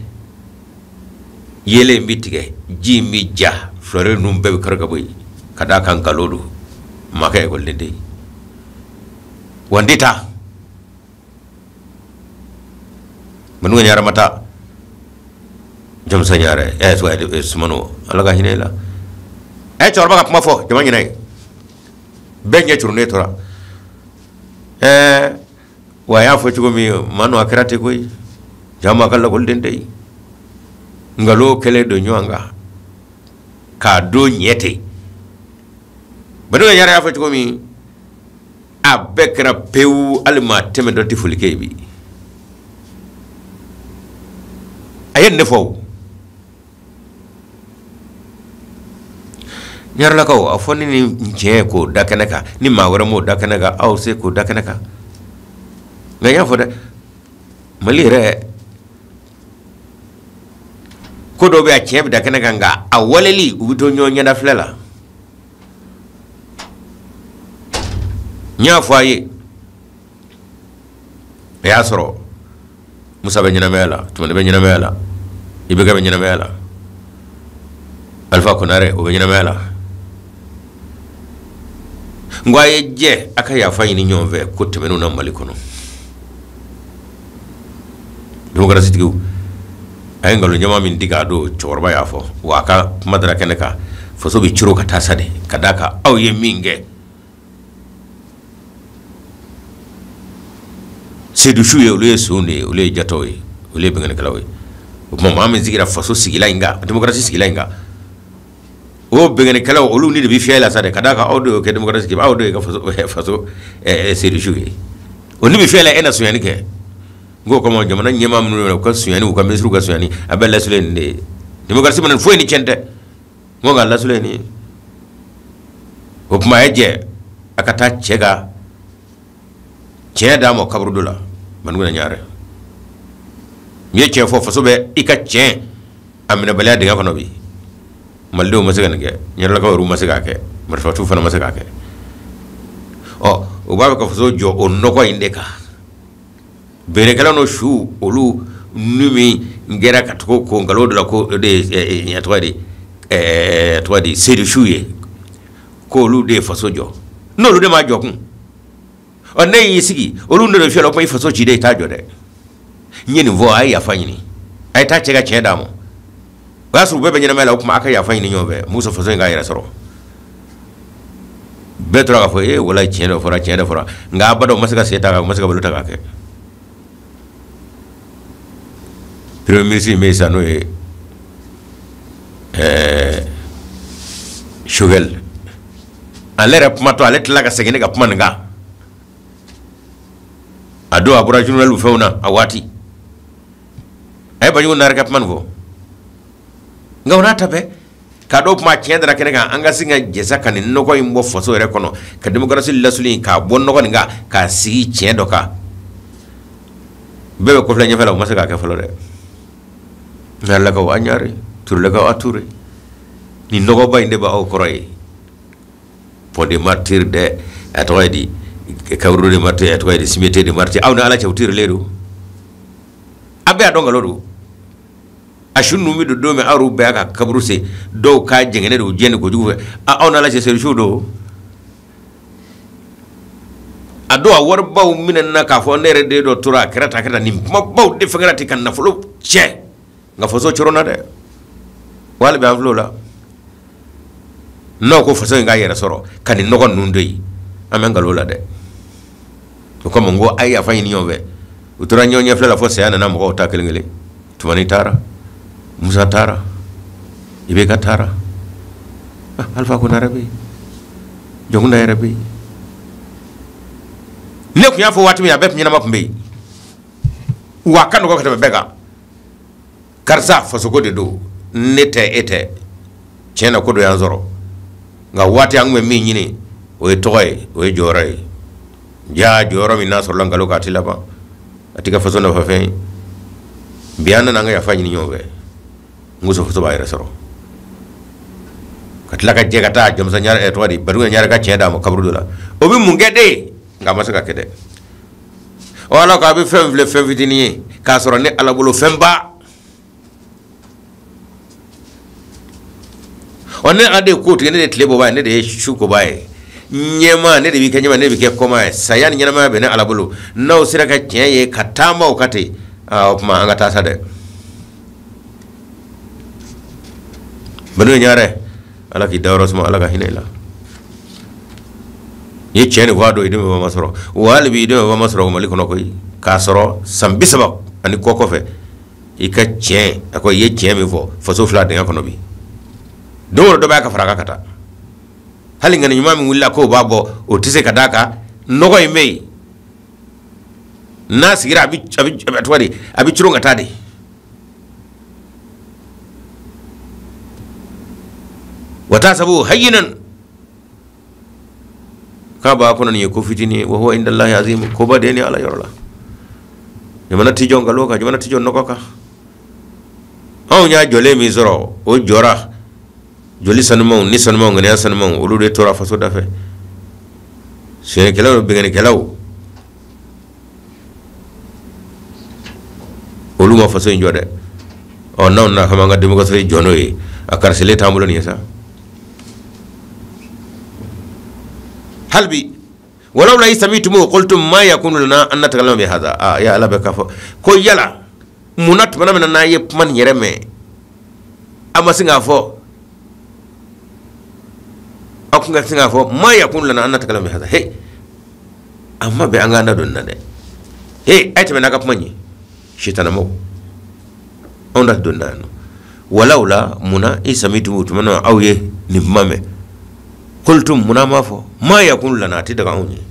Speaker 1: yeelen bɛ tigɛ, ji in bɛ ja, flɛri ninnu bɛɛ bɛ kari ka bɔ yen, ka d'a kan nkalon don, maa kɛ ekɔliden tɛ yen. Wa n tɛ taa. Bandugu Ɲarɛ ma taa. Jamusa Ɲarɛ, Sumano, Ala ka hinɛ i la. Cɛkɔrɔba ka kuma fɔ jama ɲɛna ye, bɛɛ ɲɛ curunnen tora. Wa a y'a fɔ cogo min, maa a kɛra ten koyi, jama ka lakɔliden tɛ yen. Nkalon kɛlen don ɲɔgɔn kan k'a don ɲɛ ten. Bandugu Ɲarɛ y'a fɔ cogo min, a bɛɛ kɛra pewu, hali maa tɛmɛ dɔ tɛ foli kɛ yen bi. A ye nin de fɔ o. Ɲarelakaw, a fɔ ne ni n cɛ k'o da kɛnɛ kan, ni maa wɛrɛ m'o da kɛnɛ kan, aw se k'o da kɛnɛ kan. Nka n y'a fɔ dɛ, Mali yɛrɛ ko dɔw bɛ yen, a tiɲɛ bɛ da kɛnɛ kan, nka a waleli u bɛ to ɲɔgɔn ɲɛda filɛ la. N y'a fɔ a ye, A y'a sɔrɔ Musa bɛ ɲɛnamaya la, Tumani bɛ ɲɛnamaya la, IBK bɛ ɲɛnamaya la, Alifa Konare o bɛ ɲɛnamaya la. N ko a ye jɛ a ka yafa ɲini ɲɔgɔn fɛ ko tɛmɛnenw na Mali kɔnɔ. Démocratie tigiw a ye nkalon ɲama min tigɛ a don, cɛkɔrɔba y'a fɔ, wa a ka kuma dara kɛnɛ kan, faso bɛ coro ka taa sa de, ka d'a kan aw ye min kɛ. Sedusu ye, olu ye son de ye, olu ye jatɔw ye, olu ye binkannikɛlaw ye. O tuma maa min sigira faso sigila in kan, démocratie sigila in kan, o binkannikɛlaw olu ni de bɛ fiyɛ la sa dɛ, ka d'a kan aw de y'o kɛ démocratie sigi, aw de ye ka faso sedusu ye, o ni bɛ fiyɛ la, e na sonyani kɛ. N ko kama jamana ɲɛmaa minnu u ka sonyani, u ka minisiriw ka sonyani, a bɛɛ lasulu ye nin de ye. Démocratie mana foyi ni tiɲɛ tɛ, n ko nka lasulu ye nin ye. O tuma a ye jɛ a ka taa cɛ ka tiɲɛ d'a ma kaburudo la. Banjugu Ɲare, n'i ye tiɲɛ fɔ, faso bɛ i ka tiɲɛ a minɛbaliya dingɛ kɔnɔ bi. Malidenw ma se ka nin kɛ, ɲɛrɛlakaw yɛrɛw ma se k'a kɛ, marifatigiw fana ma se k'a kɛ. Ɔ, u b'a fɛ ka faso jɔ o nɔgɔ in de kan. Berekɛlaw n'o su olu ni min kɛra ka tugu ko nkalon dɔ la, ko o de ye tɔgɔ di, tɔgɔ di, sedusu ye, ko olu de ye faso jɔ. N'olu de ma jɔ kun, ɔ ne y'i sigi olu de fiyɛ la, o kuma i faso ci de, i t'a jɔ dɛ. N ye nin fɔ, a ye yafa ɲini, a ye taa cɛ ka tiɲɛ d'a ma. O y'a sɔrɔ u bɛɛ bɛ ɲɛnamaya la, o kuma a ka yafa ɲini ɲɔgɔn fɛ, muso faso in k'a yɛrɛ sɔrɔ. Bɛɛ tora k'a fɔ ee walayi tiɲɛ dɔ fɔra, tiɲɛ dɔ fɔra, nka a ba dɔw ma se ka sen ta k'a, u ma se ka bolo ta k'a kɛ. Premier ministre min bɛ yen sisan, n'o ye Choguel, ale yɛrɛ kumatɔ, ale tilala ka segin ne ka kuma nin kan. A don a bɔra journal fɛnw na a waati, a ye Banjugu Nare ka kuma nin fɔ. Nka o n'a ta bɛɛ, k'a dɔw kuma tiɲɛ dara kɛnɛ kan, an ka sin ka jɛsa ka nin nɔgɔ in bɔ faso yɛrɛ kɔnɔ, ka démocratie lasuli in k'a bɔ nɔgɔ nin kan, k'a sigi tiɲɛ dɔ kan. Bɛɛ bɛ kɔfilɛ ɲɛfɛ la, u ma se k'a kɛ fɔlɔ dɛ. Ɲarelakaw a ɲare, Turelakaw a ture, nin nɔgɔba in de b'aw kɔrɔ ye. Pont des Martyrs dɛ, a tɔgɔ ye di, kaburudo des Martyrs, a tɔgɔ ye di, cimetière des Martyrs, aw ni Ala cɛ u tirelen don. A bɛɛ y'a dɔn nkalon don. A su ninnu bɛ don don min, aw yɛrɛw bɛɛ y'a ka kaburu sen, dɔw ka jɛngɛnen don, u jɛni kojugu fɛ. Aw ni Ala cɛ sedusuw don. A don a waribaw minɛna k'a fɔ ne yɛrɛ den dɔ tora, a kɛra tan, a kɛra tan, nin kumabaw de fɛngɛra ten ka nafolo tiɲɛ. Nka faso coronna dɛ, wa hali bi an filɛ o la. N'aw ko faso in k'a yɛrɛ sɔrɔ ka nin nɔgɔ ninnu to yen, an bɛ nkalon la dɛ. O kama n ko a ye yafa ɲini ɲɔgɔn fɛ. U tora ɲɔgɔn ɲɛfilɛ la fo saya nana mɔgɔw ta kelen kelen. Tumani taara, Musa taara, IBK taara, Alifa Konare bɛ yen, Jɔnkunda yɛrɛ bɛ yen. Ne tun y'a fɔ waati min, a bɛɛ tun ɲɛnama tun bɛ yen, wa a ka nɔgɔn ka tɛmɛ bɛɛ kan. Karisa fasoko de don, ne tɛ, e tɛ, tiɲɛ na ko dɔ y'an sɔrɔ, nka waati an tun bɛ min ɲini o ye tɔgɔ ye, o ye jɔyɔrɔ ye. Ja jɔyɔrɔ min n'a sɔrɔla nkalon kan, a tɛ laban, a tɛ kɛ faso nafa fɛn ye. Bi an nana an ka yafa ɲini ɲɔgɔn fɛ, n ko faso b'a yɛrɛ sɔrɔ. Ka tila ka jɛ ka taa Jamusa Ɲare, tɔgɔ di, Banjugu Ɲare ka tiɲɛ d'a ma kaburudo la. O bɛ mun kɛ de? Nka a ma se ka kɛ dɛ. Ɔ Ala ko a bɛ fɛn filɛ, fɛn fitinin ye, k'a sɔrɔ ne Ala bolo fɛnba. Ɔ ne Ala de ye ko tigɛ, ne de ye tile bɔbaa ye, ne de ye su kobaa ye. Ɲɛmaa, ne de b'i kɛ ɲɛmaa, ne de b'i kɛ kɔmaa ye. Saya ni ɲɛnamaya bɛ ne Ala bolo. N'aw sera ka tiɲɛ ye ka taama o kan ten, o tuma an ka taa sa dɛ. Banjugu Ɲare, Ala k'i dayɔrɔ suma, Ala ka hinɛ i la. N'i ye tiɲɛ nin fɔ a don, i denw ma sɔrɔ. Wa hali bi i denw ma sɔrɔ Mali kɔnɔ koyi. K'a sɔrɔ san 30 ani kɔ kɔfɛ, i ka tiɲɛ, a ko i ye tiɲɛ min fɔ, faso fila dingɛ kɔnɔ bi. Don o don dɔ b'a ka fara a kan ka taa. Hali ŋani ɲuman min wulila k'o b'a bɔ, o tɛ se ka d'a kan, nɔgɔ in bɛ yen. N'a sigira, a bɛ tɔgɔ di, a bɛ coron ka taa de. Wa tahsabuhu hayyinan, k'a b'a kɔnɔ nin ye ko fitinin ye, wa huwa indallahi azim, koba de ye ni Ala yɔrɔ la. Jamana tɛ jɔ nkalon kan, jamana tɛ jɔ nɔgɔ kan. Anw y'a jɔlen min sɔrɔ, o jɔra joli sanumanw ni sanumanw, ŋaniya sanumanw, olu de tora faso da fɛ. Sonyɛlikɛlaw ni binkannikɛlaw, Olu ma faso in jɔ dɛ. Ɔ n'anw nana k'an b'an ka démocratie jɔ n'o ye, a karisilen t'an bolo nin ye sa. Hali bi walawla iz sami'tumuhu qultum ma yakunu lana an natakallama bi hadha. Aa ya Ala bɛ k'a fɔ ko yala munna tuma min na n'a ye kuma nin yɛrɛ mɛn, a ma sin k'a fɔ, aw kun ka sin k'a fɔ ma yakunu lana an natakallama bi hadha. He, a ma bɛn an k'an da don nin na dɛ. He, a ye tɛmɛ n'a ka kuma ye, sitanamaw, anw da don nin na yan nɔ. Walawla munna iz sami'tumuhu tuma na aw ye nin kuma mɛn, qultum munna m'a fɔ ma yakunu lana, a tɛ daga anw ye,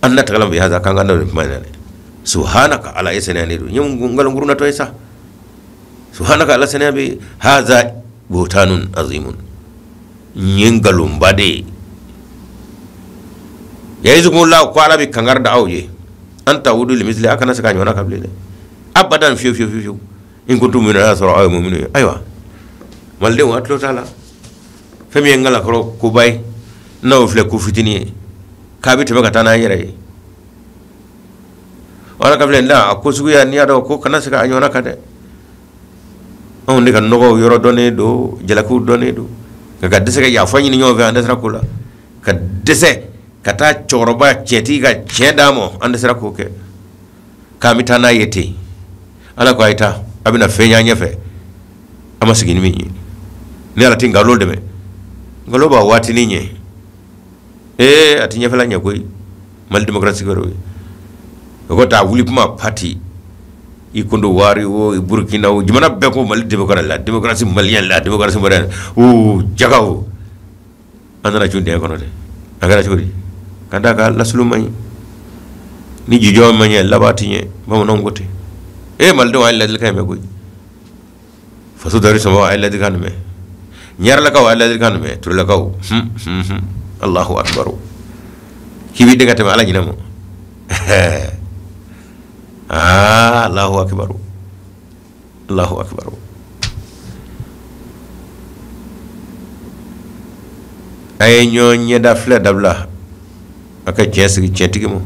Speaker 1: an natakallama bi hadha, k'an k'an da don nin kuma in na dɛ. Subhanaka, ala e sɛnɛya don, n ye nkalon natɔ ye sa. Subhanaka, ala sɛnɛya bɛ. Hadha buhtanun azimun, nin ye nkalonba de ye. Ya'izukumullahu, ko ala bɛ kankari da aw ye, an ta'udu limislihi, a kana se k'a ɲɔgɔnna kan bilen dɛ, abadan, fiyewu fiyewu fiyewu, in kuntum mu'minin, y'a sɔrɔ aw ye muminu ye. Ayiwa malidenw, a tulo t'a la, fɛn min ye nkalakɔrɔ koba ye, n'aw filɛ ko fitinin ye, k'a bɛ tɛmɛ ka taa n'an yɛrɛ ye. Ala ka filɛ nka a ko suguya, n'i y'a dɔn ko kana se k'a ɲɔgɔnna kan dɛ. Anw de ka nɔgɔw yɔrɔ dɔnnen don, jalakiw dɔnnen don, nka ka dɛsɛ ka yafa ɲini ɲɔgɔn fɛ, an dɛsɛra ko la. Ka dɛsɛ ka taa cɛkɔrɔba cɛtigi ka tiɲɛ d'a ma, an dɛsɛra k'o kɛ, k'an bɛ taa n'a ye ten. Ala ko a ye taa, a bɛna fɛn y'an ɲɛfɛ, an ma sigi ni min ye. Ni Ala tɛ nkalon dɛmɛ, nkalon b'a waatinin ɲɛ, ee a tɛ ɲɛfɛla ɲɛ koyi. Mali démocratie wɛrɛ ye o ko taa wuli kuma parti, i Kɔdiwari o, i Burukina o, jamana bɛɛ ko Mali démocratie, la démocratie malienne, la démocratie malienne o jaga o. An nana cun dingɛ kɔnɔ dɛ. A kɛra cogo di? Ka d'a kan lasulu man ɲi, ni jijɔ man ɲɛ, laban ti ɲɛ. Bamananw ko ten. Ee malidenw, a ye ladilikan in mɛn koyi. Faso dari sɔmɔgɔw, a ye ladilikan nin mɛn. Ɲarelakaw, a ye ladilikan nin mɛn. Turelakaw, Allahu akbar. K'i b'i den ka tɛmɛ Ala ɲinɛ ma. Aa Allahu akbar, Allahu akbar. A ye ɲɔgɔn ɲɛda filɛ dabila, a ka tiɲɛ sigi tiɲɛtigi ma,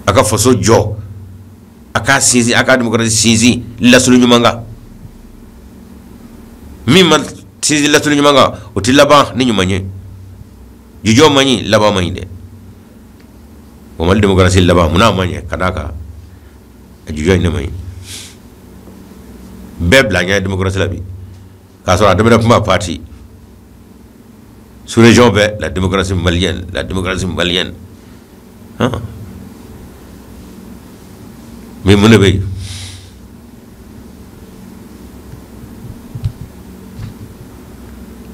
Speaker 1: a ka faso jɔ, a k'a sinsin, a ka démocratie sinsin lasulu ɲuman kan. Min ma sinsin lasulu ɲuman kan, o tɛ laban ni ɲuman ye. Jujɔ man ɲi, laban man ɲi dɛ. O Mali démocratie laban munna a man ɲɛ? Ka d'a kan a jujɔ in de man ɲi. Bɛɛ bila ɲɛ démocratie la bi, k'a sɔrɔ a daminɛ kuma parti sous région bɛɛ, la démocratie malienne, la démocratie malienne. Mais mun de bɛ yen?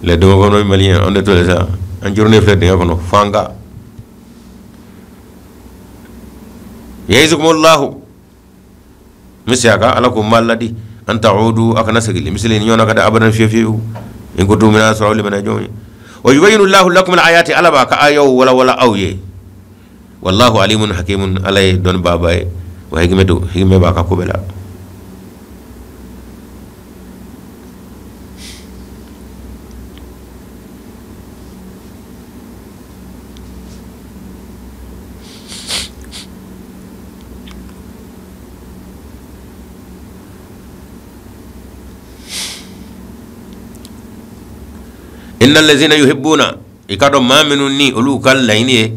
Speaker 1: Les démocrates maliens, an de to sa, an journée filɛ dingɛ kɔnɔ fanga. Ya'izukumullahu, misi a kan Ala ko n b'a ladi, an ta'udu, a kana segin limislihi ɲɔgɔn na ka da abadan fiyewu fiyewu, in kuntum mu'minin, sɔrɔ aw limaniya jɔnw ye. Wa yubayyinu llahu lakum al-ayati, Ala b'a ka ayaw walawala aw ye. Wallahu alimun hakimun, Ala ye dɔnnibaaba ye, wa hikimɛ don, hikimɛ b'a ka ko bɛɛ la. Inna allazina yuhibbuna, i ka dɔn maa minnu ni olu ka laɲini ye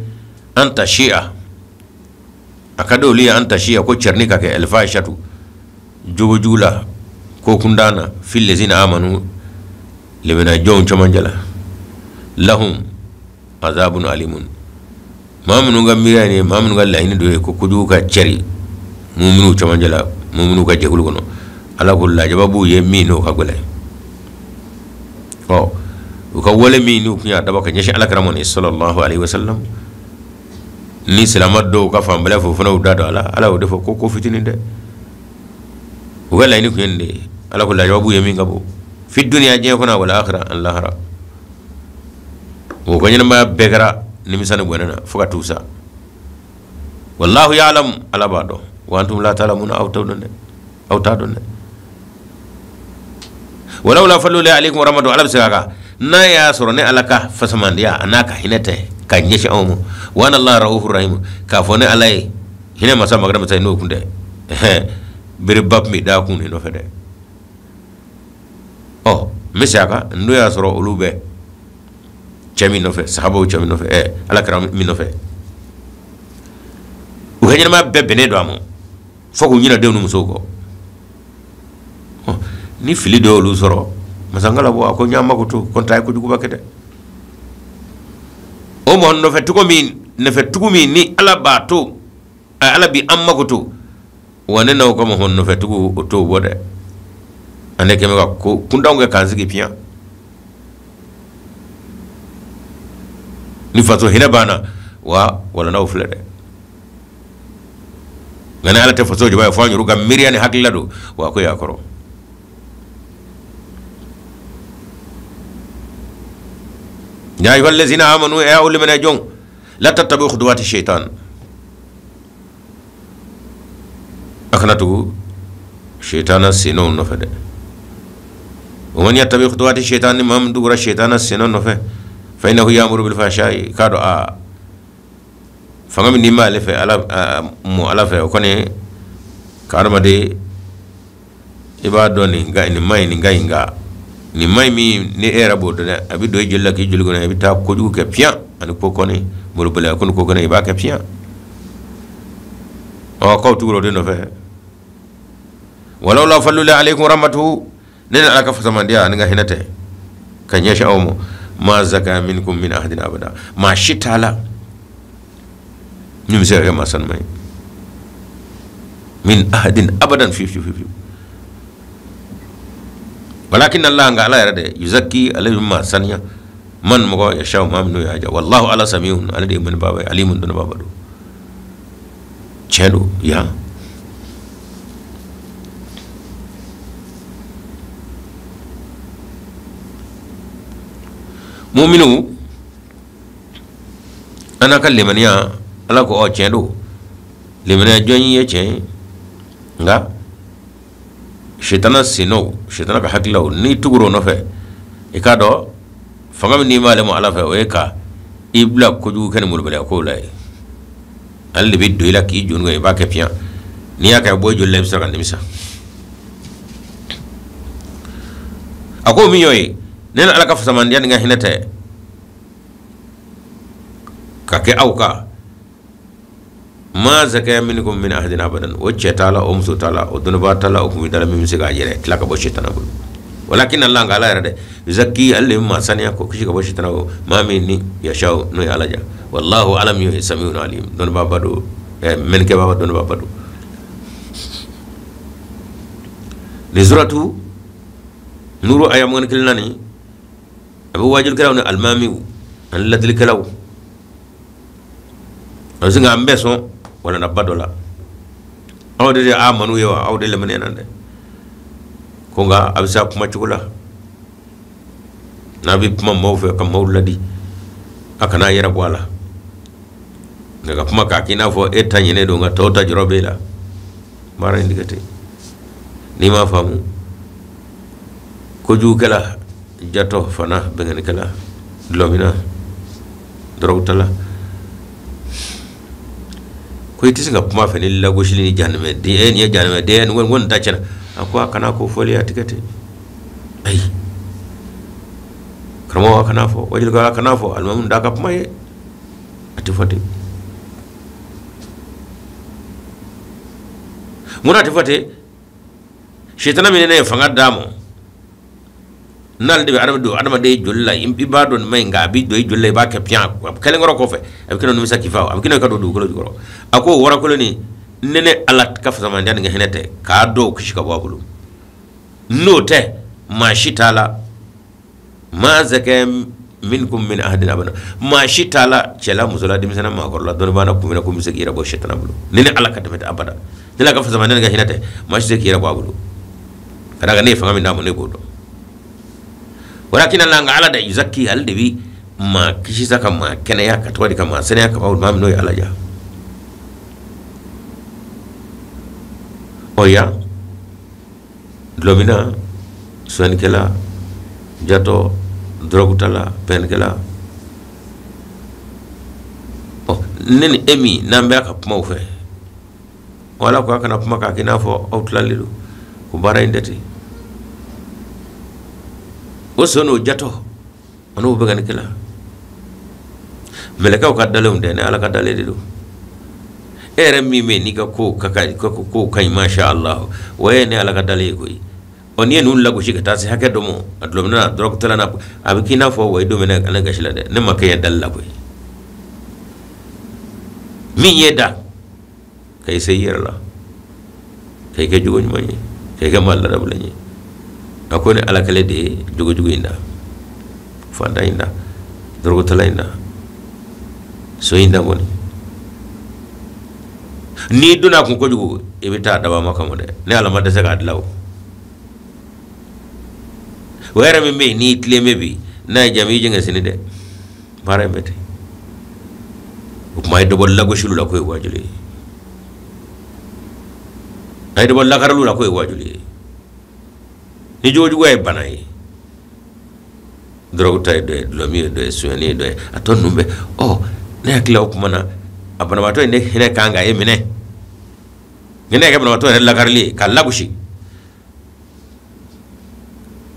Speaker 1: an tashi'a, a ka di olu ye an tashi'a, ko cɛrini ka kɛ alfahishatu, jogojugu la, ko kundan na, fil lazina amanu, limaniya jɔnw cɛmancɛ la, lahum azabun alimun. Maa minnu ka miiriya ye, maa minnu ka laɲini dɔ ye ko kojugu ka cɛri muminu cɛmancɛ la, muminu ka jɛkulu kɔnɔ, Ala ko lajaba b'u ye min n'o ka gɛlɛn. Ɔ u ka wale min n'u tun y'a dabɔ ka ɲɛsin Ala kira ma ni sallallahu alaihi wasallam, ni silamɛ dɔw ka fanbaliya fɛ, o fana y'u da don a la. Ala y'o de fɔ ko ko fitinin dɛ, u ka laɲini tun ye nin de ye. Ala ko lajaba b'u ye min ka bon, fi duniya diɲɛ kɔnɔ, wal akhirah an lahara. O ka ɲɛnamaya bɛɛ kɛra nimisa ni bɔnɛ na fo ka t'u sa. Wallahu ya'lam, Ala b'a dɔn. Wa antum la ta'lamuna, aw t'o dɔn dɛ, aw t'a dɔn dɛ. Walawla fadlullahi alaikum wa rahmatuhu, Ala bɛ segin a kan, n'a y'a sɔrɔ ne Ala ka fasamandiya a n'a ka hinɛ tɛ ka ɲɛsin aw ma, wa anna Allaha ra'ufur rahim, k'a fɔ ne Ala ye hinɛ masa makari masa ye, n'o kun tɛ, Bereba tun bɛ da kun de nɔfɛ dɛ. Ɔ n bɛ segin a kan, n'o y'a sɔrɔ olu bɛ cɛ min nɔfɛ, sahabaw cɛ min nɔfɛ, ala kira min nɔfɛ, u ka ɲɛnamaya bɛɛ bɛnnen don a ma fo k'u ɲinɛ denw ni musow kɔ. Ni fili dɔ y'olu sɔrɔ, masankala bɔ a ko n y'a makoto, ko n ta ye kojuguba kɛ dɛ. O mɔgɔ nɔfɛ cogo min, nɔfɛ tugu min ni ala b'a to, ala bi an makoto, wa ne n'aw ka mɔgɔ nɔfɛ tugu o t'o bɔ dɛ. An ne kɛmɛ ka ko kuntanw kɛ k'an sigi piyan. Ni faso hinɛ banna, wa walandaw filɛ dɛ. Nka ni ala tɛ faso jɔba ye, fo an yɛrɛ ka miiriya ni hakilila don, wa ko y'a kɔrɔ. Ya ayyuhal ladzina amanu, ya aw limaniya jɔnw, la tattabi'u khutuwati shaitan, a kana tugu shaitana sennɔw nɔfɛ dɛ. Wa man yattabi khutuwati shaitan, ni maa min tugura shaitana sennɔ nɔfɛ, fa innahu ya'muru bil fahsha'i, k'a dɔn a fanga min n'i m'ale fɛ, ala mɔ ala fɛ, o kɔni ka adamaden i b'a dɔn nin ka nin man ɲi, nin ka ɲi, nka nin man ɲi min ni e yɛrɛ b'o dɔn dɛ, a bɛ don i joli la k'i joli kɔnɔ, i bɛ taa kojugu kɛ piyan, ani ko kɔni molobaliya ko ni ko kɔni i b'a kɛ piyan. Ɔ k'aw tugura o de nɔfɛ. Walawla fadlullahi alaykum rahmatuhu, ne ni ala ka fasamandiya ani ka hinɛ tɛ ka ɲɛsin aw ma, ma zaka minkum min ahadin abada, maa si t'a la min bɛ se ka kɛ maa sanuma ye, min ahadin abadan, fiyewu fiyewu fiyewu. Walakin Allah, nka ala yɛrɛ de yuzaki, ale bɛ maa saniya, man mɔgɔ yasha, maa min n'o y'a diya. Wallahu ala samiun, ale de ye mɛnibaa ye, alimun dɔnnibaa don. Tiɲɛ don yan. Muminu an n'a ka limaniya, ala ko ɔ tiɲɛ don, limaniya jɔn ye tiɲɛ ye, nka sitana sennɔw, sitana ka hakililaw, n'i tugura o nɔfɛ, i k'a dɔn fanga min n'i m'ale ma ala fɛ, o ye ka i bila kojugu kɛ ni molobaliya kow la ye. Ale de bɛ don i la k'i joni i b'a kɛ piyan, n'i y'a kɛ bɔ i joli la, i bɛ sɔrɔ ka nimisa. A ko min y'o ye, ne ni ala ka fasamandiya ni ka hinɛ tɛ ka kɛ aw kan, ma zaka minkum min ahadin abadan, o cɛ t'a la, o muso t'a la, o dɔnnibaa t'a la, o kun t'a la min bɛ se k'a yɛrɛ tila ka bɔ sitana bolo. Walakin Allah, nka ala yɛrɛ dɛ yuzaki, ale de bɛ maa saniya k'o kisi ka bɔ sitana bolo, maa min ni yasha, n'o ye ala ja. Wallahu ala min ye samiun alim, dɔnnibaaba don, mɛnnikɛbaaba, dɔnnibaaba don. Nin suratu nuru aya 21 na nin, a bɛ waajulikɛlaw ni alimamiw ani ladilikɛlaw, a bɛ sin k'an bɛɛ sɔn walandaba dɔ la. Aw de ye amanu ye wa, aw de lamɛnni na dɛ. Ko nka a bɛ se a kuma cogo la, n'a bɛ kuma maaw fɛ ka maaw ladi, a kana a yɛrɛ bɔ a la, nka ka kuma k'a k'i n'a fɔ e ta ɲinɛ don, nka tɔw ta jɔrɔ b'e la. Baara in tigɛ ten, n'i m'a faamu, kojugukɛla, jatɔ fana, bɛnkanikɛla, dɔlɔminna, dɔrɔgutala, ko i tɛ se ka kuma fɛ ni lagosili ni jahanamɛ den, nin ye jahanamɛ den ye, nin ko nin ta tiɲɛna. A ko a kana ko fɔli a tigɛ ten. Ayi, karamɔgɔ a kana fɔ, wajulikɛla a kana fɔ, alimami d'a ka kuma ye, a tɛ fɔ ten. Mun na a tɛ fɔ ten? Sitana min ne ye fanga d'a ma, n'ale de bɛ adamaden adamaden joli la, i b'a dɔn nin ma ɲi, nka a bɛ don i joli la, i b'a kɛ piyan, a kɛlen kɔrɔ kɔfɛ, a bɛ kɛ nimisa k'i fa, a bɛ kɛ ka don dugukolo jukɔrɔ. A ko warakolon nin, ne ne ala ka fasamandiya ni ka hinɛ tɛ k'a dɔw kisi ka bɔ a bolo, n'o tɛ maa si t'a la. Ma zaka minkum min ahadin abada, maa si t'a la, cɛ la, muso la, denmisɛnnin la, maakɔrɔ la, dɔnnibaa la, kunfin ko bɛ se k'i yɛrɛ bɔ sitana bolo. Ni ne ala ka dɛmɛ tɛ abada, ni ala ka fasamandiya ni ka hinɛ tɛ, maa si tɛ k'i yɛrɛ bɔ a bolo. Ka d'a kan ne ye fanga min d'a ma, ne b'o dɔn. Walakin Allah, nka ala da yuzaki, ale de bi maa kisi sa ka maa kɛnɛya, ka tɔgɔ di ka maa sɛnɛya ka bɔ maa min n'o ye ala ja. Ɔ yan dɔlɔminna, sonyɛlikɛla, jatɔ, dɔrɔgutala, bɛnkanikɛla, ɔ ne ni e min n'an bɛ a ka kumaw fɛ, Ala ko a kana kuma k'a kɛ i n'a fɔ aw tilalen don o baara in tɛ ten. O son n'o jatɔ an'o bɛ ka nin kɛla mɛlɛkɛw ka dalenw tɛ, ne Ala ka dalen de don. E yɛrɛ min bɛ yen n'i ka kow ka kan, ka kow ka ɲi masha Allah, o ye ne Ala ka dalen ye koyi. Ɔ n'i ye ninnu lagosi ka taa se hakɛ dɔ ma, a dulɔminna na, dɔrɔgutala na, a bɛ k'i n'a fɔ wa i don bɛ ne gasi la dɛ, ne ma kɛ yan dali la koyi. Min ye da ka i se i yɛrɛ la, ka i kɛ jogo ɲuman ye, ka i kɛ maa ladabulen ye. A ko ni Ala kelen de ye jogojugu in da, fanda in da, dɔrɔgutala in da, so in da kɔni. N'i donna a kun kojugu, i bɛ taa dabama kama dɛ. Ne Ala ma dɛsɛ k'a dilan o. O yɛrɛ min bɛ yen n'i tilen bɛ bi, n'a ye jaabi i jɛngɛ sini dɛ. Baara in bɛ ten. O tuma a ye dɔ bɔ lagosiliw la k'o ye waajuli ye. A ye dɔ bɔ lakariliw la k'o ye waajuli ye. Ni jogojuguya ye bana ye, dɔrɔgu ta ye dɔ ye, dulɔmin ye dɔ ye, sonyani ye dɔ ye, a tɔ ninnu bɛɛ. Ɔ ne hakili la o tuma na a banabaatɔ in de hinɛ kan ka e minɛ. Ni ne y'a kɛ banabaatɔ yɛrɛ lakarili ye k'a lagosi,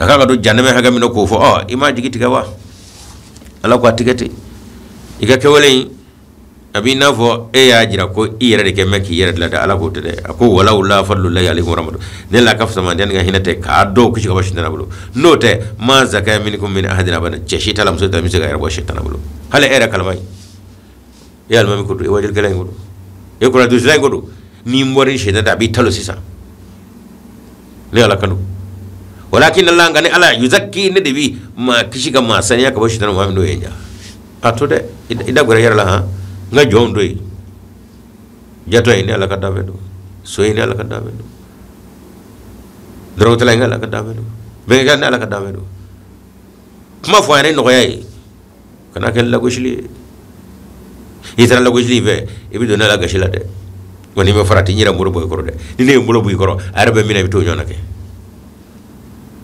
Speaker 1: a kan ka don janɛmɛ hakɛ min na k'o fɔ, ɔ i m'a jigi tigɛ wa? Ala ko a tigɛ ten. I ka kɛwale in a b'i n'a fɔ e y'a jira ko i yɛrɛ de kɛ mɛ k'i yɛrɛ dilan dɛ. Ala k'o tɛ dɛ. A ko walawula fadlulahi aleykum warahmatu, ne la ka fisamandiya ni ka hinɛ tɛ k'a dɔw kisi ka bɔ sitana bolo. N'o tɛ ma zaka minkum min ahadin abada, cɛ si t'a la muso t'a la min bɛ se ka yɛrɛ bɔ sitana bolo. Hali e yɛrɛ kalama ye, e alimami ko don, e wajulikɛla in ko don, e kuranɛdusila in ko don, n'i bɔra i sitana a b'i talo sisan. Ne Ala kanu. Walakin Allah, nka ni Ala yuzakki, ne de bi maa kisi ka maa saniya ka bɔ sitana ma min n'o ye n ja. A to dɛ, i da gɛrɛ yɛrɛ la han. N ka jɔnw to yen. Jatɔ ye ne Ala ka danfɛn don, so ye ne Ala ka danfɛn don, dɔrɔgutala ye ne Ala ka danfɛn don, bɛnkɛ ne Ala ka danfɛn don. Kuma fɔ a ye nɔgɔya ye, kana kɛ lagosili ye. N'i taara lagosili in fɛ, i bɛ don ne Ala gasi la dɛ. Wa n'i ma farati, n yɛrɛ bolo bɔ i kɔrɔ dɛ. Ni ne ye n bolo bɔ i kɔrɔ, a yɛrɛ bɛ min na, i bɛ t'o ɲɔgɔn na kɛ.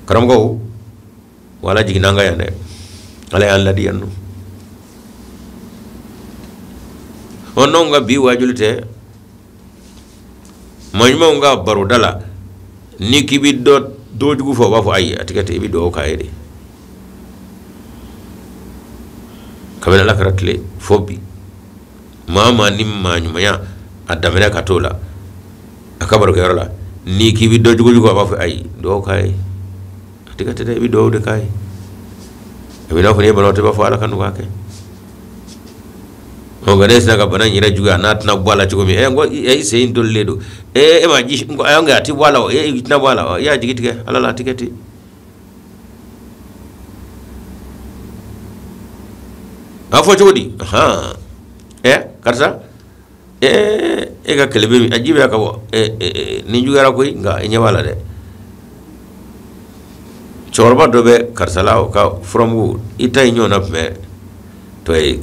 Speaker 1: Karamɔgɔw, wala jiginna an kan yan dɛ. Ala y'an ladi yan nɔ. Ɔ n'anw ka bi waajuli tɛ, maa ɲumanw ka baroda la, n'i k'i bɛ dɔ jugu fɔ, u b'a fɔ ayi, a tigɛ tɛ, i bɛ dugawu k'a ye de. Kabini Ala kɛra tile fo bi, maa maa ni maa ɲumanya a daminɛ ka t'o la a ka barokɛyɔrɔ la, n'i k'i bɛ dɔ jugu jugu, a b'a fɔ ayi, dugawu k'a ye. A tigɛ tɛ dɛ, i bɛ dugawu de k'a ye. A bɛ n'a fɔ n'i ye banabaatɔ, i b'a fɔ Ala ka nɔgɔya kɛ. Ɔ nka ne sera ka bana in yɛrɛ juguya, n'a tɛna bɔ a la cogo min, n ko i sen in tolilen don, e ma ji, n ko nka a tɛ bɔ a la o, i tɛna bɔ a la, i y'a jigi tigɛ Ala la, a tigɛ ten. A fɔ cogo di? Ahan, karisa, e ka kɛlɛ bɛ min, a ji bɛ ka bɔ, nin juguyara koyi, nka i ɲɛ b'a la dɛ. Cɛkɔrɔba dɔ bɛ karisa la, o ka furamugu, i ta in ɲɔgɔnna tun bɛ tɔ ye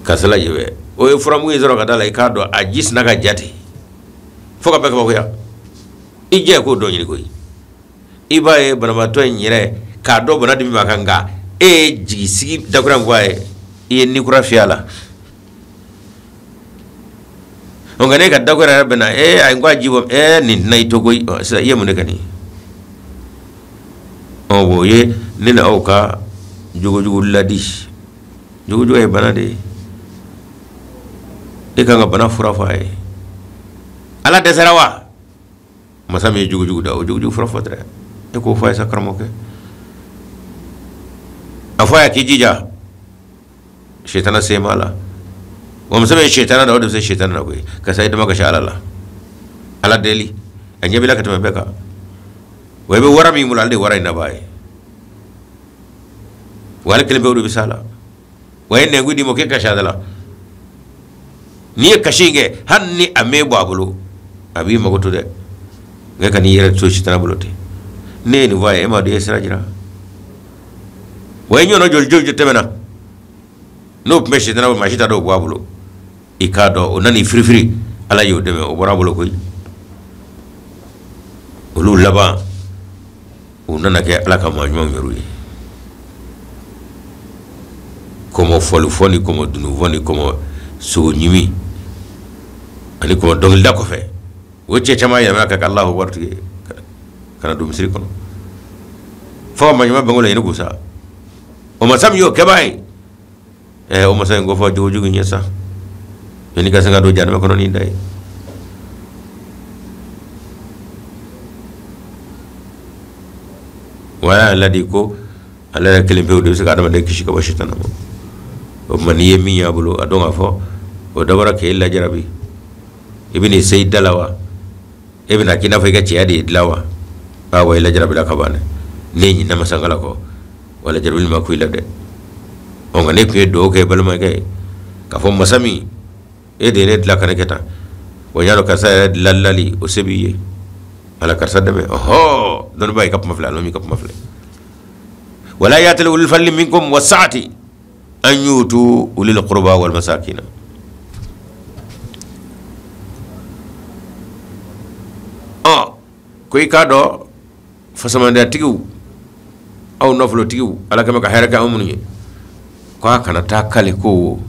Speaker 1: karisa la yen fɛ. O ye furamugu in sɔrɔ ka da la, i k'a dɔn a ji sinna ka ja ten fo ka bɛɛ kabakoya. I jɛ k'o dɔn ɲini koyi. I b'a ye banabaatɔ in yɛrɛ k'a dɔn bana dimi b'a kan, nka e ye jigisigi dakura min fɔ a ye, i ye ni kura fiyɛ a la. Ɔ nka ne ka dakura yɛrɛ bɛ na, ayi, n ko a ji bɔ, nin tɛna i to koyi. Ɔ, sisan i ye mun de kɛ nin ye? Ɔ, o ye ne ni aw ka jogojugu ladi. Jogojugu ye bana de ye. E kan ka bana fura fɔ a ye. Ala dɛsɛra wa? Masa min ye jogojugu da, o jogojugu fura fɔ dɛ. E k'o fɔ a ye sa, karamɔgɔkɛ. A fɔ a ye k'i jija. Sitana sen b'a la. Wa muso min ye sitana da, o de bɛ se sitana na koyi. Karisa, i dama kasi Ala la. Ala deli. A ɲɛ b'i la ka tɛmɛ bɛɛ kan. Wa i bɛ wara min bolo, ale de ye wara in nabaa ye. Wa ale kelen pe o de bɛ s'a la. Wa ye nɛnkun d'i ma k'e kasi a da la. N'i ye kasi in kɛ, hali ni a m'e bɔ a bolo, a b'i mago to dɛ. Nka kan'i yɛrɛ to sitana bolo ten. Ne ye nin fɔ a ye, e m'a dɔn i ye sira jira. Wa i ɲɔgɔnna joli joli tɛmɛna n'o tun bɛ sitana bolo, maa si t'a dɔn o bɔ a bolo. I k'a dɔn o nan'i firifiri, Ala y'o dɛmɛ, o bɔra a bolo koyi. Olu laban u nana kɛ Ala ka maa ɲumanw yɛrɛ ye. Kɔmɔ fɔli fɔ ni kɔmɔ dunun fɔ ni kɔmɔ sogo ɲimi, Ani ko dɔnkilida kɔfɛ o cɛ caman yɛlɛmana ka kɛ Alahu akibaru tigi ye ka na don misiri kɔnɔ fo ka maɲuman bɛnko la ɲini k'u sa o masa min y'o kɛbaa ye o masa in ko fɔ jogojugu ɲɛ sa yanni ka se ka don jahanama kɔnɔ ni da ye wa y'a ladi ko ale yɛrɛ kelen pewu de bɛ se ka adamaden kisi ka bɔ sitana ma o tuma n'i ye min y'a bolo a dɔn k'a fɔ o dabɔra k'e lajarabi i bɛn'i se i da la wa e bɛna k'i n'a fɔ i ka cɛya de y'i dilan wa awa i lajarabila ka ban dɛ n'e ɲinɛna masankala kɔ wala jarabili ma ku i la dɛ ɔ nka ne tun ye dugawu kɛ balimakɛ ye k'a fɔ masa min e de ye ne dilan ka ne kɛ tan wa n y'a dɔn karisa yɛrɛ dilanli o se b'i ye ala karisa dɛmɛ ɔhɔ dɔnnibaa y'i ka kuma filɛ alimami ka kuma filɛ wala ya'tali ulul fadli minkum wasa'ati an yu'tu ulil qurba wal masakina ɔ ko i k'a dɔn fasamandiyatigiw aw nafolotigiw ala kama ka hɛrɛ kɛ aw minnu ye ko a kana taa kale ko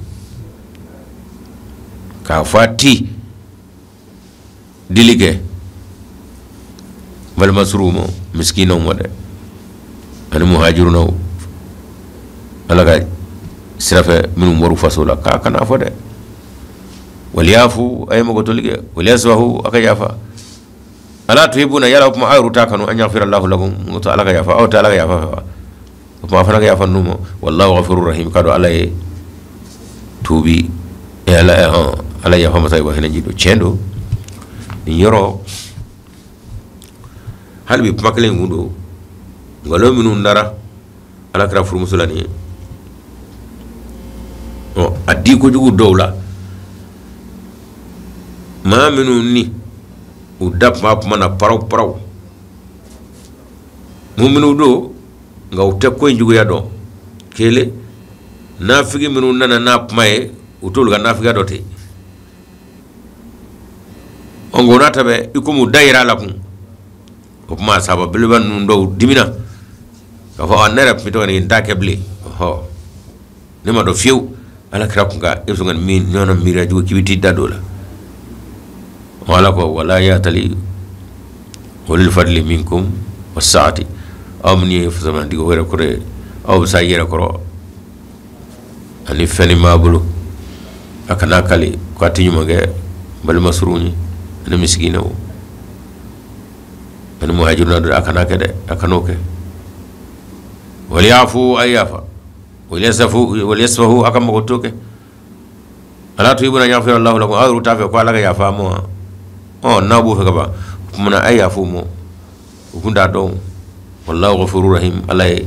Speaker 1: k'a fɔ a ti dili kɛ balima suruw ma misikinaw ma dɛ ani muhajirunaw ala ka sira fɛ minnu bɔr'u faso la k'a kana fɔ dɛ waliyafu a ye magotoli kɛ waliyasfahu a ka yafa ala tuhibuna yala o tuma aw yɛrɛ t'a kanu an yaghfira Allahu lakum n ko ala ka yafa aw tɛ ala ka yafa fɛ wa o tuma a fana ka yafa ninnu ma wallahu ghafurur rahim k'a dɔn ala ye tuubi ala ala yafa masa ye wa hinɛ ji don tiɲɛ don nin yɔrɔ hali bi kuma kelen in kun don nkalon minnu dara ala kira furumuso la nin ye ɔ a di kojugu dɔw la maa minnu ni u da tun b'a kuma na paraw paraw muminuw don nka u tɛ ko in juguya dɔn kelen nafigi minnu nana n'a kuma ye u t'olu ka nafigiya dɔn ten ɔ nka o n'a ta bɛɛ i komi u da yera a la kun o tuma sahaba belebeleba ninnu dɔw dimina k'a fɔ ne yɛrɛ tun bɛ to ka nin t'a kɛ bilen ɔhɔ ne ma dɔn fiyewu ala kira kun ka e bɛ sɔn ka min ɲɔgɔnna miiriya jugu k'i bɛ t'i da don o la ɔ ala ko wala ya'tali ulul fadli minkum wasaati aw minnu ye fasamantigi yɛrɛ kɔrɔ ye aw bɛ s'a yɛrɛ kɔrɔ ani fɛn b'a bolo a kana kali k'a tɛ ɲuman kɛ balima surunw ye ani misikinɛw ani muhajiruna a kana kɛ dɛ a kan'o kɛ waliyafu a yafa waliyasfahu a ka magoto kɛ ala tuhibuna an yaghfira Allahu lakum aw yɛrɛ t'a fɛ ko ala ka yafa ma wa ɔ n'aw b'o fɛ ka ban o tuma na a ye yafa u ma u kun t'a dɔn wallahu ghafurur rahim ala ye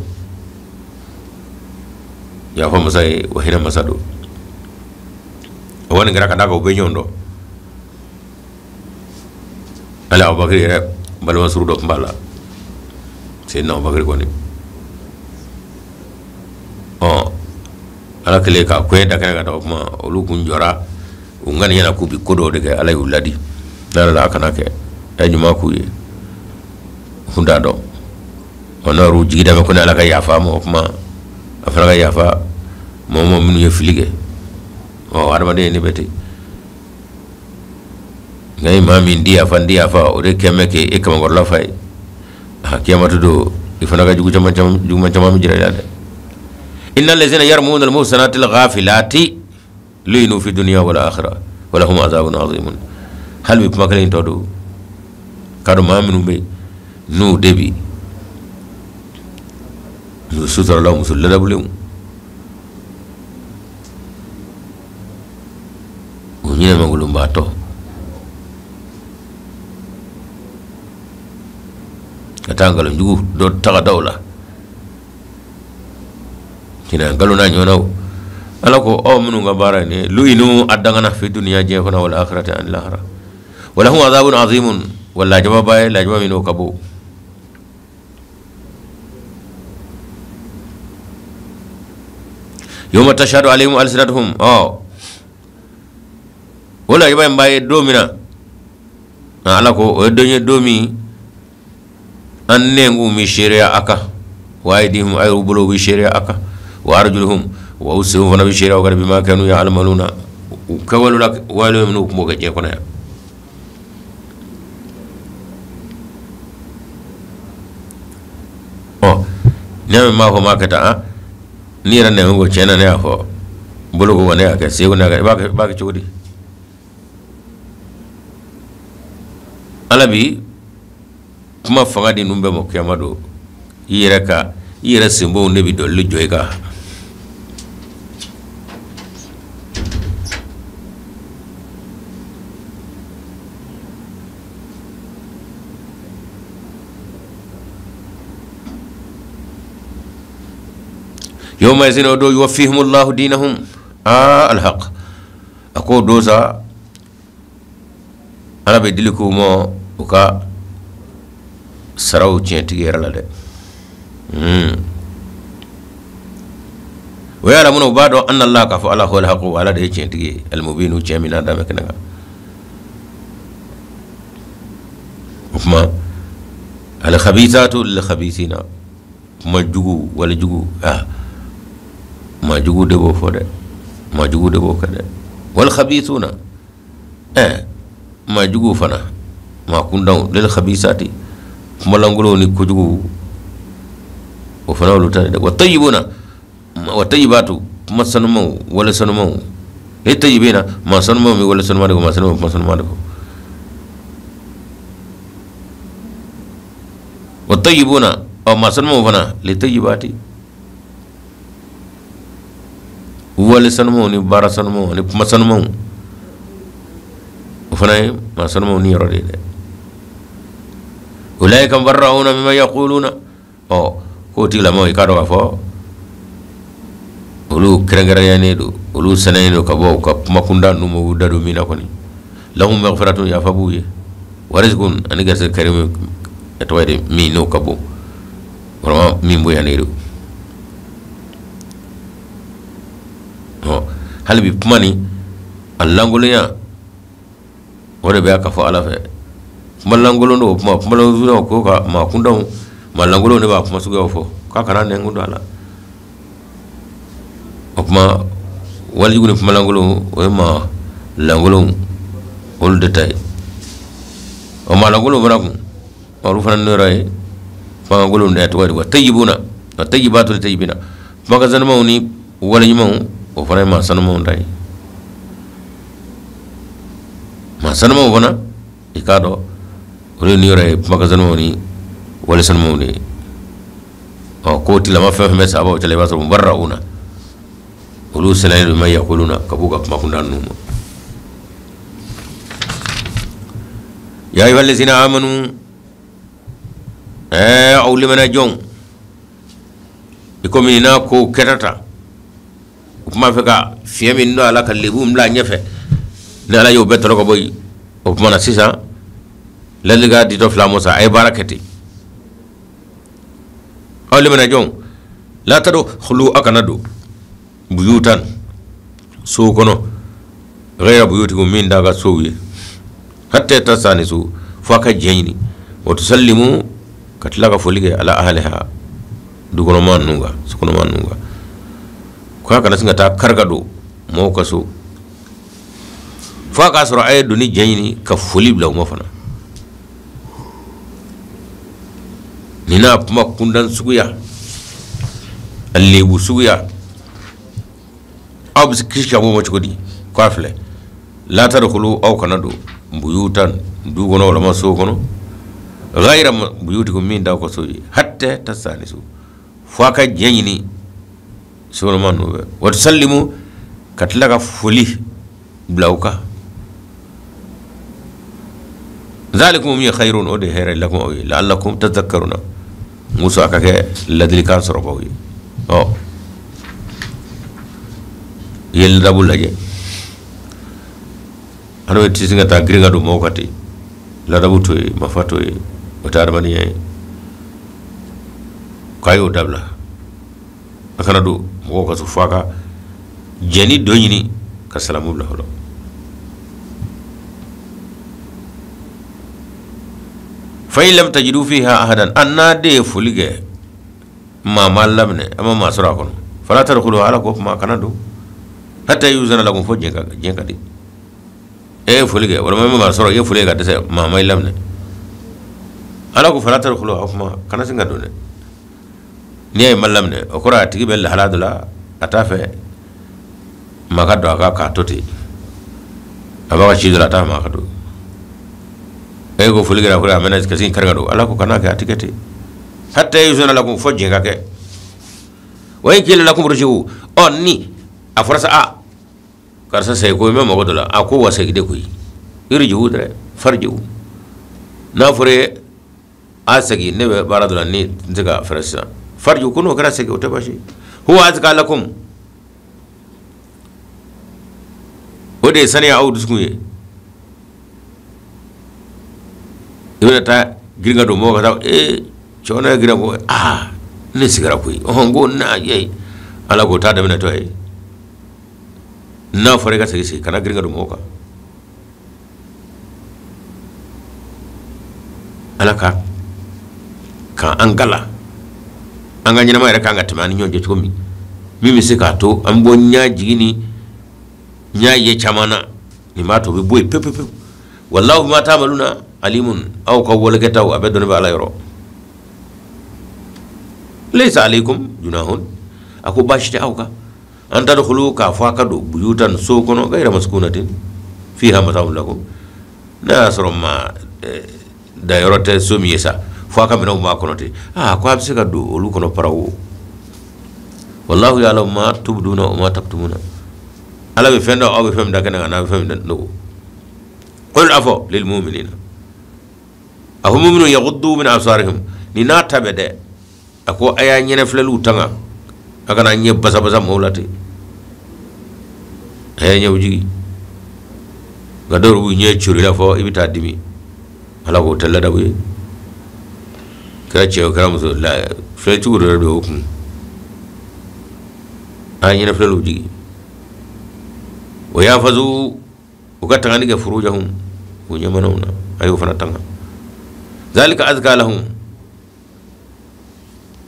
Speaker 1: yafa masa ye wa hinɛ masa don o kɔni kɛra ka d'a kan u bɛ ɲɔgɔn dɔn hali Abubakar yɛrɛ balima surun dɔ tun b'a la Seyidina Abubakar kɔni ɔ ala kɛlen ka koɲɛ da kɛnɛ kan o tuma olu kun jɔra u ŋaniya la k'u bɛ ko dɔw de kɛ ala y'u ladi n'a la a kana kɛ a ye ɲuman k'u ye u kun t'a dɔn ɔ n'a y'u jigi da ko ni ala ka yafa ma o tuma a fana ka yafa mɔgɔ mɔgɔ minnu ye fili kɛ ɔ adamaden ne bɛ ten nka i maa min di yafa n di yafa o de kɛn bɛ k'e kamankɔrɔla fa ye a kiyamata don i fana ka jugu caman caman juguman caman bɛ jira i la dɛ inna lazina yarmuna al-muhsanati al-ghafilati lu'inu fi dunya wal akhirah wa lahum azabun azimun hali bi kuma kelen in tɔ don k'a dɔn maa minnu bɛ yen n'u de bi muso suturala muso ladabulenw u ɲinɛmagolonbaatɔ ka taa nkalonjugu dɔ ta ka da o la jɛnɛya nkalon n'a ɲɔgɔnnaw ala ko aw minnu ka baara ye nin ye lu'inu a dangana fi duniya diɲɛ kɔnɔ wal akhirati ani lahara wa lahum azabun azimun wa lajaba ye lajaba min n'o ka bon yawma tashhadu alayhim alsinatuhum ɔ o lajaba in b'a ye don min na ala ko o ye don ye don min an nɛnkun bɛ seereya a kan wa aydihim a y'u bolo bɛ seereya a kan wa arjuluhum wa u senw fana bɛ seereya o kan bima kanu ya'maluna u kɛwale la wale minnu tun b'o kɛ diɲɛ kɔnɔ yan. N'i y'a mɛn n m'a fɔ n b'a kɛ tan, ah, n'i yɛrɛ nɛn ko tiɲɛ na ne y'a fɔ, n bolo ko wa ne y'a kɛ, sen ko ne y'a kɛ, i b'a kɛ cogo di? Ala bi kuma fanga di ninnu bɛɛ ma kiyama don. I yɛrɛ senbonw de bi dɔlili jɔ i kan. Yawma izin o don yuwaffihimullahu dinahum aa alhaq, a k'o don sa Ala bɛ dili k'u ma u ka saraw tiɲɛtigi yɛrɛ la dɛ. Wa ya'lamuna u b'a dɔn anna Allah k'a fɔ Ala huwal haqu, Ala de ye tiɲɛtigi ye, almubinu tiɲɛ min n'a dan bɛ kɛnɛ kan. O tuma alkhabithatu lilkhabithina, kuma jugu wale jugu, aa maa jugu de b'o fɔ dɛ, maa jugu de b'o kɛ dɛ. Wal khabithuna, maa jugu fana, maa kuntanw, lil khabithati, kumalankolonw ni kojugu, o fana olu ta dɛ. Wa tayyibuna, wa tayyibatu, kuma sanumanw, wale sanumanw, lit tayyibina, maa sanumanw bɛ wale sanuman de fɔ, maa sanumanw bɛ kuma sanuman de fɔ. Wa tayyibuna, ɔ maa sanumanw fana, lit tayyibati, wale sanumanw ni baara sanumanw ani kuma sanumanw, o fana ye maa sanumanw ni yɔrɔ de ye dɛ. Ulaika mubarra'una mimma yaquluna, ɔ k'o tigilamɔgɔ i k'a dɔn k'a fɔ olu kɛrɛnkɛrɛnyalen don, olu saniyalen don ka bɔ u ka kumakunda ninnu ma, u da don min na kɔni. Lahum maghfiratun, yafa b'u ye, wa rizqun, ani garisɛgɛ karimu, tɔgɔ ye di, min n'o ka bon, vraiment min bonyanen don. Ɔ hali bi kuma ni a lankolonya, o de bɛ ka fɔ Ala fɛ. Kuma lankolon don, o kuma kuma lankolon ko ka maa kuntanw, maa lankolon de b'a kuma suguyaw fɔ k'a kana nɛnkun don a la. O kuma walijugu ni kuma lankolon, o ye maa lankolon olu de ta ye. O maa lankolon fana kun, olu fana niyɔrɔ ye kumalankolon de ye, tɔgɔ ye di, wa tayyibuna wa tayyibatu li tayyibina, kumakan sanumanw ni wale ɲumanw, o fana ye maa sanumanw ta ye. Maa sanumanw fana i k'a dɔn olu niyɔrɔ ye kumakan sanumanw ni wale sanumanw de ye. Ɔ k'o tilama fɛn fɛn bɛ sabaw cɛla, i b'a sɔrɔ mubarra'una, olu saniyalen don mimma yaquluna, ka b'u ka kumakunda ninnu ma. Ya ayyuhal ladzina amanu, aw limaniya jɔnw, i komi n'a ko kɛra tan, u tun b'a fɛ ka fiɲɛ min don a la ka lebu bila a ɲɛfɛ, ni Ala y'o bɛɛ tɔrɔ ka bɔ yen, o tuma na sisan ladilikan ditɔ fila ma sa, a ye baara kɛ ten. Aw limaniya jɔnw, la tadkhulu, a kana don buyutan, so kɔnɔ, ghayra buyutikum, min t'a ka sow ye, hatta tastanisu, fo a ka jɛn ɲini, wa tusallimu, ka tila ka foli kɛ, ala ahliha, dukɔnɔmaa ninnu kan, sokɔnɔmaa ninnu kan. K'a kana sin ka taa kari ka don mɔgɔw ka so, fo a k'a sɔrɔ a ye donni jɛn ɲini ka foli bila u ma fana. Nin n'a kuma kundan suguya, a lebu suguya, aw bɛ se kisi ka bɔ o ma cogo di? K'a filɛ, la tadkhulu, aw kana don buyutan, du kɔnɔ walama so kɔnɔ, ghayra buyutikum, min t'aw ka so ye, hatta tastanisu, fo a ka jɛn ɲini sokɔnɔmaa ninnu fɛ, wa tusallimu, ka tila ka foli bila u kan. Zalikum, min ye khayrun, o de ye hɛrɛ, lakum, aw ye, la'allakum tadhakkaruna, muso a ka kɛ ladilikan sɔrɔbaw ye. Ɔ i ye ladabu lajɛ, adama tɛ se ka taa girin ka don mɔgɔw kan ten, ladabu t'o ye, mafa t'o ye, o tɛ adamadenya ye. K'a y'o dabila, a kana don mɔgɔw ka so fo a ka jɛni dɔ ɲini ka salamu bila fɔlɔ. Fa in lam tajidu fiha ahadan, an n'a de ye foli kɛ, maa ma laminɛ, a ma maa sɔrɔ a kɔnɔ, fala tadkhulu, ala ko kuma kana don, hatta yuzana lakum, fo jɛn ka di. E ye foli kɛ walima ma maa sɔrɔ, i ye foli kɛ ka dɛsɛ, maa ma i laminɛ, ala ko fala tadkhulu, a kuma kana sin ka don dɛ. N'i y'a ye ma laminɛ, o kɔrɔ a tigi bɛ lahala dɔ la, a t'a fɛ maa ka don a kan k'a to ten. A b'a ka ci dɔ la, a t'a fɛ maa ka don. E ko foli kɛra, a mɛnna ka sin kari ka don. Ala ko kana kɛ, a ti kɛ ten. Hatta yuzana lakum, fo diɲɛ ka kɛ. Wa in qila lakum irji'u, ɔ ni a fɔra sa, a karisa segin ko n bɛ mago dɔ la, a ko wa segin de koyi. Irji'u dɛ, farji'u. N'a fɔra e a segin, ne bɛ baara dɔ la, ni n tɛ se ka fɛrɛ sisan. Farji'u, ko n'o kɛra segin, o tɛ baasi ye. Huwa azka lakum, o de ye saniya aw dusukun ye. I bɛna taa girin ka don mɔgɔ ka taa, ee cɛw ye girin ko aa ne sigira koyi, ɔhɔn ko na ye Ala k'o t'a daminɛtɔ ye. N'a fɔra i ka segin, segin, kana girin ka don mɔgɔ kan. Ala ka an gala, an ka ɲɛnama yɛrɛ kan ka tɛmɛ an ni ɲɔgɔn cɛ cogo min, min bɛ se k'a to an bɔ ɲɛ jigin ni ɲɛ ye caman na, nin b'a to o bɛ bɔ yen pewu pewu pewu. Wallahu bima ta'maluna alimun, aw ka walekɛtaw a bɛɛ dɔnni bɛ Ala yɔrɔ. Laysa alaykum junahun, a ko baasi tɛ aw kan. An tadkhulu, k'a fɔ a ka don buyutan so kɔnɔ, ghayra maskunatin fiha mata'un lakum, n'a y'a sɔrɔ ma dayɔrɔ tɛ so min ye sa, fo a ka minɛnw b'a kɔnɔ ten. Aa ko a bɛ se ka don olu kɔnɔ parawo. Wallahu ya'lamu ma tubduna wa ma taktumuna, Ala bɛ fɛn dɔn, aw bɛ fɛn min da kɛnɛ kan, n'a bɛ fɛn min dogo. Qul, a fɔ lil mu'minina, a fɔ mu'minu yaghuddu min absarihim, ni n'a ta bɛ dɛ, a ko a y'a ɲɛnɛ filɛliw tanga, a kana ɲɛ basabasa mɔgɔw la ten, a y'a ɲɛw jigi. Nka dɔw b'u ɲɛ cori la fɔ i bɛ taa dimi. Ala k'o tɛ ladabu ye. Kɛra cɛ o kɛra muso la, filɛ cogo dɔ de o kun. A y'a ɲɛnɛ filɛliw jigi. O y'a faso u ka tangani kɛ furujahum, u ɲɛmanaw na, a y'o fana tanga. Zalika azka lahum,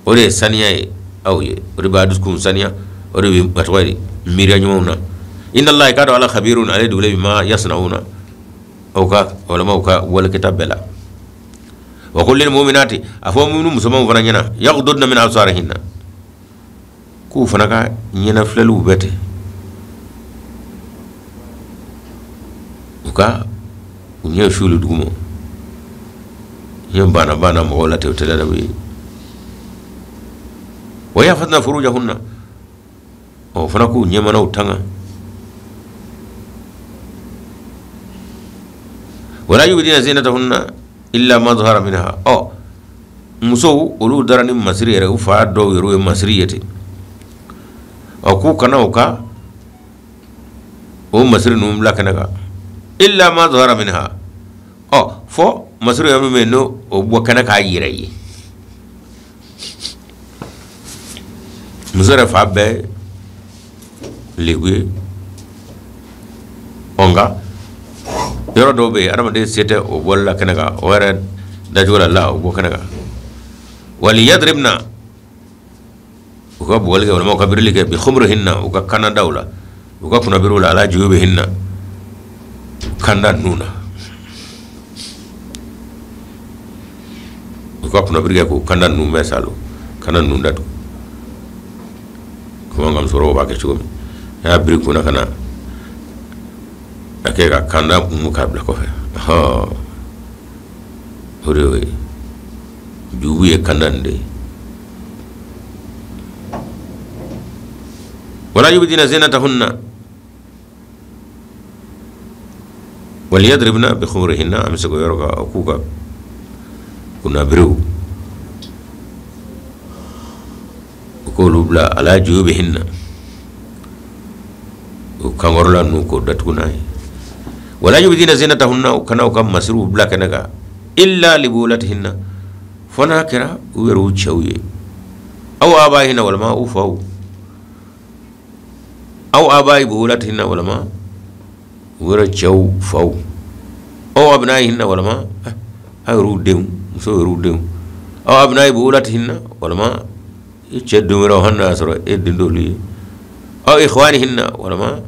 Speaker 1: o de ye saniya ye aw ye, o de b'a dusukun saniya, o de bɛ a tɔgɔ ye di, miiriya ɲumanw na. Inna Allaha, k'a dɔn Ala khabirun, ale dugulen bima yasnauna, aw ka walima aw ka walekɛta bɛɛ la. Wa qul lil mu'minati, a fɔ minnu musomanw fana ɲɛna, yaghdudna min absarihinna, k'u fana ka ɲɛna filɛliw bɛɛ ten, u ka u ɲɛ suuli duguma, ɲɛ banna banna mɔgɔw la ten, o tɛ ladabu ye. Wa yahfazna furujahunna, o fana k'u ɲɛmanaw tanga. Wala yubdina zinatahunna illa ma zahara minha, ɔ musow olu dara ni masiri yɛrɛ, u fa dɔw yɛrɛ ye masiri ye ten, ɔ k'u kana u ka o masiri ninnu bila kɛnɛ kan, illa ma zahara minha, ɔ fɔ masiri yɛrɛ min bɛ yen n'o o bɔ kɛnɛ k'a yɛrɛ ye. Muso yɛrɛ fa bɛɛ lebu ye, ɔ nka yɔrɔ dɔw bɛ yen adamaden se tɛ o bɔli la kɛnɛ kan, o yɛrɛ dacogo la la o bɔ kɛnɛ kan. Wali yadribna, u ka bugɔli kɛ walima u ka birili kɛ bi khumurihinna, u ka kannadaw la, u ka kunnabiriw la, ala juyubihinna, kanda ninnu na, u ka kunnabiri kɛ k'u kanda ninnu bɛɛ salo, kanda ninnu datugu. Komi an ka musokɔrɔbaw b'a kɛ cogo min, a y'a biri kunna ka na a kɛ ka kanda mun k'a bila kɔfɛ. O de y'o ye, jugu ye kanda nin de ye. Wala yubdina zinatahunna waliyadribna bi khumurihinna, an bɛ se k'o yɔrɔ kan, o k'u ka kunnabiriw u k'olu bila ala juyubihinna, o kankɔrɔla ninnu k'o datugu n'a ye. Wala yubdina zinatahunna, u kana u ka masiriw bila kɛnɛ kan, illa libulatihinna, fo n'a kɛra u yɛrɛ cɛw ye, aw abahinna walima u faw, aw abayi bulatihinna walima u yɛrɛ cɛw faw, aw abnayihinna walima a yɛrɛ denw, muso yɛrɛ denw, aw abnayi bulatihinna walima i cɛ den wɛrɛw hali n'a y'a sɔrɔ e den t'olu ye, aw ikhwanihinna walima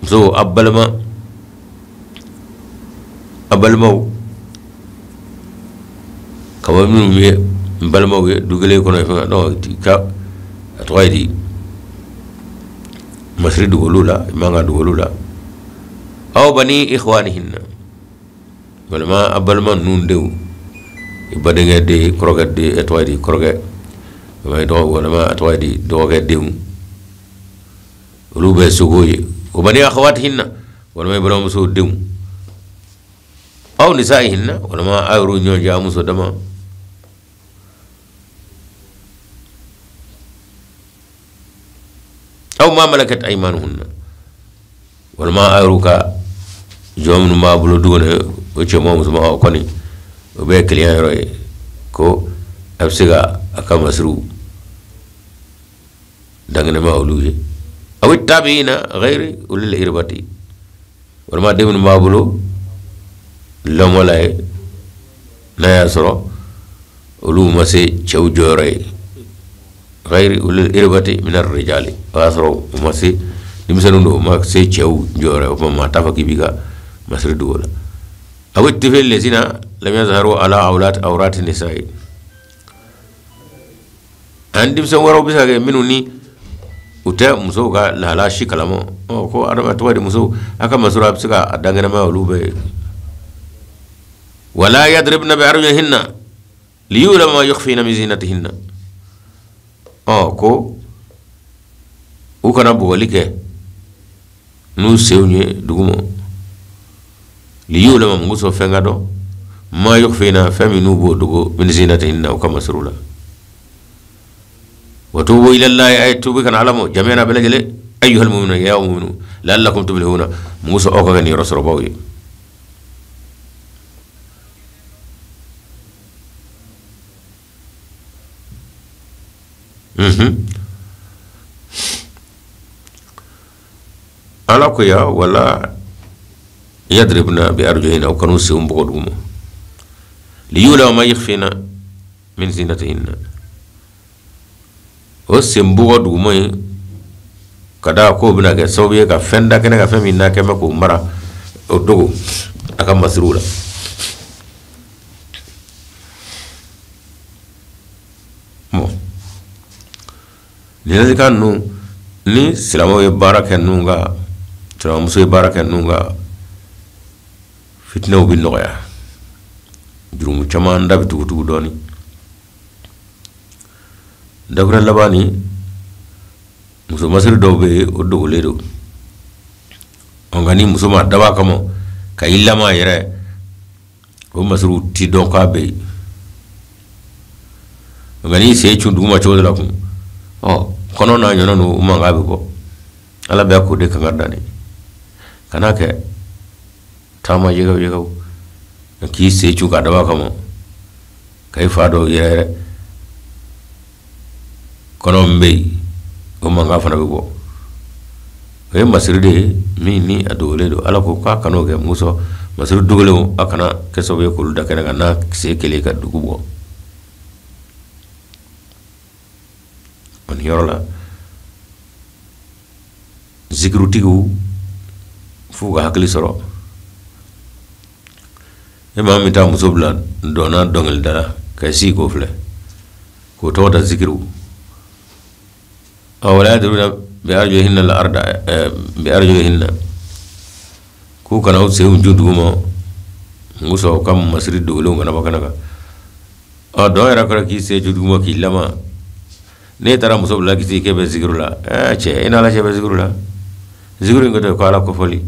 Speaker 1: muso a balima, a balimaw ka bɔ minnu ye balimaw ye du kelen kɔnɔ fɛn non ka a tɔgɔ ye di masiri dogo olu la i man ka dogo olu la aw bani ikhwanihinna walima a balima ninnu denw i badenkɛ den kɔrɔkɛ den e tɔgɔ ye di kɔrɔkɛ walima a tɔgɔ ye di dɔgɔkɛ denw olu bɛ sogo ye wa bani akhawatihinna walima i balimamuso denw aw nisaihinna walima a yɛrɛw ɲɔgɔn cɛ a muso dama aw ma malakat aymanuhunna walima a yɛrɛw ka jɔn minnu b'a bolo du kɔnɔ o cɛman musoman o kɔni o bɛɛ ye kelenya yɔrɔ ye ko a bɛ se ka a ka masiriw dankɛnɛma olu ye aw tabiina ghayri ulil irbati walima den minnu b'a bolo lamɔ la ye n'a y'a sɔrɔ olu ma se cɛw jɔyɔrɔ ye ghayri ulil irbati min arrijali o y'a sɔrɔ u ma se denmisɛnninw don u ma se cɛw jɔyɔrɔ ye o tuma maa t'a fɔ k'i b'i ka masiri dogo la aw tifli lazina lam yazharu ala awrati nisa'i an denmisɛn wɛrɛw bɛ se ka kɛ minnu ni u tɛ musow ka lahala si kalama ɔ ko adama tɔgɔ di musow a ka masiri a bɛ se ka a dankɛnɛma olu bɛɛ ye wala yadribna bi arjulihinna liyulama ma yukhfina min zinatihinna ɔ ko u kana bugɔli kɛ n'u senw ye duguma liyulama mun kosɔn fɛn ka dɔn ma yukhfina fɛn min n'u b'o dogo min zinatihinna u ka masiriw la wa tubu ila llahi ay tubi kana ala ma jami'an bɛɛ lajɛlen ayyuhal mu'minuna ya mu'minu la'allakum tuflihuna mun kosɔn aw ka kɛ niyɔrɔ sɔrɔbaw ye ala ko ya wala yadribna bi arjulihinna u kan'u senw bugɔ duguma liyulama ma yukhfina min zinatihinna o sen bugɔ duguma in ka da k'o bɛna kɛ sababu ye ka fɛn da kɛnɛ ka fɛn min n'a kɛn bɛ k'o mara o dogo a ka masiriw la bon nin ladilikan ninnu ni silamɛw ye baara kɛ ninnu kan silamɛmuso ye baara kɛ ninnu kan fitinɛw bɛ nɔgɔya jurumu caman da bɛ tugutugu dɔɔnin dakura laban ni muso masiri dɔw bɛ yen o dogolen don nka ni muso ma dab'a kama ka i lama yɛrɛ o masiriw ti dɔn k'a bɛ yen nka n'i sen cun duguma cogo dɔ la kun ɔ kɔnɔ n'a ɲɔgɔnna ninnu o mankan bɛ bɔ ala bɛ k'o de kan ka dan kana kɛ taama yɛgɛw yɛgɛw k'i sen cun k'a dab'a kama ka i fa dɔw yɛrɛ yɛrɛ kɔnɔ min bɛ yen o mankan fana bɛ bɔ o ye masiri de ye min ni a dogolen don ala ko k'a kan'o kɛ mun kosɔn masiri dogolenw a kana kɛ sababu ye k'olu da kɛnɛ kan n'a sen kelen ka dugu bɔ o nin yɔrɔ la zikirutigiw f'u ka hakili sɔrɔ e maa min taa muso bila dɔnna dɔnkilida la ka sigi k'o filɛ k'o tɔgɔ da zikiriw ɔ wala yadribna bi arjulihinna al arda bi arjulihinna k'u kana u senw cun duguma mun kosɔn u ka masiri dogolenw kana bɔ kɛnɛ kan ɔ dɔw yɛrɛ kɛra k'i sen cun duguma k'i lama n'e taara muso bila k'i sigi k'e bɛ zikiru la ɛɛ cɛ e n'ala cɛ bɛ zikiru la zikiru in kɔtɔ ko ala kofɔli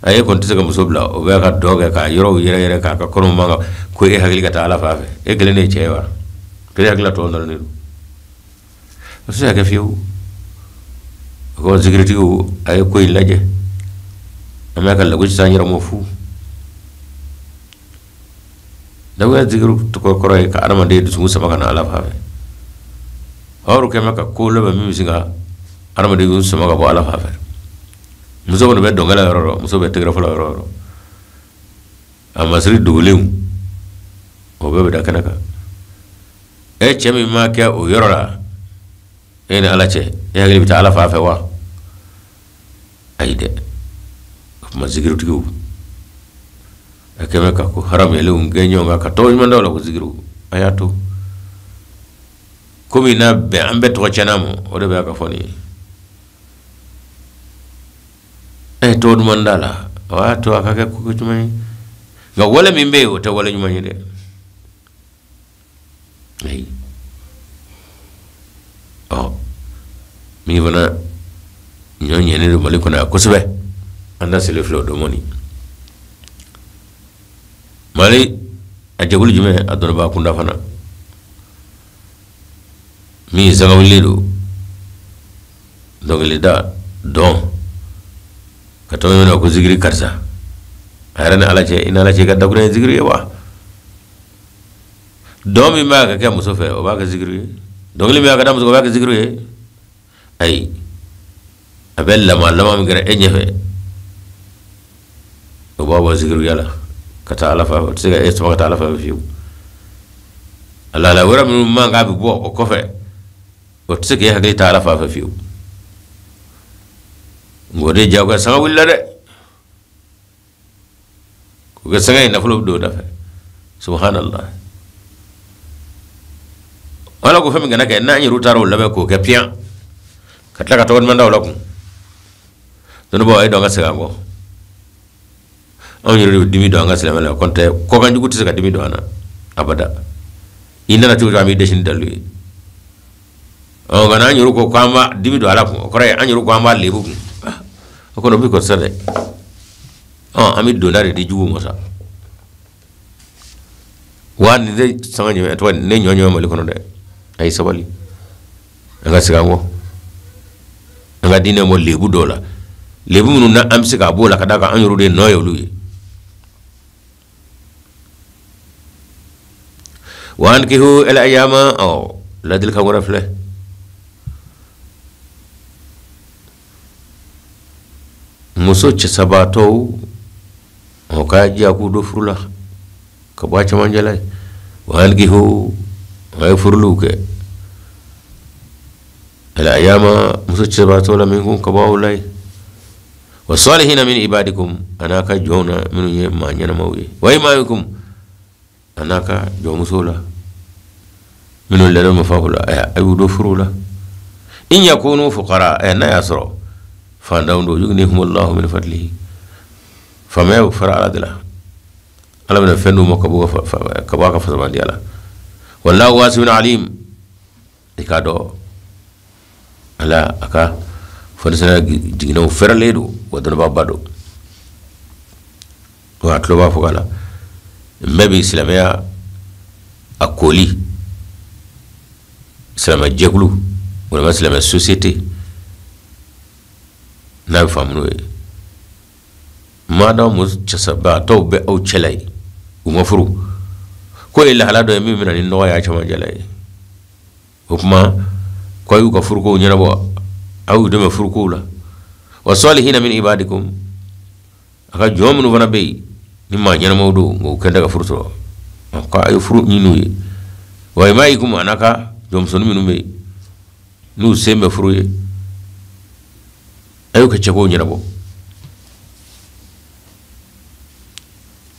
Speaker 1: a e kɔni tɛ se ka muso bila o bɛ ka dɔn kɛ k'a yɔrɔw yɛrɛ yɛrɛ k'a ka kɔnɔ man kan ko e hakili ka taa ala fan fɛ e kelen de ye cɛ ye wa k'e hakili la tɔ nɔrɔlen don o tɛ se ka kɛ fiyewu o ko zikiritigiw a ye ko in lajɛ an bɛ ka lagosi san yɛrɛ ma fu dagoya zikiru tɔgɔ kɔrɔ ye ka adamaden dusukun sama ka na ala fan fɛ aw kɛn bɛ ka ko labɛn min bɛ se ka adamaden dusukun sama ka bɔ ala fan fɛ muso kɔni bɛ dɔnkɛla yɔrɔ yɔrɔ muso bɛ tɛgɛrɛ fɔla yɔrɔ yɔrɔ a masiri dogolenw o bɛɛ bɛ da kɛnɛ kan e cɛ min ma kɛ o yɔrɔ la e ni ala cɛ e hakili bɛ taa ala fan fɛ wa ayi dɛ o tuma zikiritigiw a kɛmɛ ka ko haramuyalenw kɛ ɲɔgɔn kan ka tɔgɔ ɲuman da la ko zikiriw a y'a to Komi n'a bɛn an bɛɛ tɔgɔ tiɲɛna ma, o de bɛ ka fɔ nin ye. Ɛ tɔgɔ duman da la, o y'a to a ka kɛ ko jumɛn ye? Nka wale min bɛ yen, o tɛ wale ɲuman ye dɛ. Ayi, ɔ min fana ɲɔ ɲɛnen don Mali kɔnɔ yan kosɛbɛ, an da selen filɛ o dɔ mɔni. Mali a jɛkulu jumɛn, a dɔnnibaa kunda fana min sangawulilen don dɔnkilida dɔn ka tɔgɔ min ko zikiri karisa, a yɛrɛ ni Ala cɛ, i ni Ala cɛ, i ka dakuruɲɛ ye zikiri ye wa? Dɔn min b'a ka kɛ muso fɛ, o b'a kɛ zikiri ye. Dɔnkili min b'a ka da muso, o b'a kɛ zikiri ye. Ayi, a bɛ lama lama min kɛra e ɲɛfɛ, o b'a bɔ zikiriya la ka taa Ala fan fɛ. O tɛ se ka e sama ka taa Ala fan fɛ fiyewu. A lahala wɛrɛ minnu man k'a bɛ bɔ o kɔfɛ, o tɛ se k'e hakili ta Ala fan fɛ fiyewu. Nka o de jagoya sanga wulila dɛ, o kɛ sanga in nafolo bɛ don o da fɛ. Subhanallah, Ala ko fɛn min kana kɛ, n'an yɛrɛ taara o labɛn k'o kɛ piyan, ka tila ka tɔgɔ duman da o la kun. Dɔnnibaaw, a ye dɔn an ka segin an kɔ. Anw yɛrɛ de bɛ dimi don an ka silamɛ la. Kɔntɛ kɔkanjugu tɛ se ka dimi don an na abada. I nana cogo cogo, an b'i dɛsɛ ni dalilu ye. Ɔ nka n'an yɛrɛ ko k'an b'a dimi don Ala kun, o kɔrɔ ye an yɛrɛ ko an b'a lebu kun. O kɔni o bɛ kɔrɔsa dɛ. Ɔ an bɛ donda de di juguw ma sa. Wa nin tɛ sanga ɲuman tɔgɔ ne ɲɔ ɲuman Mali kɔnɔ dɛ. A ye sabali, an ka segin an kɔ, an ka diinɛ bɔ lebu dɔw la, lebu minnu na an bɛ se k'a b'o la, ka d'a kan an yɛrɛ de nɔ ye olu ye. Wa ankihu al ayama, ɔ ladilikan wɛrɛ filɛ. Muso cɛsabaatɔw, o ka jija k'u don furu la ka bɔ a cɛmancɛ la ye. Wa ankihu, a ye furuliw kɛ, al ayama, muso cɛsabaatɔw la, minkum, ka bɔ aw la ye, wa salihina min ibadikum, a n'a ka jɔnw na minnu ye maa ɲɛnamaw ye, wa imaikum, a n'a ka jɔnmusow la minnu lɛrɛ ma fa la, a y'u don furu la. In yakunu fuqara, n'a y'a sɔrɔ fantanw don, yughnihumullahu min fadlihi, faamaya bɛ fara Ala de la, Ala bɛna fɛn d'u ma ka bɔ a ka fasamandiya la. Wallahu wasi'un alim, i k'a dɔn Ala a ka fɔnisɛnɛ jiginɛw fɛrɛlen don, wa dɔnnibaaba don, wa a tulo b'a fɔ la. N bɛɛ bɛ silamɛya a koli, silamɛ jɛkulu walima silamɛ société n'a bɛ faamu n'o ye. Maadamu muso cɛsabaatɔw bɛ aw cɛla ye, u ma furu, k'o ye lahala dɔ ye min bɛ na ni nɔgɔ y'a cɛmancɛ la ye. O tuma ko a y'u ka furukow ɲɛnabɔ, aw y'u dɛmɛ furukow la. Wa salihina min ibadikum, a ka jɔn minnu fana bɛ yen ni maa ɲɛnamaw don, nka u kɛn tɛ ka furu sɔrɔ, ko a ye furu ɲini u ye. Wa imaikum, a n'a ka jɔnmusonin minnu bɛ yen n'u sen bɛ furu ye, a y'u ka cɛkow ɲɛnabɔ.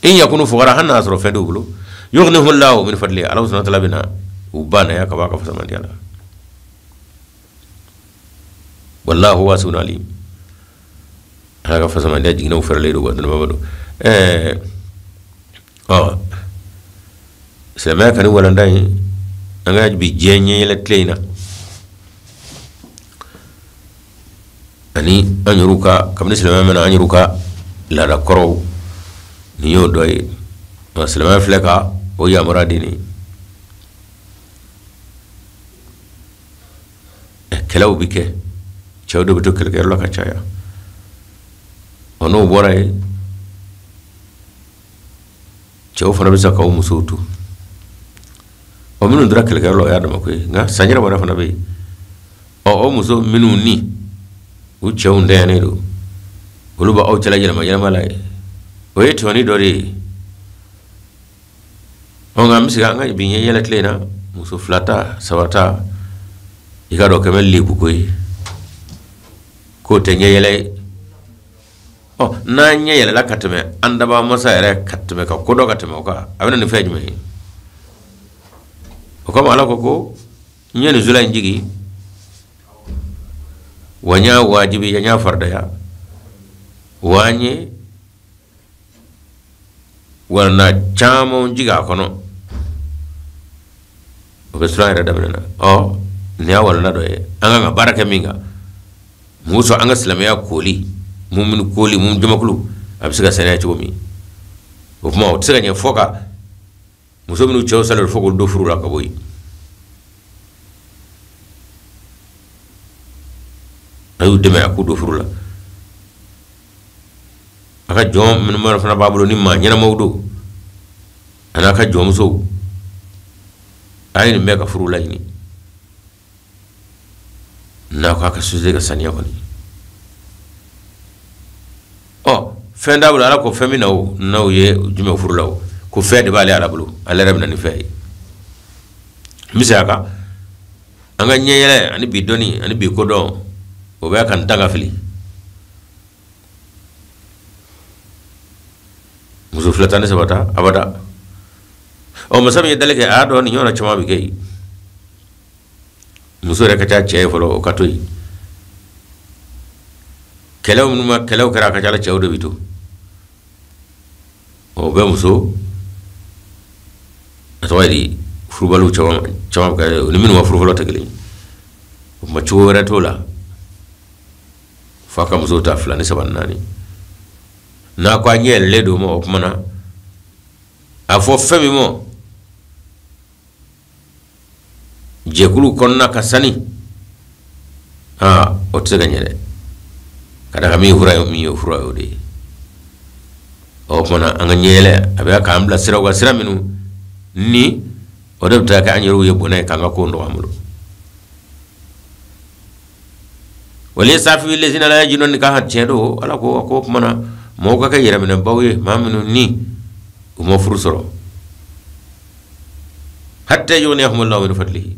Speaker 1: In yakunu fuqara, hali n'a sɔrɔ fɛn t'u bolo, yughnihumullahu min fadlihi, Ala subhanahu wa ta'ala bɛna u ba naya ka bɔ a ka fasamandiya la. Wallahu wasi'un alim, Ala ka fasamandiya jiginɛw fɛrɛlen don, wa dɔnnibaaba don. Ɔ silamɛya ka nin walanda in, an ka bi diɲɛ ɲɛyɛlɛ tile in na, ani an yɛrɛw ka, kabini silamɛya mɛnna, an yɛrɛw ka laada kɔrɔw, nin y'o dɔ ye. Nka silamɛya filɛ ka o yamaruya di nin. Kɛlɛw bɛ kɛ, cɛw de bɛ to kɛlɛkɛyɔrɔ la ka caya. Ɔ n'o bɔra yen, cɛw fana bɛ se k'aw musow to. Ɔ minnu tora kɛlɛkɛyɔrɔ la, o y'a dama ko ye. Nka sanjɛrɛ wɛrɛ fana bɛ yen. Ɔ o muso minnu ni u cɛw ntanyalen don, olu bɛ aw cɛla yɛlɛma yɛlɛma la ye, o ye tɔɲɔni dɔ de ye. Ɔ nka an bɛ se an ka bi ɲɛ yɛlɛ tile in na, muso fila ta, saba ta, i k'a dɔn kɛmɛ lebuko ye, k'o tɛ ɲɛ yɛlɛ ye. Ɔ n'an ɲɛ yɛlɛla ka tɛmɛ an dabaa masa yɛrɛ ka tɛmɛ ka ko dɔ ka tɛmɛ o kan, a bɛ na ni fɛn jumɛn ye? O kama Ala ko ko N ye nin sura in jigin wa n y'a wajibiya, n y'a faridaya, wa an ye walanda caman jigin a kɔnɔ. O bɛ sura yɛrɛ daminɛ na. Nin y'a walanda dɔ ye an kan ka baara kɛ min kan. Mun sɔn an ka silamɛya koli, mumini koli, mumini jamakulu a bɛ se ka saniya cogo min. O tuma o tɛ se ka ɲɛ fɔ ka muso minnu cɛw salen fo k'olu don furu la ka bɔ yen. A y'u dɛmɛ a k'u don furu la. A ka jɔn minnu fana b'a bolo ni maa ɲɛnamaw don, a n'a ka jɔnmusow, a ye nin bɛɛ ka furu laɲini. N'a ko a ka société ka saniya kɔni. Fɛn t'a bolo, Ala ko fɛn min na o, n'aw ye jumɛn furu la o, ko fɛn de b'ale Ala bolo, ale yɛrɛ bɛ na ni fɛn ye. N bɛ segin a kan, an ka ɲɛyɛlɛ ani bi dɔnni ani bi kodɔn, o bɛ ka n ta ka fili. Muso fila ta ni saba ta abada. Masa min ye dali kɛ, a y'a dɔn nin ɲɔgɔnna caman bɛ kɛ yen. Muso yɛrɛ ka ca cɛ ye fɔlɔ, o ka to yen. Kɛlɛw minnu ma kɛlɛw kɛra, a ka ca la cɛw de bɛ to. O bɛ muso, a tɔgɔ ye di, furubaliw caman bɛ kɛ, o ni minnu ma furu fɔlɔ tɛ kelen ye. O tuma cogo wɛrɛ t'o la, f'a ka muso ta 2 ni 3 ni 4. N'a ko a ɲɛ yɛlɛlen don o ma, o tuma na a fɔ fɛn min ma jɛkulu kɔnɔna ka sani, o tɛ se ka ɲɛ dɛ. Ka d'a kan min fura ye min ye, o fura ye o de ye. O tuma na an ka ɲɛ yɛlɛ, a bɛ k'an bila siraw kan, sira minnu ni o de bɛ taa kɛ an yɛrɛw ye bɔnɛ ye k'an ka kow nɔgɔya an bolo. Waliyastafifi lazina la yajiduna nikahan, tiɲɛ don, Ala ko, a ko o tuma na mɔgɔw ka kɛ yɛrɛminɛbaw ye, maa minnu ni u ma furu sɔrɔ. Hatta yughniyahumullahu min fadlihi,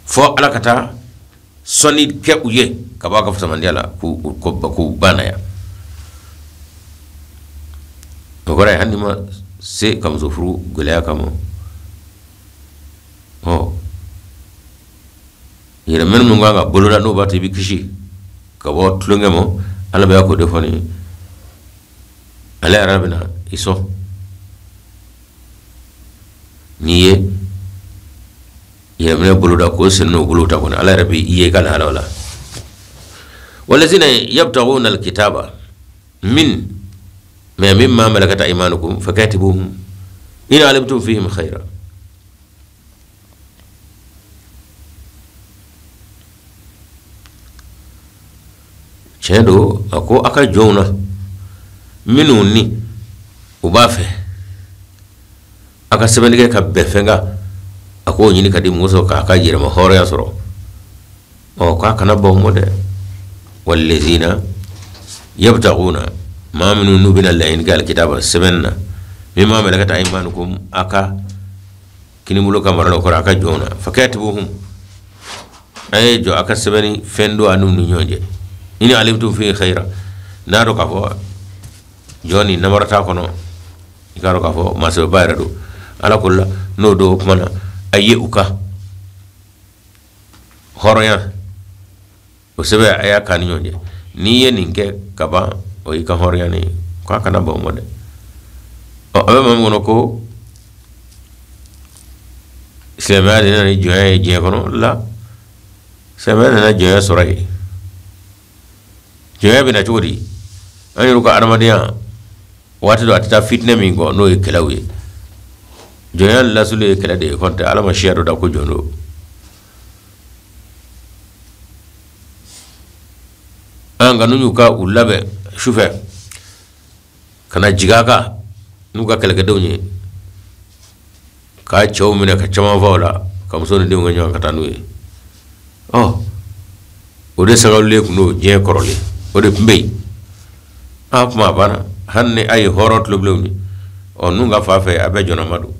Speaker 1: fo Ala ka taa sɔnni kɛ u ye ka bɔ a ka fisamandiya la, k'u banna yan. O kɔrɔ ye hali n'i ma se ka muso furu gɛlɛya kama, yɛrɛminɛ minnu kan ka boloda n'o b'a to i bɛ kisi ka bɔ tulonkɛ ma, Ala bɛ k'o de fɔ nin ye. Ale yɛrɛ bɛna i sɔn n'i ye yɛrɛminɛ boloda k'o sen n'o bolo ta kɔni, Ala yɛrɛ bɛ i ye i ka lahalaw la. Walazina yabtaguna alkitaba min mais mimma malakat aymanukum fakatibuhum in alimtum fihim khayra. Tiɲɛ don, a ko a ka jɔnw na minnu ni u b'a fɛ a ka sɛbɛnni kɛ ka bɛn fɛn kan, a k'o ɲini ka di muso k'a ka yɛrɛma hɔrɔnya sɔrɔ. K'a kana ban o ma dɛ. Walazina yabtaguna, maa minnu n'u bɛna laɲini kɛ alikitaba sɛbɛn na, mimma malakat aymanukum, a ka kinibolo ka mara la, o kɔrɔ a ka jɔnw na, fakatibuhum, a ye jɔ a ka sɛbɛnni fɛn don a n'u ni ɲɔgɔn cɛ. In alimtum fihi khayra, n'a dɔn k'a fɔ jɔn ni namara t'a kɔnɔ, i k'a dɔn k'a fɔ maa sɛbɛba yɛrɛ don, Ala ko la n'o don, o tuma na a ye u ka hɔrɔnya o sɛbɛn a y'a k'a ni ɲɔgɔn cɛ. N'i ye nin kɛ ka ban, o y'i ka hɔrɔnya ne ye, k'a kana ban o ma dɛ. A bɛ maa min kɔnɔ ko silamɛya de nana ni jɔnya ye diɲɛ kɔnɔ, la silamɛya nana jɔnya sɔrɔ yen. Jɔnya bɛ na cogo di? An yɛrɛ ka adamadenya waati dɔ a tɛ taa fitinɛ min kɔ, n'o ye kɛlɛw ye. Jɔnya lasulu ye kɛlɛ de ye, kɔntɛ Ala ma siya dɔ da ko jɔn don. An nka n'u y'u ka u labɛn sufɛ ka na jigin a kan n'u ka kɛlɛkɛdenw ye, k'a cɛw minɛ ka caman fa o la, ka muso ni denw kɛ ɲɔgɔn ka taa n'u ye. O de sangawulilen tun don diɲɛ kɔrɔlen, o de tun bɛ yen. A kuma a banna, hali ni a ye hɔrɔn tulobilenw ye, n'u ka fa fɛ a bɛɛ jɔnnama don.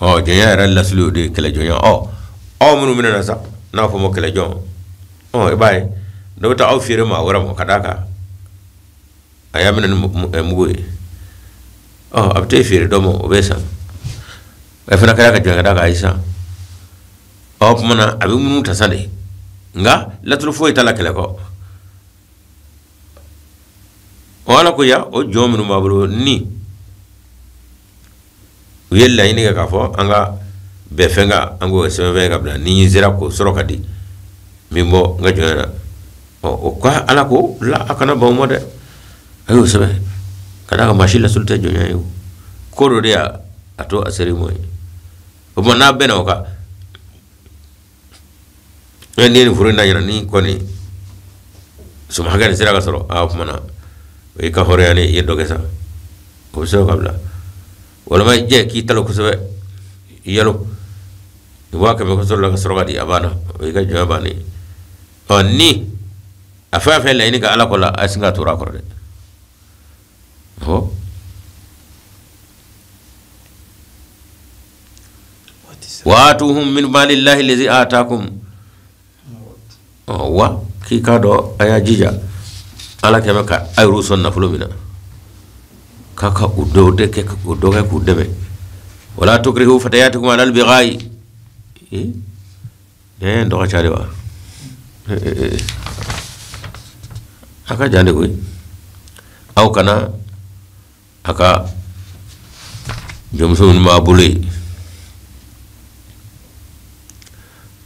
Speaker 1: Jɔnya yɛrɛ lasili o de ye kɛlɛjɔnya. Aw minnu bɛna na sa, n'a fɔ ma kɛlɛjɔn, i b'a ye dɔ bɛ taa aw feere maa wɛrɛ ma ka d'a kan A y'a minɛ ni mugu ye. Ɔ a bɛ t'e feere dɔ ma, o bɛ san. A fana kɛra ka jɔn ka d'a kan, a ye san. Ɔ o tuma na a bɛ minnu ta sa de, nka laturu foyi t'a la kɛlɛ kɔ. Ɔ ala ko ya o jɔn minnu b'a bolo ni u ye laɲini kɛ k'a fɔ an ka bɛn fɛn kan, an k'o sɛbɛn fɛn ka bila, ni n sera k'o sɔrɔ ka di min bɔ n ka jɔnya na. Ɔ o ko ala ko la a kana ban o ma dɛ, a y'o sɛbɛn ka d'a kan maa si lasulu tɛ jɔnya ye o. Ko dɔ de y'a to a ser'i ma ye. O tuma n'a bɛnna o kan, n'i ye nin foro in da ɲɛna ni kɔni suma hakɛ nin sera ka sɔrɔ, a o tuma na o y'i ka hɔrɔnya ni i ye dɔ kɛ sa, o bɛ se ka bila. Walima i jɛ k'i talo kosɛbɛ, i yalo i b'a kɛmɛ kosɛbɛ la ka sɔrɔ ka di, a banna, o y'i ka jɔnya bannen. Ɔ ni a fɛn fɛn laɲini ka ala ko la, a sin ka tora a kɔrɔ dɛ. Ɔ waatuhum min malillahi lazi atakum. Ɔ wa k'i k'a dɔn a y'a jija ala kɛmɛ ka a yɛrɛ sɔn nafolo min na, k'a ka u dɔw de kɛ k'u dɔ kɛ k'u dɛmɛ. Wala tukrihu fatayatikum alal bighayi. Ee dɔgɔ ca de wa? A ka jan de koyi. Aw kana a ka jɔnmuso minnu b'a bolo yen,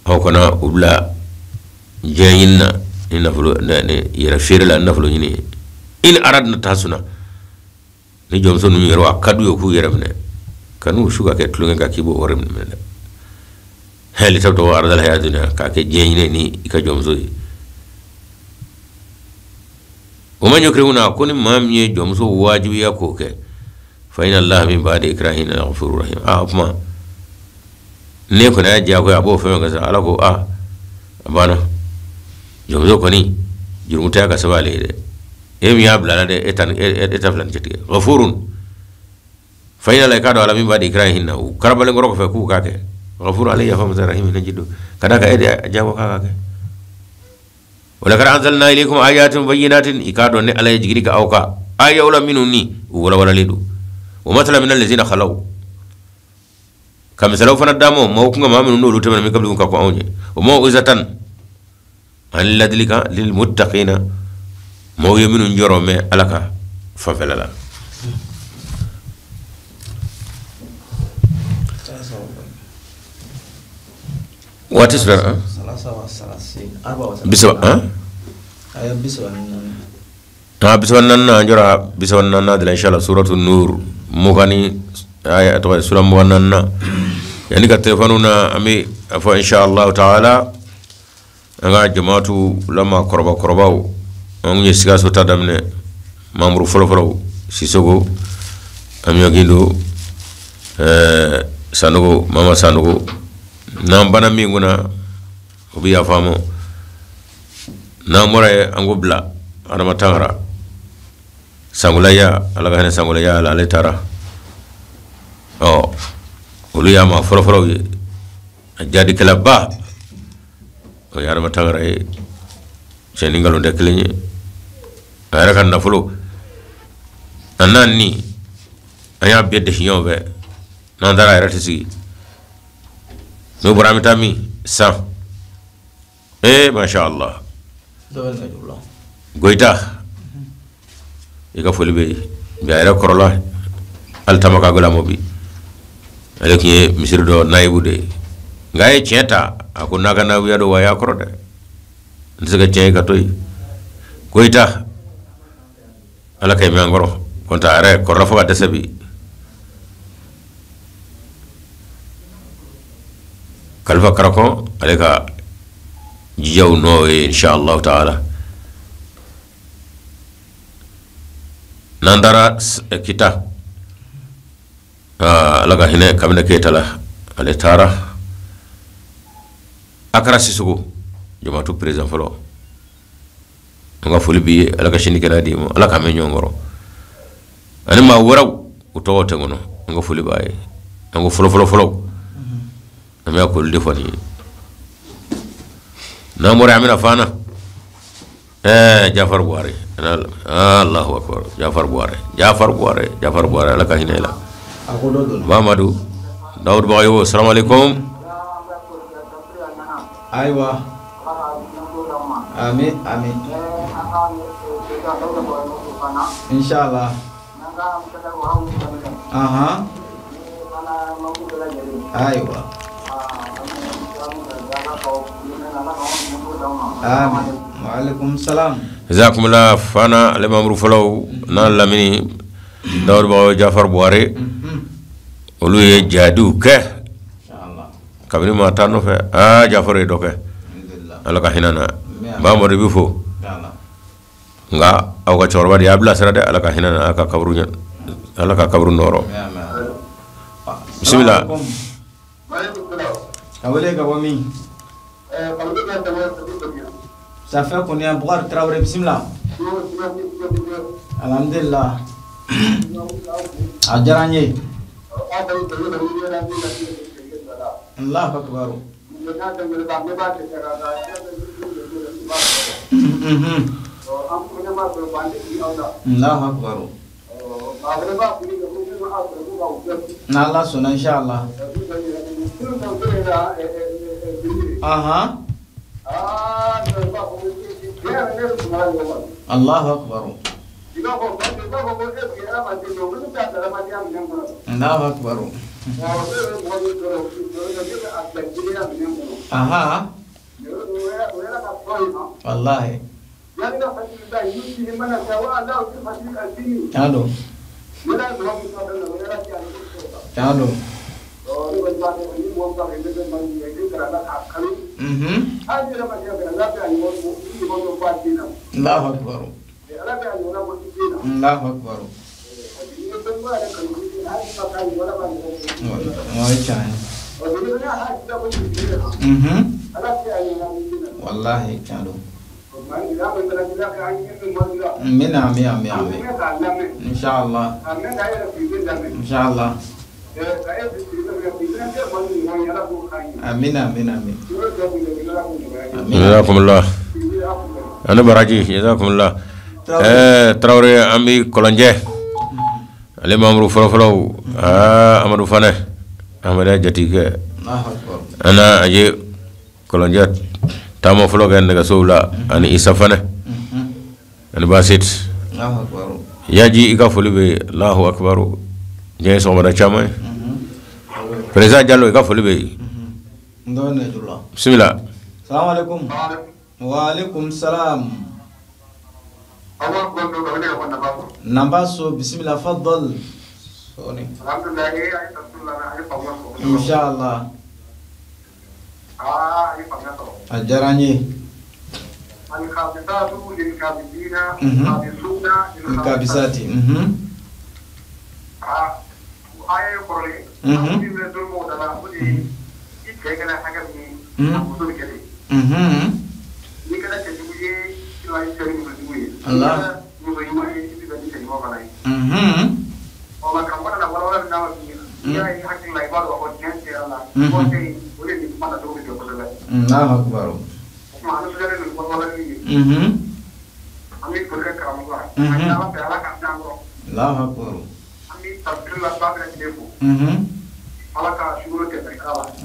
Speaker 1: aw kana u bila diɲɛ ɲini na ni nafolo ni yɛrɛ feere la ni nafolo ɲini ye. In aradna tahasuna, ni jɔnmuso ninnu yɛrɛ a ka d'u ye k'u yɛrɛ minɛ, ka n'u su ka kɛ tulonkɛ kan k'i b'o wari minɛ dɛ. Hali tabtagu ardal hayati dunya, k'a kɛ diɲɛ ɲini ni i ka jɔnmuso ye. O man yukrihuna, ko ni maa min ye jɔnmuso wajibiya k'o kɛ, fa inna allaha min ba'di ikrahinna ghafurur rahim. A o tuma ne kɔni y'a diyagoya a b'o fɛn kɛ sa, ala ko a a banna, jɔnmuso kɔni jurumu tɛ ka sɛbɛn ale ye dɛ, e min y'a bila la dɛ, e ta e ta fila ni cɛtigɛ. Ghafurun fa inna allaha, k'a dɔn ala min ba'di ikrahinna, u karabalen kɔrɔ kɔfɛ k'u k'a kɛ, ghafur ale yafa masa rahim hinɛ ji don ka d'a kan e de y'a diyagoya k'a ka kɛ. Walakad anzalna ilaykum ayatin bayyinatin, i k'a dɔn ne ala ye jigili kɛ aw kan ayaw la minnu ni u walawalalen don. Wa mathalan min allazina khalaw, ka misaliw fana d'a ma maaw kun ka maa minnu n'olu tɛmɛna min kablikum ka kɔn anw ɲɛ. Wa mau'izatan, ani ladilikan lil muttaqina, maaw ye minnu jɔrɔ mɛn ala ka fanfɛla la. Waati sera bisaba bisaba naani an jɔra bisaba naani de la inshallah. Suratu nur mugan ni aya tɔgɔ ye sura 24. Yanni ka telefɔniw na an bɛ a fɔ inshallah taala an ka jamaatu lama kɔrɔba kɔrɔbaw, an kun ye Sikaso ta daminɛ mamuru fɔlɔfɔlɔw, Sisoko, Amiya Gindo, Sanogo, Mama Sanogo. N'an banna min kunna o bɛ yafa an ma. N'an bɔra yen an ko bila Adama Tangara Sangolaya, ala ka hinɛ Sangolaya la, ale taara. Ɔ olu y'a maa fɔlɔfɔlɔw ye. A jadikɛlaba o ye Adama Tangara ye, cɛ ni nkalon tɛ kelen ye. A yɛrɛ ka nafolo a n'a ni an y'a bɛɛ desi ɲɔgɔn fɛ. N'an taara a yɛrɛ tɛ sigi. N'o bɔra an bɛ taa min san. Masha Allah. Goyita, i ka foli bɛ yen bi. A yɛrɛ kɔrɔla hali taama ka gɛlɛn ma bi. Ale tun ye misiri dɔ nayibu de ye, nka a ye tiɲɛ ta, a ko n'a ka nayibuya don wa a y'a kɔrɔ dɛ, n tɛ se ka tiɲɛ ye ka to yen. Goyita, ala ka mɛn an kɔrɔ, kɔntɛ a yɛrɛ kɔrɔla fo ka dɛsɛ bi. Kalifa Karakɔn ale ka jijaw nɔ ye inshallah taala. N'an taara Kita, ala ka hinɛ Kabinɛ Keyita la, ale taara Akara Sisoko jamaatu président fɔlɔ. An ka foli b'i ye, ala ka sini kɛnɛya d'i ma, ala k'an mɛn ɲɔgɔn kɔrɔ. Ani maa wɛrɛw u tɔgɔ tɛ n kɔnɔ, an ka foli b'a ye. An ko fɔlɔ fɔlɔ fɔlɔ an bɛ k'olu de fɔ nin ye. N'an bɔra an bɛna Fana. Jafar Buhari Allahu akbar Jafar Buhari Jafar Buhari Jafar Buhari Ala ka hinɛ i la. Mamadu Dawud Bagayogo, salamu alaikum.
Speaker 2: Ayiwa, amin amin, inshallah. Aha, ayiwa, amin. Waalaikum salam.
Speaker 1: Jazakumullah fana ale mamuru fɔlɔw n'a lamini Dawud Bagayogo Jafar Buhari olu ye jihadiw kɛ kabini maa taa nɔfɛ. Jafar ye dɔ kɛ, Ala ka hinɛ na. Mamadu i bɛ fo, nka aw ka cɛkɔrɔba de y'a bilasira dɛ. Ala ka hinɛ na, Ala ka kaburu ɲɛ, Ala ka kaburu nɔrɔ. Bisimila.
Speaker 2: Ka wele ka bɔ min? Safɛ Koniya Bukari Tarawele, bisimila. Alhamdulillah, a diyara n ye. Allahu akbar. Allahu akbar. N'Ala sɔnna, inshallah. Aha. Allahu akbar. Allahu akbar. Aha. Wallahi. Tado. Tado. Allahu akbar. Allahu akbar. Wallahi tado. Amin amin amin amin. Inshallah. Inshallah. Amin amin amin.
Speaker 1: Jazakumullah. Ani baraji, jazakumullah. Tarawele an bɛ Kɔlɔnjɛ ale mamuru fɔlɔfɔlɔw, Amadu Fanɛ Amadu jatigikɛ an n'a ye Kɔlɔnjɛ taama fɔlɔ kɛ nɛgɛsow la ani Isa Fanɛ ani Basit Yaji, i ka foli bɛ yen. Allahu akbar, diɲɛ ye sɔgɔmada caman ye. Président Jalo, i ka foli bɛ yen. Bisimila.
Speaker 2: Salamu alaikum. Wa alaikum salam. Nambaso, bismillah, faddal. Inshallah. A diyara n ye. Kabisati. Allah. Allahu akbar. Allahu akbar.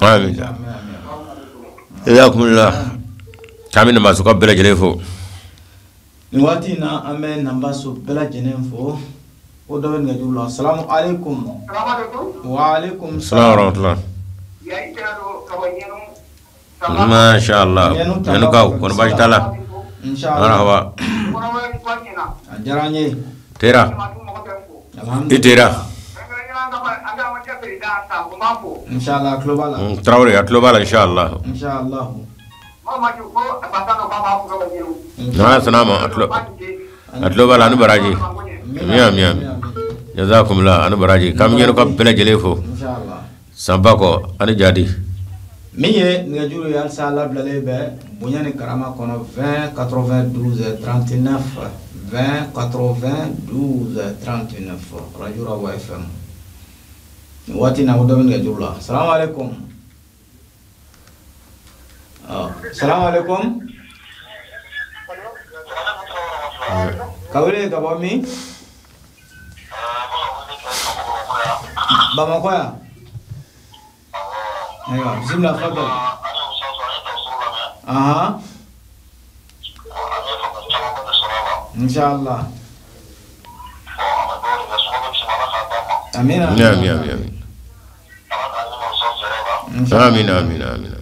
Speaker 1: Amin. Jazakumullah. K'an bɛ Namaso ka bɛɛ lajɛlen fo.
Speaker 2: Nin waati in na an bɛ Namaso bɛɛ lajɛlen fo. O dɔ bɛ nɛgɛjuru la. Salamu aleykum. Wa aleykum
Speaker 1: salam wa rahmatulah. Masha Allah. Ɲɛnukaw kɔni baasi t'a la. Marhaba.
Speaker 2: A diyara n ye.
Speaker 1: Tera. I tera.
Speaker 2: Inshallah, a tulo b'a la.
Speaker 1: Tarawele a tulo b'a la inshallah.
Speaker 2: Inshallah.
Speaker 1: N'a sɔnna a ma a tulo b'a la ani baraji. Ami ami ami. Jazakumullah ani baraji. K'an bɛ ɲɛnuka bɛɛ lajɛlen fo. Sanba kɔ ani jadi.
Speaker 2: Min ye nɛgɛjuru ye halisa labilalen bɛ bonya ni karama kɔnɔ 20 92 39 20 92 39 Radio Rawa FM. Nin waati in na ko dɔ bɛ nɛgɛjuru la. Salamu aleykum. Salamu aleykum. Ka wele ka bɔ min? Bamakɔ yan. Ayiwa, bisimila, fadal. Aha. Inshallah. Amin.
Speaker 1: Amin, amin. Amin, amin, amin.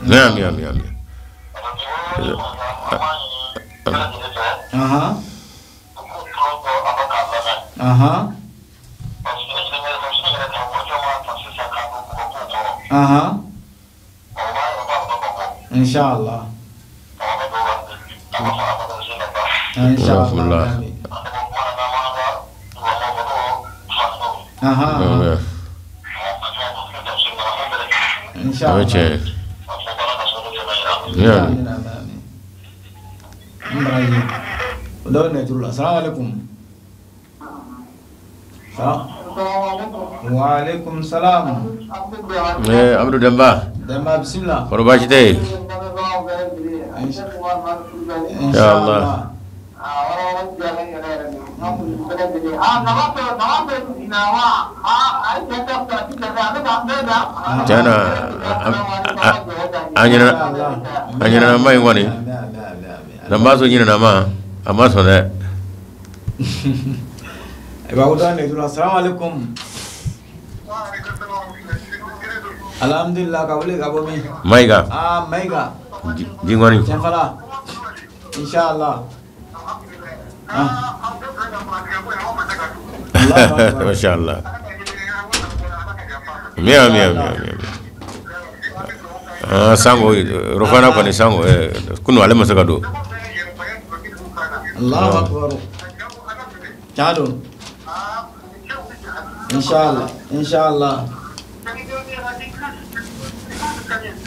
Speaker 1: Amin, amin, amin.
Speaker 2: Aha. Aha. Aha. Inshallah. Inshallah. Aha. Inshallah. Amin, amin. Assalamu alaikum. Wa alaikum salam.
Speaker 1: Abdou Demba.
Speaker 2: Demba, bismillah.
Speaker 1: Kɔrɔ baasi tɛ yen? Inshallah. Tiɲɛna a ɲinɛna ma in kɔni. N'a sɔn ɲinɛna ma, a ma sɔn dɛ.
Speaker 2: Assalamu alaikum. Alhamdulillah, ka wele ka bɔ min?
Speaker 1: Mayiga.
Speaker 2: Ah, Mayiga.
Speaker 1: Jingɔni.
Speaker 2: Cɛnfala. Inshallah. Ah.
Speaker 1: Masha Allah. Amin, amin, amin. Ah, sango rofana kɔni sango kunu ale ma se ka don.
Speaker 2: Allahu akbar. Tiɲɛ don. Inshallah, inshallah.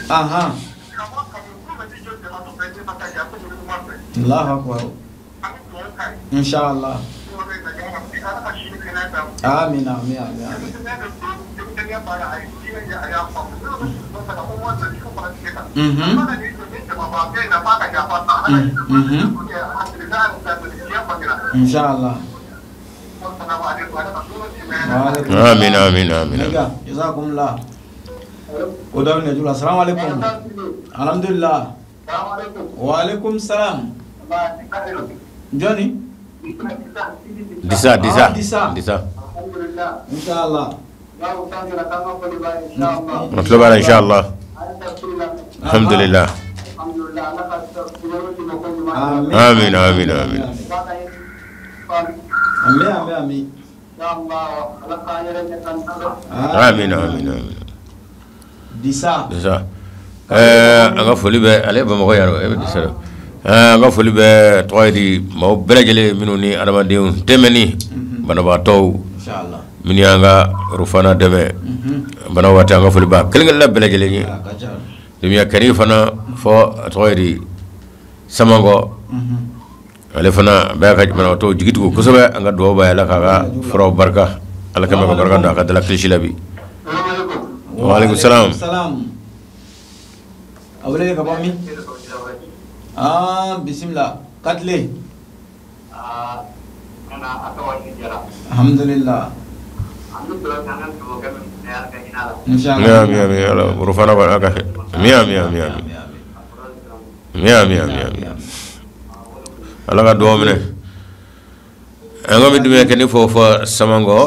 Speaker 2: Aha. Allahu akbar. Inshallah. Amin, amin, amin. Inshallah.
Speaker 1: Amin, amin, amin.
Speaker 2: Jazakumullah. O daminɛ jula. Assalamu alaikum. Alhamdulillah. Wa alaikum salam. Jɔnni?
Speaker 1: Disa, Disa.
Speaker 2: Disa.
Speaker 1: Disa.
Speaker 2: Inshallah.
Speaker 1: Tulo b'a la inshallah. Alhamdulillah. Amin, amin, amin.
Speaker 2: Amin, amin, amin.
Speaker 1: Amin, amin, amin.
Speaker 2: Disa.
Speaker 1: Disa. An ka foli bɛ ale Bamakɔ yan nɔ, e bɛ Disa dɔn. An ka foli bɛ tɔgɔ ye di maaw bɛɛ lajɛlen minnu ni adamadenw dɛmɛni banabaatɔw minnu y'an ka Rofana dɛmɛ bana waati, an ka foli b'a kelen kelenna bɛɛ lajɛlen ye. Demiya kɛri fana fɔ a tɔgɔ ye di Samankɔ, ale fana bɛɛ ka banabaatɔw jigi tugu kosɛbɛ. An ka dugawu b'a ye, Ala k'a ka furaw barika, Ala ka mɛn ka barika don a ka dala kilisi la bi. Wa alaikum salam.
Speaker 2: A wele ka bɔ min? Ah, bismillah. Katle. Alhamdulillah.
Speaker 1: Inshallah. Amin, amin. Ala Rofana ba ka. Amin, amin, amin, amin. Amin, amin, amin. Ala ka dugawu minɛ. An ka bɛ dumuni kɛ ni fɔ Samankɔ.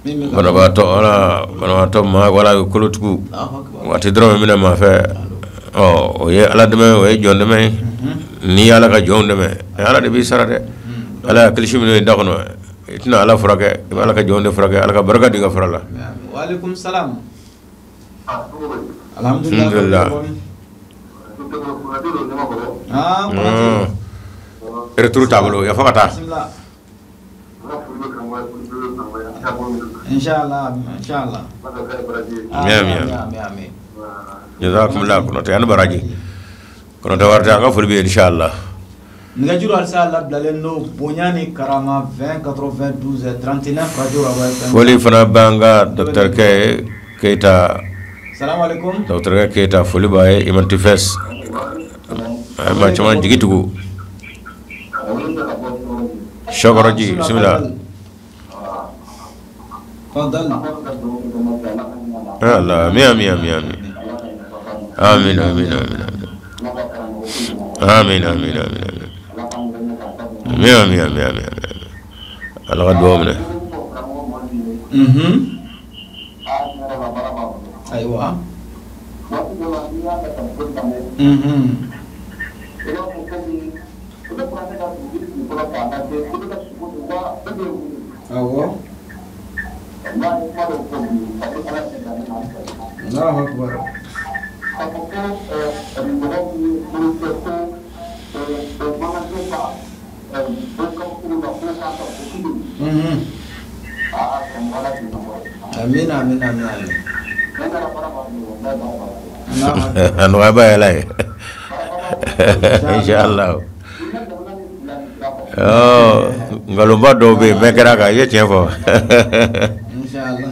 Speaker 1: Banabaatɔ ala banabaatɔ ma wala kolotugu waati dɔrɔn min bɛna maa fɛ, ɔ o ye Ala dɛmɛ, o ye jɔn dɛmɛ ye. N'i ye Ala ka jɔnw dɛmɛ, Ala de b'i sara dɛ. Ala y'a kilisi minnu ye da kɔnɔ, i tɛna Ala furakɛ, i bɛ Ala ka jɔnw de furakɛ. Ala ka barika don i ka fura la.
Speaker 2: Wa alaikum salam. Alhamdulillah. Ah,
Speaker 1: retour t'a bolo, yafa ka taa.
Speaker 2: Inshallah, inshallah.
Speaker 1: Amin, amin, amin. Jazakumullah. Kɔnɔtɛ ani baraji. Kɔnɔtɛ wari tɛ, an ka foli bɛ yen inshallah.
Speaker 2: Nɛgɛjuru halisa labilalen don bonya ni karama 20 92 39 radio Rawa FM.
Speaker 1: Foli fana b'an ka docteur kɛ Keyita.
Speaker 2: Salamu alaikum.
Speaker 1: Docteur Keyita, foli b'a ye Imantifes. A maa caman jigi tugu. Sɔkɔrɔji, bisimila.
Speaker 2: Fadal.
Speaker 1: Allah, amin, amin, amin, amin. Amin, amin, amin, amin. Amin, amin, amin, amin. Amin, amin, amin, amin, amin. Ala ka dugawu minɛ.
Speaker 2: Ayiwa. Awɔ. Allahu akbar. Amin, amin, amin, amin.
Speaker 1: A nɔgɔya ba yɛlɛ ye. Inshallah. Nkalonba dɔw bɛ yen bɛɛ kɛra kan, i ye tiɲɛ fɔ.
Speaker 2: Inshallah.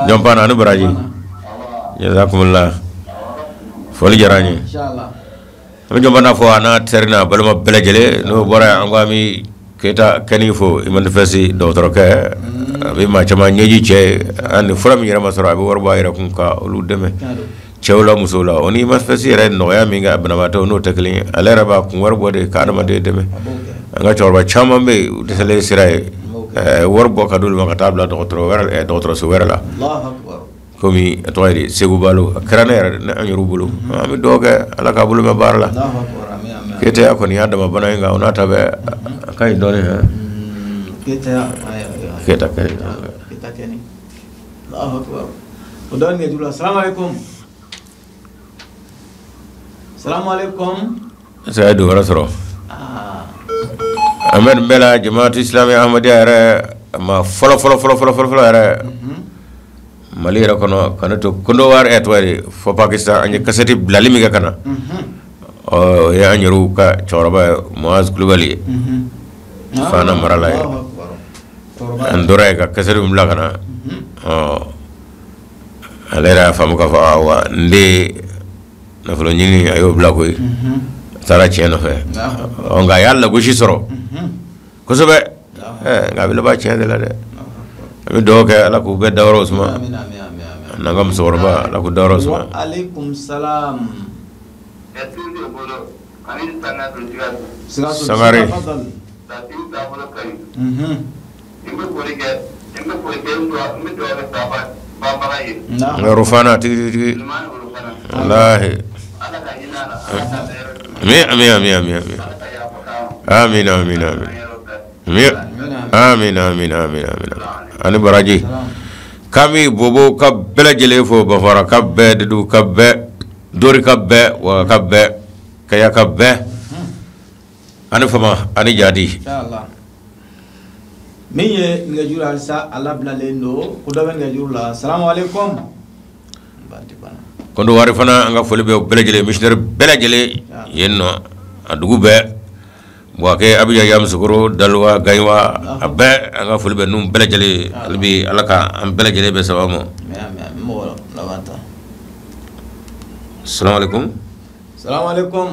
Speaker 1: Jɔn pana ani baraji. Jazakumullah. Foli diyara n ye.
Speaker 2: Inshallah.
Speaker 1: An bɛ jɔn pana fɔ a n'a teri n'a balima bɛɛ lajɛlen, n'o bɔra yen an ko an bɛ Keyita Kɛni fo Imanifɛsi dɔgɔtɔrɔkɛ, a bɛ maa caman ɲɛji cɛ ye, ani fura min yɛrɛ ma sɔrɔ a bɛ wari bɔ a yɛrɛ kun ka olu dɛmɛ. Cɛw la musow la, o ni Imanifɛsi yɛrɛ nɔgɔya min kɛ banabaatɔ n'o tɛ kelen ye, ale yɛrɛ b'a kun wari bɔ de ka adamaden dɛmɛ. An ka cɛkɔrɔba caman bɛ yen u dɛsɛlen sira ye, wari bɔ ka d'olu ma ka taa bila dɔgɔtɔrɔso wɛrɛ la. Komi a tɔgɔ ye di, Segu Balo, a kɛra ne yɛrɛ an yɛrɛ bolo, an bɛ dugawu kɛ Ala k'a bolo mɛn baara la. Keyita kɔni y'a dama bana in kan, o n'a ta bɛɛ a ka ɲi dɔɔnin. Keyita
Speaker 2: Kɛni. Allahu akbar. O dɔ nɛgɛjuru la. Salamu alaikum. Salamu alaikum.
Speaker 1: Est ce que a ye don wɛrɛ sɔrɔ? An bɛ nin bɛɛ la Jamaatu Islamiya Ahmadiyya yɛrɛ ma fɔlɔ fɔlɔ fɔlɔ fɔlɔ fɔlɔ yɛrɛ. Mali yɛrɛ kɔnɔ ka ne to Kondowari tɔgɔ ye fɔ Pakistan, an ye kasɛti bilali min kɛ ka na, o ye an yɛrɛw ka cɛkɔrɔba ye Muaz Kulubali ye, Fana mara la ye. An tora yen ka kasɛti min bila ka na, ale yɛrɛ y'a faamu k'a fɔ awa n den nafolo ɲini a y'o bila koyi, a taara tiɲɛ nɔfɛ, nka a y'a lagosi sɔrɔ kosɛbɛ, nka a bɛ laban tiɲɛ de la dɛ. An bɛ dugawu kɛ Ala k'u bɛɛ dayɔrɔ suma, n'an ka musokɔrɔba Ala k'u dayɔrɔ suma.
Speaker 2: Wa alaikum salam.
Speaker 1: Sangare. Rofana tigi tigi. Wallahi. Amin, amin, amin, amin, amin. Amin, amin, amin. Amin, amin, amin, amin. Ani baraji. Kami bobo ka bɛɛ lajɛlen fo, Bafara ka bɛɛ, Dudu ka bɛɛ, Dori ka bɛɛ, Waga ka bɛɛ, Kaya ka bɛɛ. Ani fama, ani jadi.
Speaker 2: Inshallah. Min ye nɛgɛjuru halisa a labilalen don, ko dɔ bɛ nɛgɛjuru la. Salamu alaikum.
Speaker 1: Kondowari fana an ka foli bɛ bɛɛ lajɛlen, missionnaire bɛɛ lajɛlen yen nɔ, a dugu bɛɛ. Buwake, Abijan, Yamusokoro, Dalowa, Gayiwa, a bɛɛ an ka foli bɛ ninnu bɛɛ lajɛlen. Hali bi Ala ka an bɛɛ lajɛlen bɛ sababu ma. Salamu alaikum.
Speaker 2: Salamu alaikum.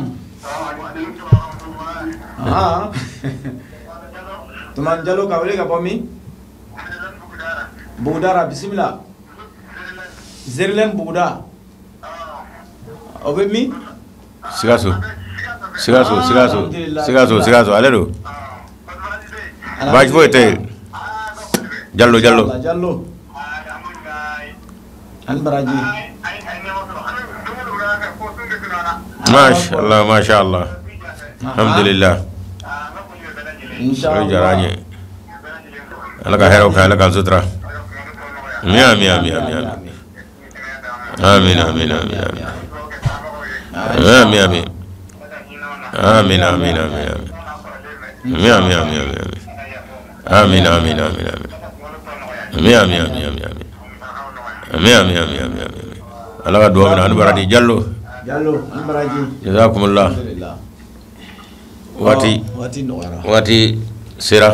Speaker 2: Tumani Jalo ka wele ka bɔ min? Bugudara, bisimila. Zerilɛn Buguda. O bɛ min?
Speaker 1: Sikaso. Sikaso, Sikaso, Sikaso, Sikaso, ale don. Baasi foyi tɛ yen. Jalo, Jalo.
Speaker 2: Jalo. Ani baraji.
Speaker 1: Masha Allah, masha Allah. Alhamdulillah.
Speaker 2: Inshallah.
Speaker 1: Diyara n ye. Ala ka hɛrɛw kɛ, Ala k'an sutura. Amin, amin, amin, amin. Amin, amin, amin, amin. Amin, amin. Amin, amin, amin, amin. Amin, amin, amin, amin. Amin, amin, amin, amin. Amin, amin, amin, amin, amin. Amin, amin, amin, amin, amin. Ala ka dugawu minɛ, ani baraji. Jalo.
Speaker 2: Jalo, ani baraji.
Speaker 1: Jazakumullah. Waati waati sera,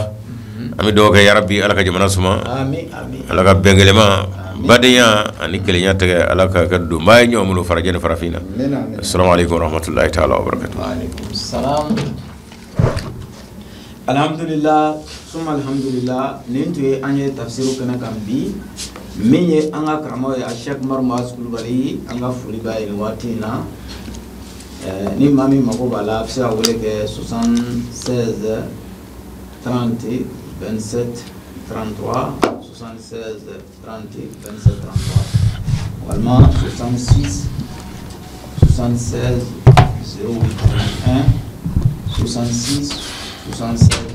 Speaker 1: an bɛ dugawu kɛ yarabi Ala ka jamana suma,
Speaker 2: amin, amin.
Speaker 1: Ala ka bɛn kelenma Badenya ani kelenya tɛgɛ Ala ka kɛ donba ye ɲɔgɔn bolo farajɛ ni farafin na. Assalamu alaikum warahmatullahi ta'ala wabarakatuh.
Speaker 2: Wa alaikum salam. Alhamdulillah, summa alhamdulillah, nin tun ye an ye tafsiru kɛnɛ kan bi min ye an ka karamɔgɔ ye a Cheikh Umaru Muazu Kulubali, an ka foli b'a ye nin waati in na. Ni maa min mako b'a la, a bɛ se ka wele kɛ 76 30 27 33, 76 30 27 33, walima 66 76 08 1, 66 76